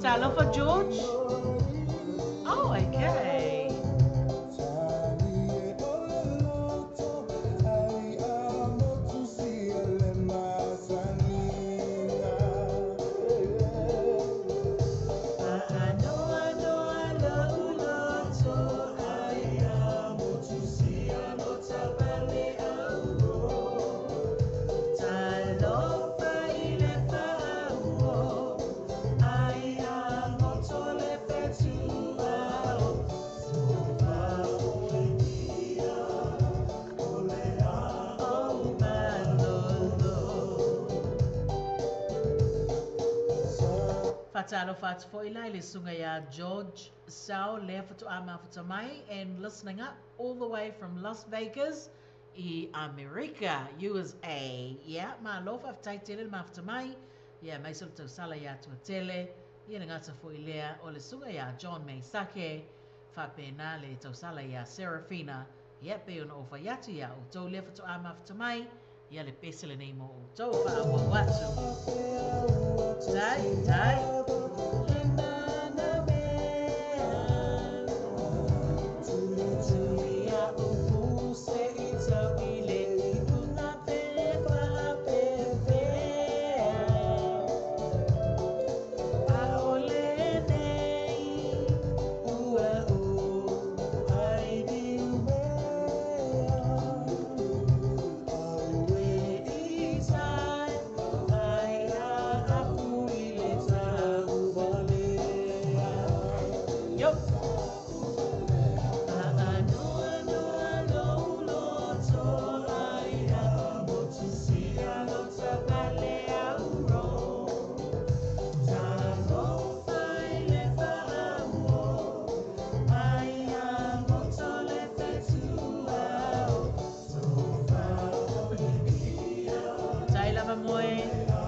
Talofa George. Oh, okay. Talofa atu foi lai le sunga ia George Sao lea whatoa mafuta mai and listening up all the way from Las Vegas i America, USA. Yeah, ma lofa whatai tele le mafuta mai. Yeah, mai solo tausala ia Tuatele. Ia le ngata foi lea o le sunga ia John Maysake. Whapena le tausala ia Serafina. Ia pe ona o whaiatu ia o tau lea whatoa mafuta mai. Ia le pese le nei mo o tau wha atu. Tai, tai.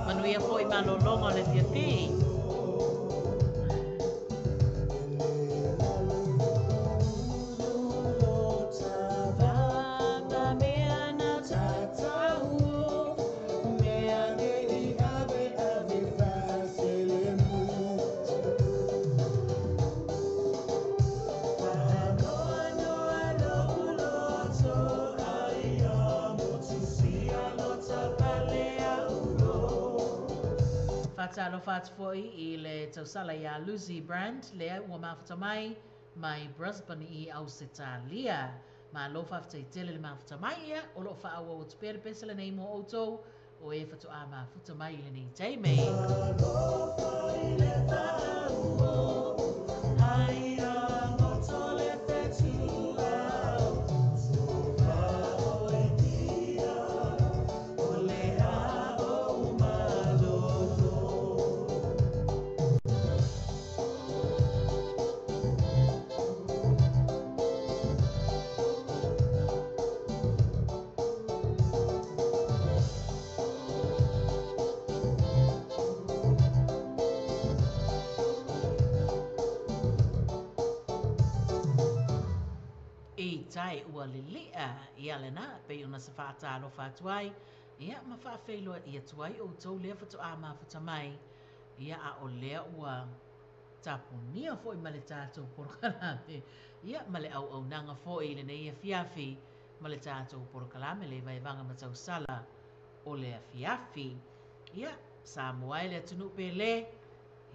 Manuia foi malolonga o le fiafi. Faatalofa atu foi i le tausala iā Lucy Brandt lea ua mafuta mai mai Brisbane i Ausetalia. Malo faafetai tele le mafuta mai ia o lo o faaauau atu pea le pese lenei mo outou o e faatoa mafuta mai i lenei taimi. I tai ua lili'a ia lena, pei ona sa faatalofa atu ai, ia ma faafeiloai atu ai outou lea faatoa mafuta mai, ia a o lea ua tapunia foi ma le tatou polokalame, ia ma le auaunaga foi i lenei afiafi, ma le tatou polokalame le Vaevaga ma Tausala o le afiafi. Ia, Samoa e le atunuu pele,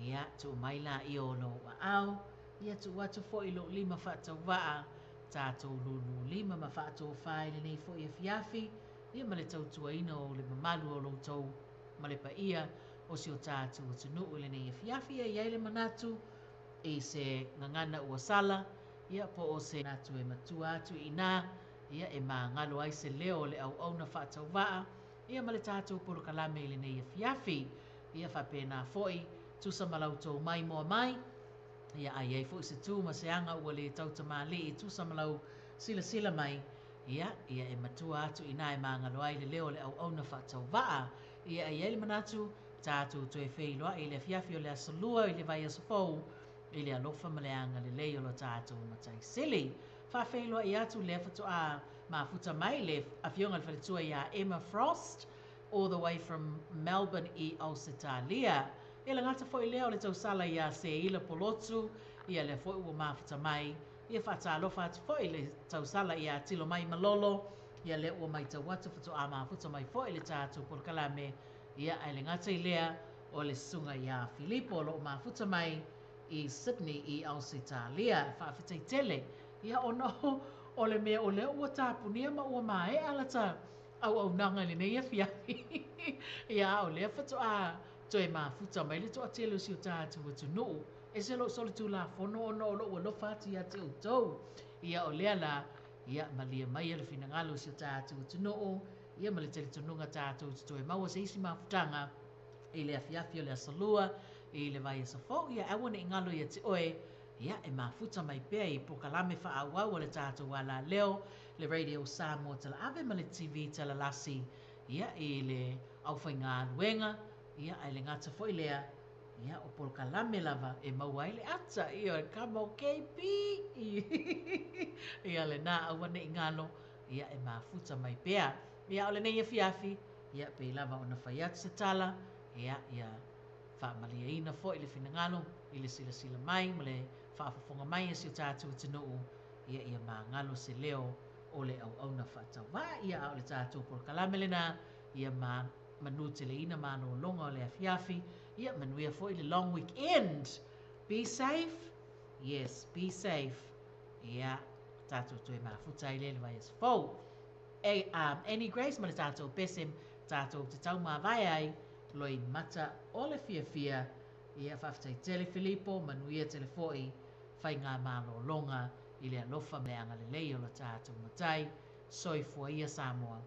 ia, tuu mai laia o lou aao, ia tuu atu foi lou lima faatauvaa, tatou lulu lima ma faatofa i lenei foi afiafi, ia ma le tautuaina o le mamalu o lo outou ma le paia o si o tatou atunuu i lenei afiafi. Ia i ai le manatu i se gagana ua sala, ia po o se manatu e matua atu i ina, ia e magalo ai se leo o le auauna faatauvaa, ia ma le tatou polokalame i lenei afiafi. Ia faapena foi, tusa ma la outou maimoa mai, ia a i ai foi se tu ma se aga ua le tautamalii, tusa ma lau silasila mai, ia, ia e matua atu i ina e magalo ai le leo o le auauna faatauvaa. Ia e i ai le manatu, tatou toe feiloai i le afiafi o le Aso Lua i le vaiaso fou, i le alofa ma le agalelei o lo tatou Matai Sili. Faafeiloai atu lea faatoa mafuta mai le Afioga i le Faletua ia Emma Frost, all the way from Melbourne i Ausetalia. E lagata foi lea o le tausala ia Seila Polotu, ia lea foi ua mafuta mai. Ia faatalofa atu foi le tausala ia Tilomai Malolo, ia lea ua maitau atu faatoa mafuta mai foi le tatou polokalame. Ia ae le gata i lea, o le susuga ia Filipo o lo o mafuta mai i Sydney i Ausetalia. Faafetai tele. Ia ona o le mea o lea ua tapunia ma ua maea lata auaunaga i lenei afiafi. Ia a o lea faatoa toe mafuta mai le toatele o si o tatou atunuu. Ese lou solitulafono ona o lou alofa atu ia te outou. Ia o lea la, ia malie maia le finagalo o si o tatou atunuu, ia ma le talitonuga tatou te toe maua se isi mafutaga i le afiafi o le Aso Lua i le vaiaso fou. Ia aua ne i galo ia te oe, ia e mafuta mai pea i polokalame faaauau a le tatou alaleo, le Radio Samoa Talaave ma le TV Talalasi, ia i le aufaigaluega, ia ae le gata foi lea, ia o polokalame lava e maua ai le ata, ia come on KB, ia lena aua ne i galo, ia e mafuta mai pea. Ia o lenei afiafi, ia pei lava ona fai atu se tala, ia ia faamalieina foi le finagalo i le silasila mai ma le faafofoga mai a si o tatou atunuu, ia ia magalo se leo o le auauna faatauvaa, ia a o le tatou polokalame lena, ia ma manuteleina malologa o le afiafi, ia manuia foi le long weekend. Be safe, yes, be safe. Ia tatou toe mafuta ai lea i le vaiaso fou. E, um, Annie Grace ma le tatou pese tatou te taumavae ai loimata o le fiafia. Ia faafetai tele Filipo, manuia tele foi faigamalologa i le alofa ma le agalelei o lo tatou Matai. Soifua ia Samoa.